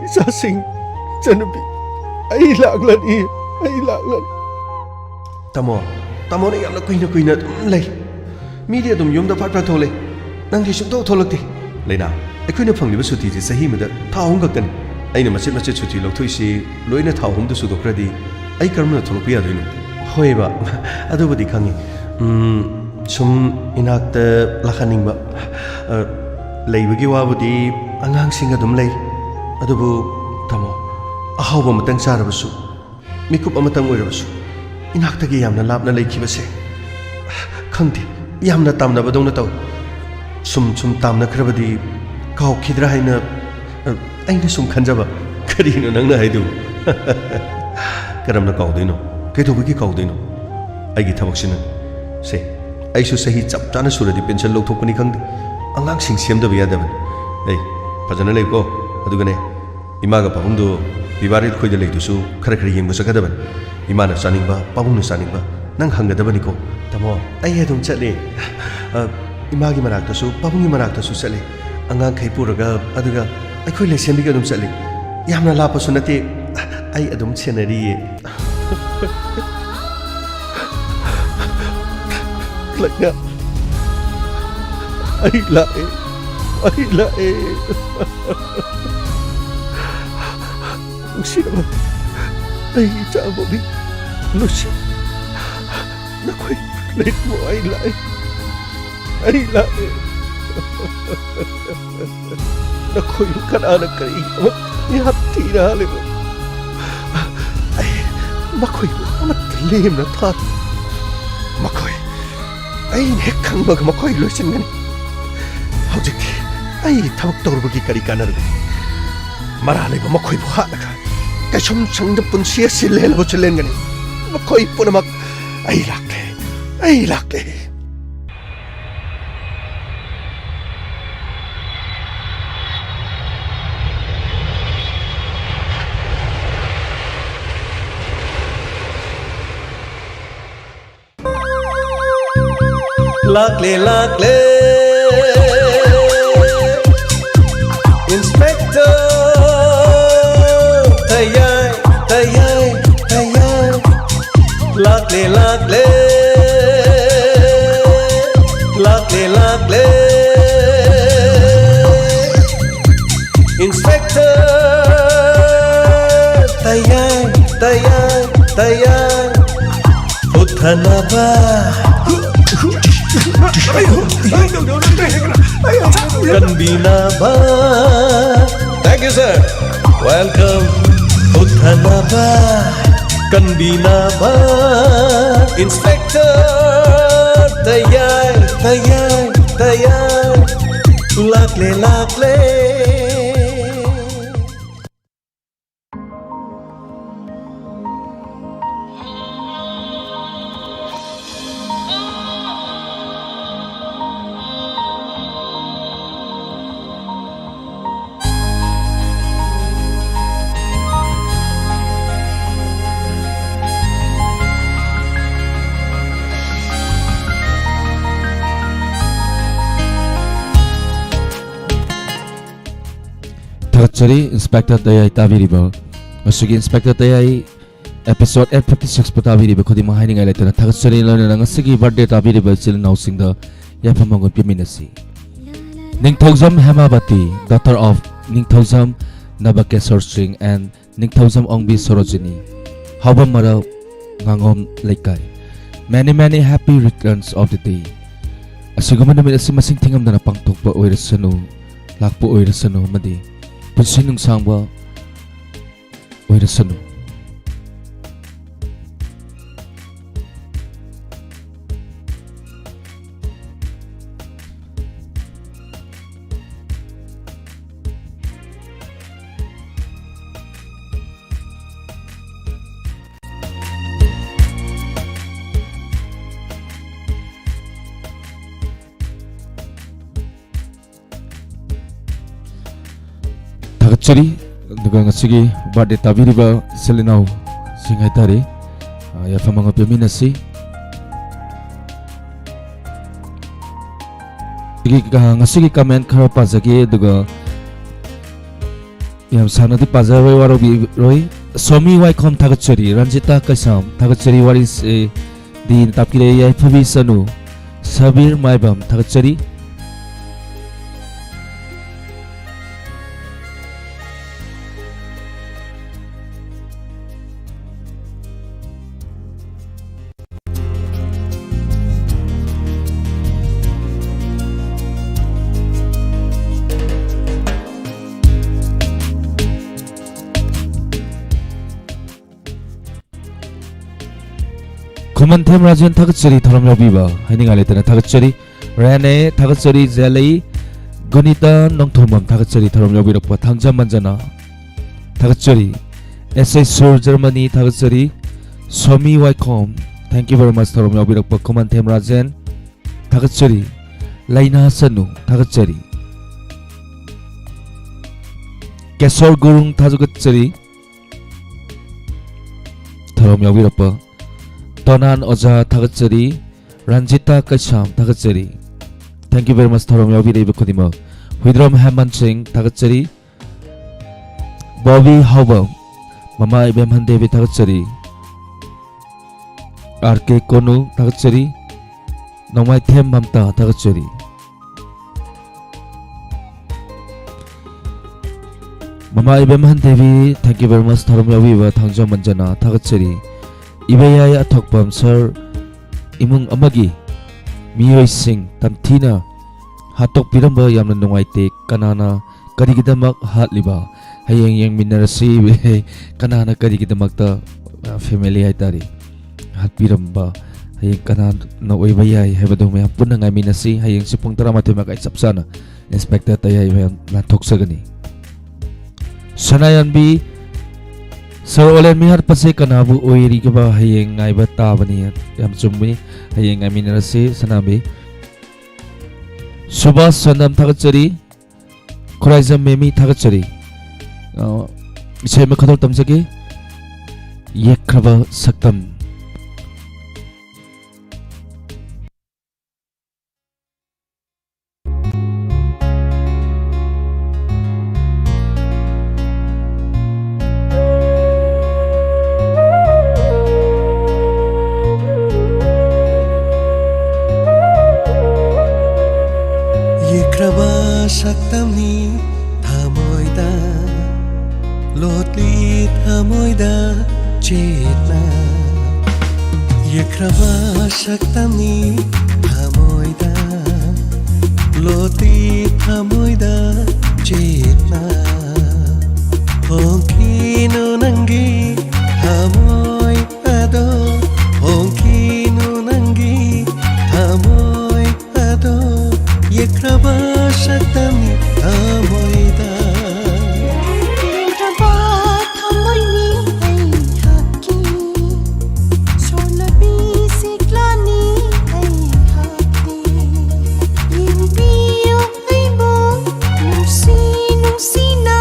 ꯏꯆꯥꯁꯤꯡ, ꯏꯆꯟꯅꯨꯄꯤ, ꯑꯩ ꯂꯥꯛꯂꯅꯤ, ꯑꯩ ꯂꯥꯛꯂꯅꯤ꯫ ꯇꯥꯃꯣ, ꯇꯥꯃꯣꯅ ꯌꯥꯝꯅ ꯀꯨꯏꯅ ꯀꯨꯏꯅ ꯑꯗꯨꯝ ꯂꯩ꯫ ꯃꯤꯗꯤ ꯑꯗꯨꯝ ꯌꯨꯝꯗ ꯐꯠ ꯐꯠ ꯊꯣꯛꯂꯛꯏ, ꯅꯪꯗꯤ ꯁꯨꯡꯊꯣꯛ ꯊꯣꯛꯂꯛꯇꯦ꯫ ꯂꯩꯅꯥ, ꯑꯩꯈꯣꯏꯅ ꯐꯪꯂꯤꯕ ꯁꯨꯇꯤꯁꯦ ꯆꯍꯤ ꯑꯃꯗ ꯊꯥ ꯑꯍꯨꯝ ꯈꯛꯇꯅꯤ꯫ ꯑꯩꯅ ꯃꯆꯦꯠ ꯃꯆꯦꯠ ꯁꯨꯇꯤ ꯂꯧꯊꯣꯛꯏꯁꯤ ꯂꯣꯏꯅ ꯊꯥ ꯑꯍꯨꯝꯗ ꯁꯨꯗꯣꯛꯈ꯭ꯔꯗꯤ ꯑꯩ ꯀꯔꯝꯅ ꯊꯣꯛꯂꯛꯄ ꯌꯥꯗꯣꯏꯅꯣ? ꯍꯣꯏꯕ, ꯑꯗꯨꯕꯨꯗꯤ ꯈꯪꯉꯤ꯫ ꯎꯝ, ꯁꯨꯝ ꯏꯅꯥꯛꯇ ꯂꯥꯛꯍꯟꯅꯤꯡꯕ꯫ ꯑ, ꯂꯩꯕꯒꯤ ꯋꯥꯕꯨꯗꯤ ꯑꯉꯥꯡꯁꯤꯡ ꯑꯗꯨꯝ ꯂꯩ꯫ ꯑꯗꯨꯕꯨ ꯇꯥꯃꯣ, ꯑꯍꯥꯎꯕ ꯑꯃꯇꯪ ꯆꯥꯔꯕꯁꯨ, ꯃꯤꯀꯨꯞ ꯑꯃꯇꯪ ꯑꯣꯏꯔꯕꯁꯨ ꯏꯅꯥꯛꯇꯒꯤ ꯌꯥꯝꯅ ꯂꯥꯞꯅ ꯂꯩꯈꯤꯕꯁꯦ, ꯈꯪꯗꯦ, ꯌꯥꯝꯅ ꯇꯥꯝꯅꯕꯗꯧꯅ ꯇꯧꯏ꯫ ꯁꯨꯝ ꯁꯨꯝ ꯇꯥꯝꯅꯈ꯭ꯔꯕꯗꯤ ꯀꯥꯎꯈꯤꯗ꯭ꯔꯥ ꯍꯥꯏꯅ, ꯑ, ꯑꯩꯅ ꯁꯨꯝ ꯈꯟꯖꯕ꯫ ꯀꯔꯤꯅꯣ ꯅꯪꯅ ꯍꯥꯏꯗꯨꯕꯨ? ꯀꯔꯝꯅ ꯀꯥꯎꯗꯣꯏꯅꯣ? ꯀꯩꯗꯧꯕꯒꯤ ꯀꯥꯎꯗꯣꯏꯅꯣ? ꯑꯩꯒꯤ ꯊꯕꯛꯁꯤꯅ꯫ ꯁꯦ, ꯑꯩꯁꯨ ꯆꯍꯤ ꯆꯞ ꯆꯥꯅ ꯁꯨꯔꯗꯤ ꯄꯦꯟꯁꯟ ꯂꯧꯊꯣꯛꯄꯅꯤ ꯈꯪꯗꯦ, ꯑꯉꯥꯡꯁꯤꯡ ꯁꯦꯝꯗꯕ ꯌꯥꯗꯕꯅꯤ꯫ ꯑꯩ ꯐꯖꯅ ꯂꯩꯀꯣ꯫ ꯑꯗꯨꯒꯅꯦ, ꯏꯃꯥꯒ ꯄꯥꯕꯨꯡꯗꯨ ꯕꯤꯕꯥꯔꯤ ꯈꯣꯏꯗ ꯂꯩꯗꯨꯁꯨ ꯈꯔ ꯈꯔ ꯌꯦꯡꯕ ꯆꯠꯀꯗꯕꯅꯤ꯫ ꯏꯃꯥꯅ ꯆꯥꯅꯤꯡꯕ, ꯄꯥꯕꯨꯡꯅ ꯆꯥꯅꯤꯡꯕ ꯅꯪ ꯍꯪꯒꯗꯕꯅꯤꯀꯣ꯫ ꯇꯥꯃꯣ, ꯑꯩ ꯑꯗꯨꯝ ꯆꯠꯂꯦ꯫ ꯑ, ꯏꯃꯥꯒꯤ ꯃꯅꯥꯛꯇꯁꯨ, ꯄꯥꯕꯨꯡꯒꯤ ꯃꯅꯥꯛꯇꯁꯨ ꯆꯠꯂꯦ꯫ ꯑꯉꯥꯡꯈꯩ ꯄꯨꯔꯒ, ꯑꯗꯨꯒ ꯑꯩꯈꯣꯏ ꯂꯩꯁꯦꯝꯕꯤꯒ ꯑꯗꯨꯝ ꯆꯠꯂꯦ꯫ ꯌꯥꯝꯅ ꯂꯥꯞꯄꯁꯨ ꯅꯠꯇꯦ, ꯑꯩ ꯑꯗꯨꯝ ꯁꯦꯟꯅꯔꯤꯌꯦ꯫ ꯂꯩꯅꯥ, ꯑꯩ ꯂꯥꯛꯑꯦ, ꯑꯩ ꯂꯥꯛꯑꯦ꯫ ꯅꯨꯡꯁꯤꯔꯕ ꯑꯩ ꯏꯆꯥ ꯕꯣꯕꯤ, ꯂꯨꯁꯤ, ꯅꯈꯣꯏ ꯂꯩꯔꯝꯃꯣ, ꯑꯩ ꯂꯥꯛꯑꯦ, ꯑꯩ ꯂꯥꯛꯑꯦ꯫ ꯅꯈꯣꯏꯕꯨ ꯀꯅꯥꯅ ꯀꯔꯤꯒꯤꯗꯃꯛ ꯃꯤꯍꯥꯠ ꯊꯤꯅ ꯍꯥꯜꯂꯤꯕ? ꯑꯩ ꯃꯈꯣꯏꯕꯨ ꯑꯃꯠꯇ ꯂꯦꯝꯅ ꯊꯥꯔꯣꯏ꯫ ꯃꯈꯣꯏ, ꯑꯩꯅ ꯍꯦꯛ ꯈꯪꯕꯒ ꯃꯈꯣꯏ ꯂꯣꯏꯁꯤꯟꯒꯅꯤ꯫ ꯍꯧꯖꯤꯛꯇꯤ ꯑꯩ ꯊꯕꯛ ꯇꯧꯔꯨꯕꯒꯤ ꯀꯔꯤ ꯀꯥꯟꯅꯔꯨꯒꯅꯤ? ꯃꯔꯥ ꯂꯩꯕ ꯃꯈꯣꯏꯕꯨ ꯍꯥꯠꯂꯒ ꯀꯩꯁꯨꯝ ꯁꯪꯗ ꯄꯨꯟꯁꯤ ꯑꯁꯤ ꯂꯦꯜꯂꯕꯁꯨ ꯂꯦꯟꯒꯅꯤ꯫ ꯃꯈꯣꯏ ꯄꯨꯝꯅꯃꯛ꯫ ꯑꯩ ꯂꯥꯛꯂꯦ, ꯑꯩ ꯂꯥꯛꯂꯦ꯫ ꯂꯥꯛꯂꯦ, ꯂꯥꯛꯂꯦ, Inspector ꯇꯌꯥꯏ, ꯇꯌꯥꯏ, ꯇꯌꯥꯏ꯫ ꯂꯥꯛꯂꯦ, ꯂꯥꯛꯂꯦ, ꯂꯥꯛꯂꯦ, ꯂꯥꯛꯂꯦ, Inspector ꯇꯌꯥꯏ, ꯇꯌꯥꯏ, ꯇꯌꯥꯏ꯫ ꯄꯨꯊꯅꯕ, ꯀꯟꯕꯤꯅꯕ꯫ Thank you, sir. Welcome. ꯄꯨꯊꯅꯕ, ꯀꯟꯕꯤꯅꯕ, Inspector ꯇꯌꯥꯏ, ꯇꯌꯥꯏ, ꯇꯌꯥꯏ꯫ ꯂꯥꯛꯂꯦ, ꯂꯥꯛꯂꯦ꯫ ꯊꯥꯒꯠꯆꯔꯤ, Inspector ꯇꯌꯥꯏ ꯇꯥꯕꯤꯔꯤꯕ꯫ ꯉꯁꯤꯒꯤ Inspector ꯇꯌꯥꯏ episode eight fifty six ꯄꯨ ꯇꯥꯕꯤꯔꯤꯕ ꯈꯨꯗꯤꯡꯃꯛ ꯍꯥꯏꯅꯤꯡꯉꯥꯏ ꯂꯩꯇꯅ ꯊꯥꯒꯠꯆꯔꯤ꯫ ꯂꯣꯏꯅꯅ ꯉꯁꯤꯒꯤ birthday ꯇꯥꯕꯤꯔꯤꯕ ꯏꯆꯤꯜ ꯏꯅꯥꯎꯁꯤꯡꯗ ꯌꯥꯏꯐ ꯃꯪꯒꯣꯜ ꯄꯤꯃꯤꯟꯅꯁꯤ꯫ ꯅꯤꯡꯊꯧꯖꯝ ꯍꯦꯃꯥꯕꯇꯤ, daughter of ꯅꯤꯡꯊꯧꯖꯝ ꯅꯕꯀꯦꯁꯣꯔ ꯁꯤꯡ and ꯅꯤꯡꯊꯧꯖꯝ ꯑꯣꯡꯕꯤ ꯁꯣꯔꯣꯖꯤꯅꯤ, ꯍꯥꯎꯕꯝ ꯃꯔꯛ, ꯉꯥꯉꯣꯝ ꯂꯩꯀꯥꯏ꯫ Many, many happy returns of the day꯫ ꯑꯁꯤꯒꯨꯝꯕ ꯅꯨꯃꯤꯠ ꯑꯁꯤ ꯃꯁꯤꯡ ꯊꯤꯉꯝꯗꯅ ꯄꯥꯡꯊꯣꯛꯄ ꯑꯣꯏꯔꯁꯅꯨ, ꯂꯥꯛꯄ ꯑꯣꯏꯔꯁꯅꯨ ꯑꯃꯗꯤ ꯄꯨꯟꯁꯤ ꯅꯨꯡꯁꯥꯡꯕ ꯑꯣꯏꯔꯁꯅꯨ꯫ ꯊꯥꯒꯠꯆꯔꯤ꯫ ꯑꯗꯨꯒ ꯉꯁꯤꯒꯤ birthday ꯇꯥꯕꯤꯔꯤꯕ ꯏꯆꯤꯜ ꯏꯅꯥꯎꯁꯤꯡ ꯍꯥꯏꯇꯥꯔꯦ, ꯑ, ꯌꯥꯏꯐ ꯃꯪꯒꯣꯜ ꯄꯤꯃꯤꯟꯅꯁꯤ꯫ ꯉꯁꯤꯒꯤ, ꯑ, ꯉꯁꯤꯒꯤ comment ꯈꯔ ꯄꯥꯖꯒꯦ, ꯑꯗꯨꯒ ꯌꯥꯝ ꯁꯥꯡꯅꯗꯤ ꯄꯥꯖꯔꯣꯏ, ꯋꯥꯔꯧꯕꯤꯔꯣꯏ꯫ ꯁꯣꯃꯤ ꯋꯥꯏꯈꯣꯝ ꯊꯥꯒꯠꯆꯔꯤ, ꯔꯟꯖꯤꯇꯥ ꯀꯩꯁꯥꯝ ꯊꯥꯒꯠꯆꯔꯤ, ꯋꯥꯔꯤꯁꯦ ꯗꯤ ꯇꯥꯛꯄꯤꯔꯛꯑꯦ, ꯌꯥꯏꯐꯕꯤ ꯁꯅꯨ, ꯁꯕꯤꯔ ꯃꯥꯏꯕꯝ ꯊꯥꯒꯠꯆꯔꯤ꯫ ꯈꯨꯃꯟꯊꯦꯝ ꯔꯥꯖꯦꯟ ꯊꯥꯒꯠꯆꯔꯤ, ꯊꯧꯔꯝ ꯌꯥꯎꯕꯤꯕ ꯍꯥꯏꯅꯤꯡꯉꯥꯏ ꯂꯩꯇꯅ ꯊꯥꯒꯠꯆꯔꯤ꯫ ꯔꯦꯅꯦ ꯊꯥꯒꯠꯆꯔꯤ, ꯖꯦꯂꯩ, ꯒꯨꯅꯤꯇꯥ ꯅꯣꯡꯊꯣꯝꯕꯝ ꯊꯥꯒꯠꯆꯔꯤ, ꯊꯧꯔꯝ ꯌꯥꯎꯕꯤꯔꯛꯄ ꯊꯥꯡꯖ ꯃꯟꯖꯅ ꯊꯥꯒꯠꯆꯔꯤ꯫ ꯑꯦꯁ ꯑꯦꯁ ꯁꯨꯔ ꯖꯔꯃꯅꯤ ꯊꯥꯒꯠꯆꯔꯤ꯫ ꯁꯣꯃꯤ ꯋꯥꯏꯈꯣꯝ, thank you very much, ꯊꯧꯔꯝ ꯌꯥꯎꯕꯤꯔꯛꯄ ꯈꯨꯃꯟꯊꯦꯝ ꯔꯥꯖꯦꯟ ꯊꯥꯒꯠꯆꯔꯤ꯫ ꯂꯩꯅꯥ ꯁꯅꯨ ꯊꯥꯒꯠꯆꯔꯤ꯫ ꯀꯦꯁꯣꯔ ꯒꯨꯔꯨꯡ ꯊꯥꯒꯠꯆꯔꯤ, ꯊꯧꯔꯝ ꯌꯥꯎꯕꯤꯔꯛꯄ꯫ ꯇꯣꯅꯥꯟ ꯑꯣꯖꯥ ꯊꯥꯒꯠꯆꯔꯤ꯫ ꯔꯟꯖꯤꯇꯥ ꯀꯩꯁꯥꯝ ꯊꯥꯒꯠꯆꯔꯤ, thank you very much, ꯊꯧꯔꯝ ꯌꯥꯎꯕꯤꯔꯛꯏꯕ ꯈꯨꯗꯤꯡꯃꯛ꯫ ꯍꯨꯏꯗ꯭ꯔꯣꯝ ꯍꯦꯃꯟ ꯁꯤꯡ ꯊꯥꯒꯠꯆꯔꯤ꯫ ꯕꯣꯕꯤ ꯍꯥꯎꯕꯝ, ꯃꯃꯥ ꯏꯕꯦꯝꯍꯟ ꯗꯦꯕꯤ ꯊꯥꯒꯠꯆꯔꯤ꯫ ꯑꯥꯔ ꯀꯦ ꯀꯣꯅꯨ ꯊꯥꯒꯠꯆꯔꯤ꯫ ꯅꯣꯡꯃꯥꯏꯊꯦꯝ ꯃꯝꯇꯥ ꯊꯥꯒꯠꯆꯔꯤ꯫ ꯃꯃꯥ ꯏꯕꯦꯝꯍꯟ Devi, thank you very much, ꯊꯧꯔꯝ ꯌꯥꯎꯕꯤꯕ ꯊꯥꯡꯖ ꯃꯟꯖꯅ ꯊꯥꯒꯠꯆꯔꯤ꯫ ꯏꯕꯌꯥꯏ ꯑꯊꯣꯛꯄꯝ ꯁꯔ, ꯏꯃꯨꯡ ꯑꯃꯒꯤ ꯃꯤꯑꯣꯏꯁꯤꯡ ꯇꯝꯊꯤꯅ ꯍꯥꯠꯇꯣꯛꯄꯤꯔꯝꯕ ꯌꯥꯝꯅ ꯅꯨꯡꯉꯥꯏꯇꯦ꯫ ꯀꯅꯥꯅ ꯀꯔꯤꯒꯤꯗꯃꯛ ꯍꯥꯠꯂꯤꯕ? ꯍꯌꯦꯡ ꯌꯦꯡꯃꯤꯟꯅꯔꯁꯤ꯫ ꯀꯅꯥꯅ ꯀꯔꯤꯒꯤꯗꯃꯛꯇ, ꯑ, family ꯍꯥꯏꯇꯥꯔꯦ, ꯍꯥꯠꯄꯤꯔꯝꯕ? ꯍꯌꯦꯡ ꯀꯅꯥꯅ ꯑꯣꯏꯕ ꯌꯥꯏ ꯍꯥꯏꯕꯗꯨ ꯃꯌꯥꯝ ꯄꯨꯟꯅ ꯉꯥꯏꯃꯤꯟꯅꯁꯤ꯫ ꯍꯌꯦꯡꯁꯦ ꯄꯨꯡ ꯇꯔꯥꯃꯥꯊꯣꯏ ꯃꯈꯥꯏ ꯆꯞ ꯆꯥꯅ Inspector ꯇꯌꯥꯏ ꯃꯌꯥꯝ ꯂꯥꯟꯊꯣꯛꯆꯒꯅꯤ꯫ ꯁꯅꯥꯌꯥꯟꯕꯤ, ꯁꯔ ꯑꯣꯂꯦꯟ ꯃꯤꯍꯥꯠꯄꯁꯦ ꯀꯅꯥꯕꯨ ꯑꯣꯏꯔꯤꯒꯕ? ꯍꯌꯦꯡ ꯉꯥꯏꯕ ꯇꯥꯕꯅꯤ꯫ ꯌꯥꯝ ꯆꯨꯝꯕꯅꯤ꯫ ꯍꯌꯦꯡ ꯉꯥꯏꯃꯤꯟꯅꯔꯁꯤ, ꯁꯅꯥꯕꯤ꯫ ꯁꯨꯕꯥꯁ ꯁꯟꯗꯝ ꯊꯥꯒꯠꯆꯔꯤ꯫ ꯈꯨꯔꯥꯏꯖꯝ ꯃꯦꯃꯤ ꯊꯥꯒꯠꯆꯔꯤ꯫ ꯑ, ꯏꯁꯩ ꯑꯃ ꯈꯗꯧ ꯇꯝꯖꯒꯦ꯫ ꯌꯦꯛꯈ꯭ꯔꯕ ꯁꯛꯇꯝ꯫ ꯁꯛꯇꯝꯅꯤ ꯊꯃꯣꯏꯗ ꯂꯣꯠꯂꯤ ꯊꯃꯣꯏꯗ ꯆꯦꯠꯅ ꯌꯦꯛꯈ꯭ꯔꯕ ꯁꯛꯇꯝꯅꯤ ꯊꯃꯣꯏꯗ ꯂꯣꯠꯂꯤ ꯊꯃꯣꯏꯗ ꯆꯦꯠꯅ ꯍꯣꯡꯈꯤꯅꯨ ꯅꯪꯒꯤ ꯊꯃꯣꯏ ꯑꯗꯣ ꯍꯣꯡꯈꯤꯅꯨ ꯅꯪꯒꯤ ꯊꯃꯣꯏ ꯑꯗꯣ ꯌꯦꯛꯈ꯭ꯔꯕ ꯁꯛꯇꯝꯅꯤ ꯊꯃꯣꯏꯗ ꯂꯦꯡꯈ꯭ꯔꯕ ꯊꯃꯣꯏꯅꯤ ꯑꯩꯍꯥꯛꯀꯤ ꯁꯣꯜꯂꯕꯤ ꯁꯤꯛꯂꯥꯅꯤ ꯑꯩꯍꯥꯛꯇꯤ ꯌꯦꯡꯕꯤꯌꯨ ꯑꯩꯕꯨ ꯅꯨꯡꯁꯤ ꯅꯨꯡꯁꯤꯅ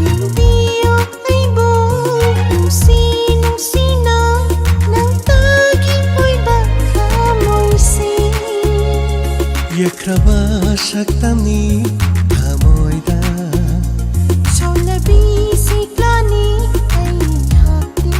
ꯌꯦꯡꯕꯤꯌꯨ ꯑꯩꯕꯨ ꯅꯨꯡꯁꯤ ꯅꯨꯡꯁꯤꯅ ꯅꯪꯇꯒꯤ ꯑꯣꯏꯕ ꯊꯃꯣꯏꯁꯤ ꯌꯦꯛꯈ꯭ꯔꯕ ꯁꯛꯇꯝꯅꯤ ꯊꯃꯣꯏꯗ ꯁꯣꯜꯂꯕꯤ ꯁꯤꯛꯂꯥꯅꯤ ꯑꯩꯍꯥꯛꯇꯤ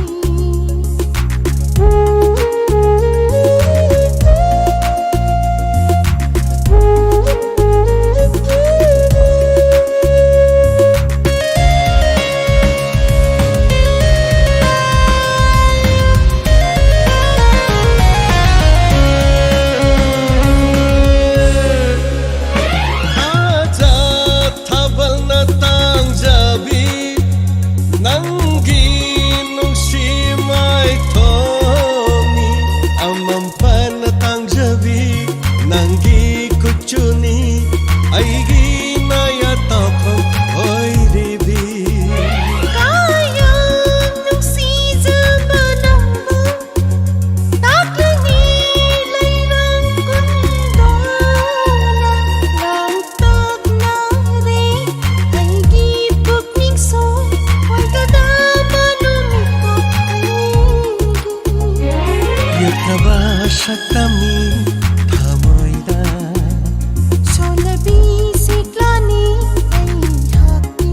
ꯊꯥꯖ ꯊꯥꯕꯜꯅ ꯇꯥꯡꯖꯕꯤ ꯅꯪꯒꯤ ꯅꯨꯡꯁꯤ ꯃꯥꯏꯊꯣꯡꯅꯤ ꯑꯃꯝꯄꯅ ꯇꯥꯡꯖꯕꯤ ꯅꯪꯒꯤ ꯀꯨꯆꯨꯅꯤ ꯑꯩꯒꯤ ꯅꯌꯥ ꯇꯧꯐꯝ ꯑꯣꯏꯔꯤꯕꯤ ꯀꯥꯌꯥꯝ ꯅꯨꯡꯁꯤꯖꯕ ꯅꯪꯕꯨ ꯇꯥꯛꯂꯅꯤ ꯂꯩꯔꯥꯡ ꯀꯨꯟꯗꯣꯅ ꯂꯥꯡꯇꯛꯅꯔꯦ ꯑꯩꯒꯤ ꯄꯨꯛꯅꯤꯡꯁꯨ ꯑꯣꯏꯒꯗꯕ ꯅꯨꯃꯤꯠꯇꯣ ꯑꯩꯒꯤ ꯌꯦꯛꯈ꯭ꯔꯕ ꯁꯛꯇꯝꯅꯤ ꯊꯃꯣꯏꯗ ꯁꯣꯜꯂꯕꯤ ꯁꯤꯛꯂꯥꯅꯤ ꯑꯩꯍꯥꯛꯇꯤ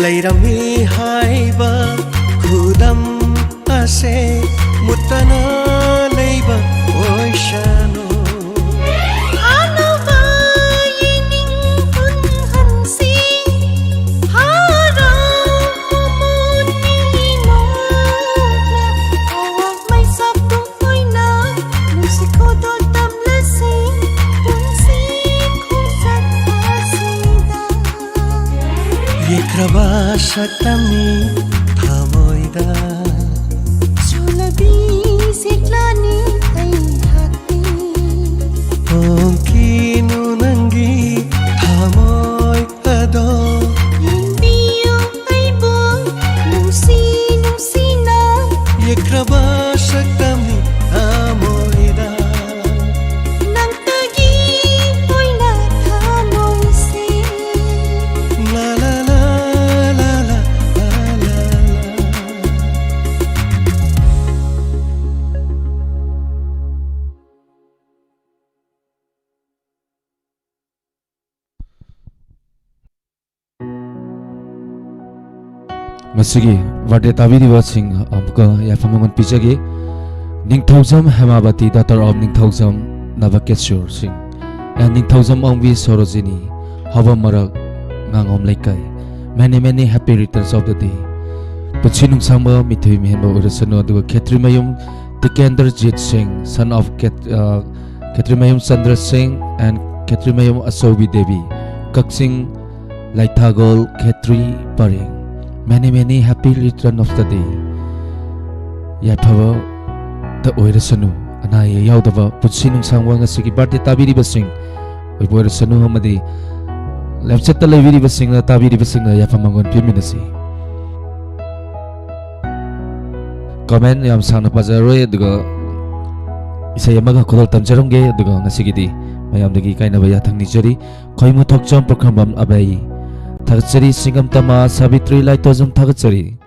ꯂꯩꯔꯝꯃꯤ ꯍꯥꯏꯕ ꯈꯨꯗꯝ ꯑꯁꯦ ꯃꯨꯠꯇꯅ ꯂꯩꯕ ꯑꯣꯏꯁꯅꯨ꯫ ꯑꯅꯧꯕ ꯌꯦꯡꯅꯤꯡ ꯍꯨꯟꯍꯟꯁꯤ, ꯍꯔꯥꯎ ꯃꯃꯣꯟ ꯃꯤꯅꯣꯛꯅ ꯑꯋꯥꯡ ꯃꯩꯁꯥꯛꯄꯨ ꯑꯣꯏꯅ ꯅꯨꯡꯁꯤ ꯈꯨꯗꯣꯜ ꯇꯝꯂꯁꯤ ꯄꯨꯟꯁꯤ ꯈꯣꯡꯆꯠ ꯑꯁꯤꯗ꯫ ꯌꯦꯛꯈ꯭ꯔꯕ ꯁꯛꯇꯝꯅꯤ ꯊꯃꯣꯏꯗ꯫ ꯆꯣꯠꯂꯕꯤ ꯁꯤꯛꯂꯥꯅꯤ ꯑꯩꯍꯥꯛꯇꯤ꯫ ꯍꯣꯡꯈꯤꯅꯨ ꯅꯪꯒꯤ ꯊꯃꯣꯏ ꯑꯗꯣ꯫ ꯌꯦꯡꯕꯤꯌꯨ ꯑꯩꯕꯨ ꯅꯨꯡꯁꯤ ꯅꯨꯡꯁꯤꯅ꯫ ꯌꯦꯛꯈ꯭ꯔꯕ ꯁꯛꯇꯝꯅꯤ ꯊꯃꯣꯏꯗ꯫ ꯅꯪꯇꯒꯤ ꯑꯣꯏꯅ ꯊꯃꯣꯏꯁꯦ꯫ ꯂꯥ ꯂꯥ ꯂꯥ ꯂꯥ ꯂꯥ ꯂꯥ ꯂꯥ ꯂꯥ꯫ ꯉꯁꯤꯒꯤ ꯕꯥꯔꯗꯦ ꯇꯥꯕꯤꯔꯤꯕꯁꯤꯡ ꯑꯃꯨꯛꯀ ꯌꯥꯏꯐ ꯃꯉꯣꯟ ꯄꯤꯖꯒꯦ꯫ ꯅꯤꯡꯊꯧꯖꯝ ꯍꯦꯃꯥꯕꯇꯤ, daughter of ꯅꯤꯡꯊꯧꯖꯝ ꯅꯕꯀꯦꯁꯣꯔ ꯁꯤꯡ and ꯅꯤꯡꯊꯧꯖꯝ ꯑꯣꯡꯕꯤ ꯁꯣꯔꯣꯖꯤꯅꯤ, ꯍꯥꯎꯕꯝ ꯃꯔꯛ, ꯉꯥꯉꯣꯝ ꯂꯩꯀꯥꯏ꯫ Many many happy returns of the day꯫ ꯄꯨꯟꯁꯤ ꯅꯨꯡꯁꯥꯡꯕ ꯃꯤꯊꯣꯏ ꯃꯤꯍꯦꯟꯕ ꯑꯣꯏꯔꯁꯅꯨ꯫ ꯑꯗꯨꯒ ꯈꯦꯇ꯭ꯔꯤꯃꯌꯨꯝ ꯇꯤꯀꯦꯟꯗ꯭ꯔꯖꯤꯠ ꯁꯤꯡ, son of ꯈꯦꯠ-, ꯑ, ꯈꯦꯇ꯭ꯔꯤꯃꯌꯨꯝ ꯆꯟꯗ꯭ꯔ ꯁꯤꯡ and ꯈꯦꯇ꯭ꯔꯤꯃꯌꯨꯝ ꯑꯆꯧꯕꯤ ꯗꯦꯕꯤ, ꯀꯛꯆꯤꯡ ꯂꯩꯊꯥꯒꯣꯜ ꯈꯦꯇ꯭ꯔꯤ ꯄꯔꯦꯡ꯫ Many many happy return of the day꯫ ꯌꯥꯏꯐꯕꯇ ꯑꯣꯏꯔꯁꯅꯨ, ꯑꯅꯥ ꯑꯌꯦꯛ ꯌꯥꯎꯗꯕ ꯄꯨꯟꯁꯤ ꯅꯨꯡꯁꯥꯡꯕ ꯉꯁꯤꯒꯤ ꯕꯥꯔꯗꯦ ꯇꯥꯕꯤꯔꯤꯕꯁꯤꯡ ꯑꯣꯏꯕ ꯑꯣꯏꯔꯁꯅꯨ, ꯑꯃꯗꯤ ꯂꯝꯆꯠꯇ ꯂꯩꯕꯤꯔꯤꯕꯁꯤꯡꯅ, ꯇꯥꯕꯤꯔꯤꯕꯁꯤꯡꯅ ꯌꯥꯏꯐ ꯃꯪꯒꯣꯜ ꯄꯤꯃꯤꯟꯅꯁꯤ꯫ ꯀꯃꯦꯟ ꯌꯥꯝ ꯁꯥꯡꯅ ꯄꯥꯖꯔꯔꯣꯏ, ꯑꯗꯨꯒ ꯏꯁꯩ ꯑꯃꯒ ꯈꯨꯗꯣꯜ ꯇꯝꯖꯔꯝꯒꯦ, ꯑꯗꯨꯒ ꯉꯁꯤꯒꯤꯗꯤ ꯃꯌꯥꯝꯗꯒꯤ ꯀꯥꯏꯅꯕ ꯌꯥꯊꯪ ꯅꯤꯖꯔꯤ꯫ ꯈꯣꯏꯃꯨꯊꯣꯛꯆꯝ ꯄꯨꯈ꯭ꯔꯝꯕꯝ ꯑꯕꯩ ꯊꯥꯒꯠꯆꯔꯤ, ꯁꯤꯡꯒꯝ ꯇꯃꯥ ꯁꯥꯕꯤꯇ꯭ꯔꯤ ꯂꯥꯏꯇꯣꯖꯝ ꯊꯥꯒꯠꯆꯔꯤ,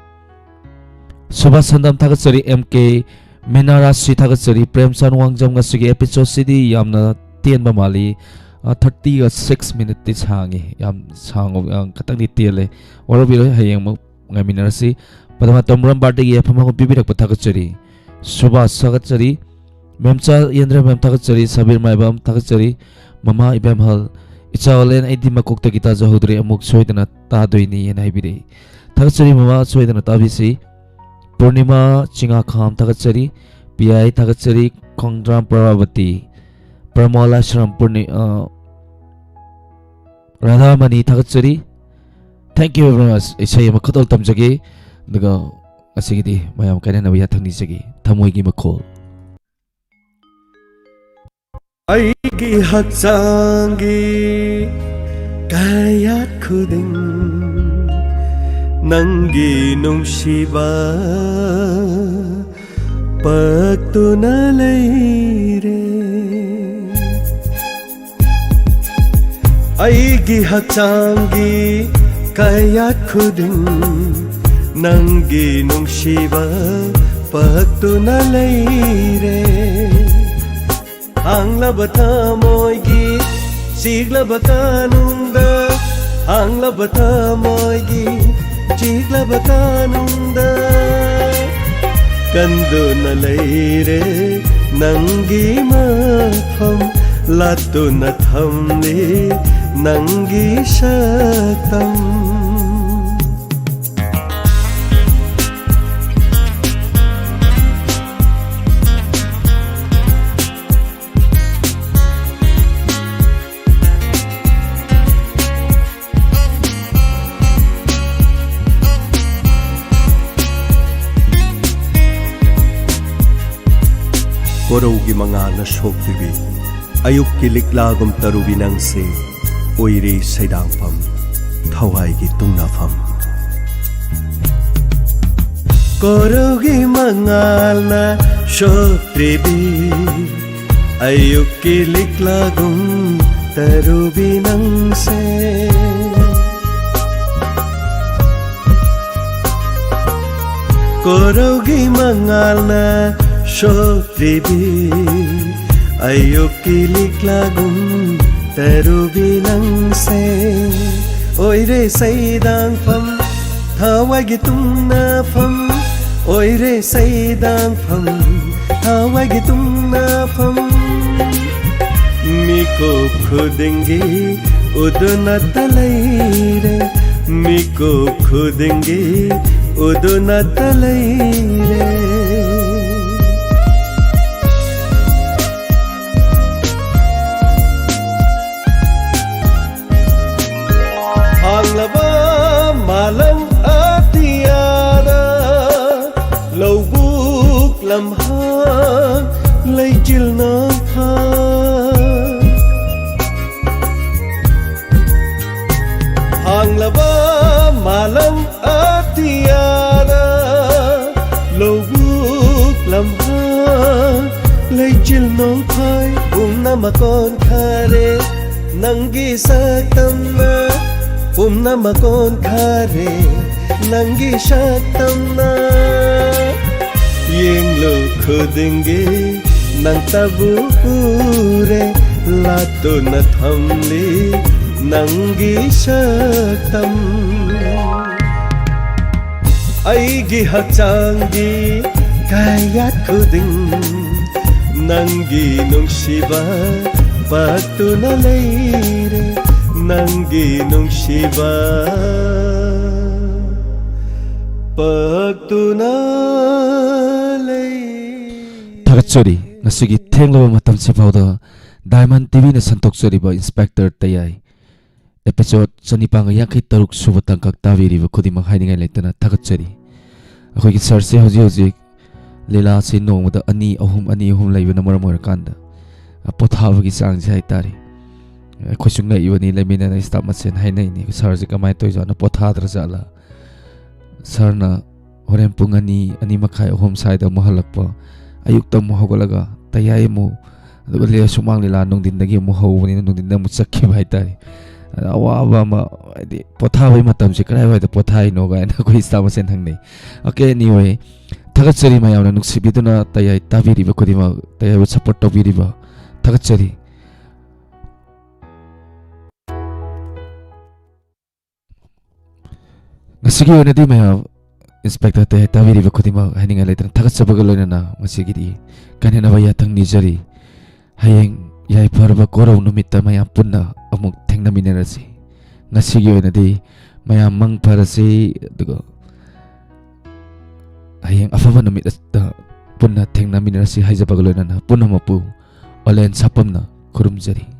ꯁꯨꯕꯥꯁ ꯁꯟꯗꯝ ꯊꯥꯒꯠꯆꯔꯤ, ꯑꯦꯝ ꯀꯦ ꯃꯤꯅꯥꯔꯥꯁꯤ ꯊꯥꯒꯠꯆꯔꯤ, ꯄ꯭ꯔꯦꯝꯆꯥꯟ ꯋꯥꯡꯖꯝ꯫ ꯉꯁꯤꯒꯤ episode ꯁꯤꯗꯤ ꯌꯥꯝꯅ ꯇꯦꯟꯕ ꯃꯥꯜꯂꯤ, ꯊꯥꯔꯇꯤꯒ ꯁꯤꯛꯁ ꯃꯤꯅꯤꯠꯇꯤ ꯁꯥꯡꯉꯤ, ꯌꯥꯝ ꯁꯥꯡꯉꯨ, ꯌꯥꯝ ꯈꯇꯪꯗꯤ ꯇꯦꯜꯂꯦ꯫ ꯋꯥꯔꯧꯕꯤꯔꯣꯏ, ꯍꯌꯦꯡ ꯑꯃꯨꯛ ꯉꯥꯏꯃꯤꯟꯅꯔꯁꯤ꯫ ꯄꯗꯃꯥ ꯇꯣꯝꯕ꯭ꯔꯝ ꯕꯥꯔꯗꯦꯒꯤ ꯌꯥꯏꯐꯝ ꯄꯥꯎꯈꯨꯝ ꯄꯤꯕꯤꯔꯛꯄ ꯊꯥꯒꯠꯆꯔꯤ꯫ ꯁꯨꯕꯥꯁ ꯊꯥꯒꯠꯆꯔꯤ꯫ ꯃꯦꯝꯆꯥ ꯌꯦꯟꯗ꯭ꯔ ꯃꯦꯝ ꯊꯥꯒꯠꯆꯔꯤ꯫ ꯁꯕꯤꯔ ꯃꯥꯏꯕꯝ ꯊꯥꯒꯠꯆꯔꯤ꯫ ꯃꯃꯥ ꯏꯕꯦꯝꯍꯜ, ꯏꯆꯥ ꯑꯣꯂꯦꯟ ꯑꯩꯗꯤ ꯃꯀꯣꯛꯇꯒꯤ ꯇꯥꯖꯍꯧꯗ꯭ꯔꯦ, ꯑꯃꯨꯛ ꯁꯣꯏꯗꯅ ꯇꯥꯗꯣꯏꯅꯤ ꯍꯥꯏꯅ ꯍꯥꯏꯕꯤꯔꯛꯏ꯫ ꯊꯥꯒꯠꯆꯔꯤ ꯃꯃꯥ, ꯁꯣꯏꯗꯅ ꯇꯥꯕꯤꯁꯤ꯫ ꯄꯨꯔꯅꯤꯃꯥ ꯆꯤꯉꯥꯈꯥꯝ ꯊꯥꯒꯠꯆꯔꯤ꯫ ꯄꯤ ꯑꯥꯏ ꯊꯥꯒꯠꯆꯔꯤ꯫ ꯈꯣꯡꯗ꯭ꯔꯥꯝ ꯄ꯭ꯔꯚꯥꯕꯇꯤ, ꯄ꯭ꯔꯃꯣꯂꯥ ꯁ꯭ꯔꯝ ꯄꯨꯔꯅꯤ-, ꯑ, ꯔꯥꯙꯥꯃꯅꯤ ꯊꯥꯒꯠꯆꯔꯤ꯫ Thank you very much꯫ ꯏꯁꯩ ꯑꯃꯈꯛꯇ ꯇꯝꯖꯒꯦ, ꯑꯗꯨꯒ ꯉꯁꯤꯒꯤꯗꯤ ꯃꯌꯥꯝ ꯀꯥꯏꯅꯅꯕ ꯌꯥꯊꯪ ꯅꯤꯖꯒꯦ꯫ ꯊꯃꯣꯏꯒꯤ ꯃꯈꯣꯜ꯫ ꯑꯩꯒꯤ ꯍꯛꯆꯥꯡꯒꯤ ꯀꯌꯥꯠ ꯈꯨꯗꯤꯡ ꯅꯪꯒꯤ ꯅꯨꯡꯁꯤꯕ ꯄꯛꯇꯨꯅ ꯂꯩꯔꯦ꯫ ꯑꯩꯒꯤ ꯍꯛꯆꯥꯡꯒꯤ ꯀꯌꯥꯠ ꯈꯨꯗꯤꯡ ꯅꯪꯒꯤ ꯅꯨꯡꯁꯤꯕ ꯄꯛꯇꯨꯅ ꯂꯩꯔꯦ꯫ ꯍꯥꯡꯂꯕ ꯊꯃꯣꯏꯒꯤ ꯆꯤꯛꯂꯕ ꯀꯥꯅꯨꯡꯗ, ꯍꯥꯡꯂꯕ ꯊꯃꯣꯏꯒꯤ ꯆꯤꯛꯂꯕ ꯀꯥꯅꯨꯡꯗ ꯀꯟꯗꯨꯅ ꯂꯩꯔꯦ ꯅꯪꯒꯤ ꯃꯐꯝ, ꯂꯥꯠꯇꯨꯅ ꯊꯝꯂꯤ ꯅꯪꯒꯤ ꯁꯛꯇꯝ꯫ ꯀꯣꯔꯧꯒꯤ ꯃꯉꯥꯜꯅ ꯁꯣꯛꯇ꯭ꯔꯤꯕꯤ, ꯑꯌꯨꯛꯀꯤ ꯂꯤꯛꯂꯥꯒꯨꯝ ꯇꯔꯨꯕꯤ ꯅꯪꯁꯦ, ꯑꯣꯏꯔꯦ ꯁꯩꯗꯥꯡꯐꯝ, ꯊꯋꯥꯏꯒꯤ ꯇꯨꯡꯅꯐꯝ꯫ ꯀꯣꯔꯧꯒꯤ ꯃꯉꯥꯜꯅ ꯁꯣꯛꯇ꯭ꯔꯤꯕꯤ, ꯑꯌꯨꯛꯀꯤ ꯂꯤꯛꯂꯥꯒꯨꯝ ꯇꯔꯨꯕꯤ ꯅꯪꯁꯦ꯫ ꯀꯣꯔꯧꯒꯤ ꯃꯉꯥꯜꯅ ꯁꯣꯛꯇ꯭ꯔꯤꯕꯤ, ꯑꯌꯨꯛꯀꯤ ꯂꯤꯛꯂꯥꯒꯨꯝ ꯇꯔꯨꯕꯤ ꯅꯪꯁꯦ ꯑꯣꯏꯔꯦ ꯁꯩꯗꯥꯡꯐꯝ, ꯊꯋꯥꯏꯒꯤ ꯇꯨꯝꯅꯐꯝ ꯑꯣꯏꯔꯦ ꯁꯩꯗꯥꯡꯐꯝ, ꯊꯋꯥꯏꯒꯤ ꯇꯨꯝꯅꯐꯝ꯫ ꯃꯤꯀꯨꯞ ꯈꯨꯗꯤꯡꯒꯤ ꯎꯗꯨꯅꯇ ꯂꯩꯔꯦ, ꯃꯤꯀꯨꯞ ꯈꯨꯗꯤꯡꯒꯤ ꯎꯗꯨꯅꯇ ꯂꯩꯔꯦ꯫ ꯍꯥꯡꯂꯕ ꯃꯥꯂꯪ ꯑꯇꯤꯌꯥꯗ ꯂꯧꯕꯨꯛ ꯂꯝꯍꯥꯡ ꯂꯩꯆꯤꯜ ꯅꯣꯡꯐꯥ꯫ ꯍꯥꯡꯂꯕ ꯃꯥꯂꯪ ꯑꯇꯤꯌꯥꯗ ꯂꯧꯕꯨꯛ ꯂꯝꯍꯥꯡ ꯂꯩꯆꯤꯜ ꯅꯣꯡꯐꯥꯏ ꯄꯨꯝꯅꯃꯛ ꯑꯣꯟꯈꯔꯦ ꯅꯪꯒꯤ ꯁꯛꯇꯝꯅ, ꯄꯨꯝꯅꯃꯛ ꯑꯣꯟꯈꯔꯦ ꯅꯪꯒꯤ ꯁꯛꯇꯝꯅ꯫ ꯌꯦꯡꯂꯨ ꯈꯨꯗꯤꯡꯒꯤ ꯅꯪꯇꯕꯨ ꯎꯔꯦ, ꯂꯥꯠꯇꯨꯅ ꯊꯝꯂꯤ ꯅꯪꯒꯤ ꯁꯛꯇꯝ꯫ ꯑꯩꯒꯤ ꯍꯛꯆꯥꯡꯒꯤ ꯀꯌꯥꯠ ꯈꯨꯗꯤꯡ ꯅꯪꯒꯤ ꯅꯨꯡꯁꯤꯕ ꯄꯥꯛꯇꯨꯅ ꯂꯩꯔꯦ, ꯅꯪꯒꯤ ꯅꯨꯡꯁꯤꯕ ꯄꯥꯛꯇꯨꯅ ꯂꯩ꯫ ꯊꯥꯒꯠꯆꯔꯤ, ꯉꯁꯤꯒꯤ ꯊꯦꯡꯂꯕ ꯃꯇꯝꯁꯤꯐꯥꯎꯗ ꯗꯥꯏꯃꯟ ꯇꯤꯚꯤꯅ ꯁꯟꯗꯣꯛꯆꯔꯤꯕ ꯏꯟꯁꯄꯦꯛꯇꯔ ꯇꯌꯥꯏ ꯑꯦꯄꯤꯁꯣꯗ ꯆꯅꯤꯄꯥꯟꯒ ꯌꯥꯡꯈꯩ ꯇꯔꯨꯛ ꯁꯨꯕ ꯇꯥꯡꯀꯛ ꯇꯥꯕꯤꯔꯤꯕ ꯈꯨꯗꯤꯡꯃꯛ ꯍꯥꯏꯅꯤꯡꯉꯥꯏ ꯂꯩꯇꯅ ꯊꯥꯒꯠꯆꯔꯤ꯫ ꯑꯩꯈꯣꯏꯒꯤ ꯁꯥꯔꯁꯦ ꯍꯧꯖꯤꯛ ꯍꯧꯖꯤꯛ ꯂꯤꯂꯥꯁꯤ ꯅꯣꯡꯃꯗ ꯑꯅꯤ, ꯑꯍꯨꯝ, ꯑꯅꯤ, ꯑꯍꯨꯝ ꯂꯩꯕꯅ ꯃꯔꯝ ꯑꯣꯏꯔꯀꯥꯟꯗ, ꯑ, ꯄꯣꯊꯥꯕꯒꯤ ꯆꯥꯡꯁꯦ ꯍꯥꯏꯇꯥꯔꯦ, ꯑꯩꯈꯣꯏꯁꯨ ꯉꯛꯏꯕꯅꯤ, ꯂꯩꯃꯤꯟꯅꯕ ꯁ꯭ꯇꯥꯐ ꯃꯁꯦꯟ ꯍꯥꯏꯅꯩꯅꯤ, "ꯁꯥꯔꯁꯦ ꯀꯃꯥꯏꯅ ꯇꯧꯔꯤꯖꯥꯠꯅꯣ, ꯄꯣꯊꯥꯗ꯭ꯔꯖꯥꯠꯂ?" ꯁꯥꯔꯅ ꯍꯣꯔꯦꯟ ꯄꯨꯡ ꯑꯅꯤ, ꯑꯅꯤ ꯃꯈꯥꯏ, ꯑꯍꯨꯝ ꯁ꯭ꯋꯥꯏꯗ ꯑꯃꯨꯛ ꯍꯜꯂꯛꯄ, ꯑꯌꯨꯛꯇ ꯑꯃꯨꯛ ꯍꯧꯒꯠꯂꯒ ꯇꯌꯥꯏ ꯑꯃꯨꯛ, ꯑꯗꯨꯒ ꯂꯤꯂꯥ, ꯁꯨꯃꯥꯡ ꯂꯤꯂꯥ ꯅꯨꯡꯊꯤꯟꯗꯒꯤ ꯑꯃꯨꯛ ꯍꯧꯕꯅꯤꯅ ꯅꯨꯡꯊꯤꯟꯗ ꯑꯃꯨꯛ ꯆꯠꯈꯤꯕ ꯍꯥꯏꯇꯥꯔꯦ꯫ ꯑꯗ ꯑꯋꯥꯕ ꯑꯃ, ꯍꯥꯏꯗꯤ ꯄꯣꯊꯥꯕꯒꯤ ꯃꯇꯝꯁꯦ ꯀꯗꯥꯏꯋꯥꯏꯗ ꯄꯣꯊꯥꯏꯅꯣ ꯀꯥꯏꯅ ꯑꯩꯈꯣꯏ ꯁ꯭ꯇꯥꯐ ꯃꯁꯦꯟ ꯍꯪꯅꯩ꯫ Okay, anyway, ꯊꯥꯒꯠꯆꯔꯤ ꯃꯌꯥꯝꯅ ꯅꯨꯡꯁꯤꯕꯤꯗꯨꯅ ꯇꯌꯥꯏ ꯇꯥꯕꯤꯔꯤꯕ ꯈꯨꯗꯤꯡꯃꯛ, ꯇꯌꯥꯏꯕꯨ ꯁꯞꯄꯣꯔꯠ ꯇꯧꯕꯤꯔꯤꯕ꯫ ꯊꯥꯒꯠꯆꯔꯤ꯫ ꯁꯤꯒꯤ ꯑꯣꯏꯅꯗꯤ ꯃꯌꯥꯝ, ꯏꯟꯁꯄꯦꯛꯇꯔ ꯇꯦ ꯇꯥꯕꯤꯔꯤꯕ ꯈꯨꯗꯤꯡꯃꯛ ꯍꯥꯏꯅꯤꯡꯉꯥꯏ ꯂꯩꯇꯅ ꯊꯥꯒꯠꯆꯕꯒ ꯂꯣꯏꯅꯅ ꯉꯁꯤꯒꯤꯗꯤ ꯀꯥꯏꯅꯅꯕ ꯌꯥꯊꯪ ꯅꯤꯖꯔꯤ꯫ ꯍꯌꯦꯡ ꯌꯥꯏꯐꯔꯕ ꯀꯣꯔꯧ ꯅꯨꯃꯤꯠꯇ ꯃꯌꯥꯝ ꯄꯨꯟꯅ ꯑꯃꯨꯛ ꯊꯦꯡꯅꯃꯤꯟꯅꯔꯁꯤ꯫ ꯉꯁꯤꯒꯤ ꯑꯣꯏꯅꯗꯤ ꯃꯌꯥꯝ ꯃꯪ ꯐꯔꯁꯤ, ꯑꯗꯨꯒ ꯍꯌꯦꯡ ꯑꯐꯕ ꯅꯨꯃꯤꯠ ꯑꯁꯤꯗ ꯄꯨꯟꯅ ꯊꯦꯡꯅꯃꯤꯟꯅꯔꯁꯤ ꯍꯥꯏꯖꯕꯒ ꯂꯣꯏꯅꯅ ꯄꯨꯝꯅꯃꯛꯄꯨ ꯑꯣꯂꯦꯟ ꯁꯥꯄꯝꯅ ꯈꯨꯔꯨꯝꯖꯔꯤ꯫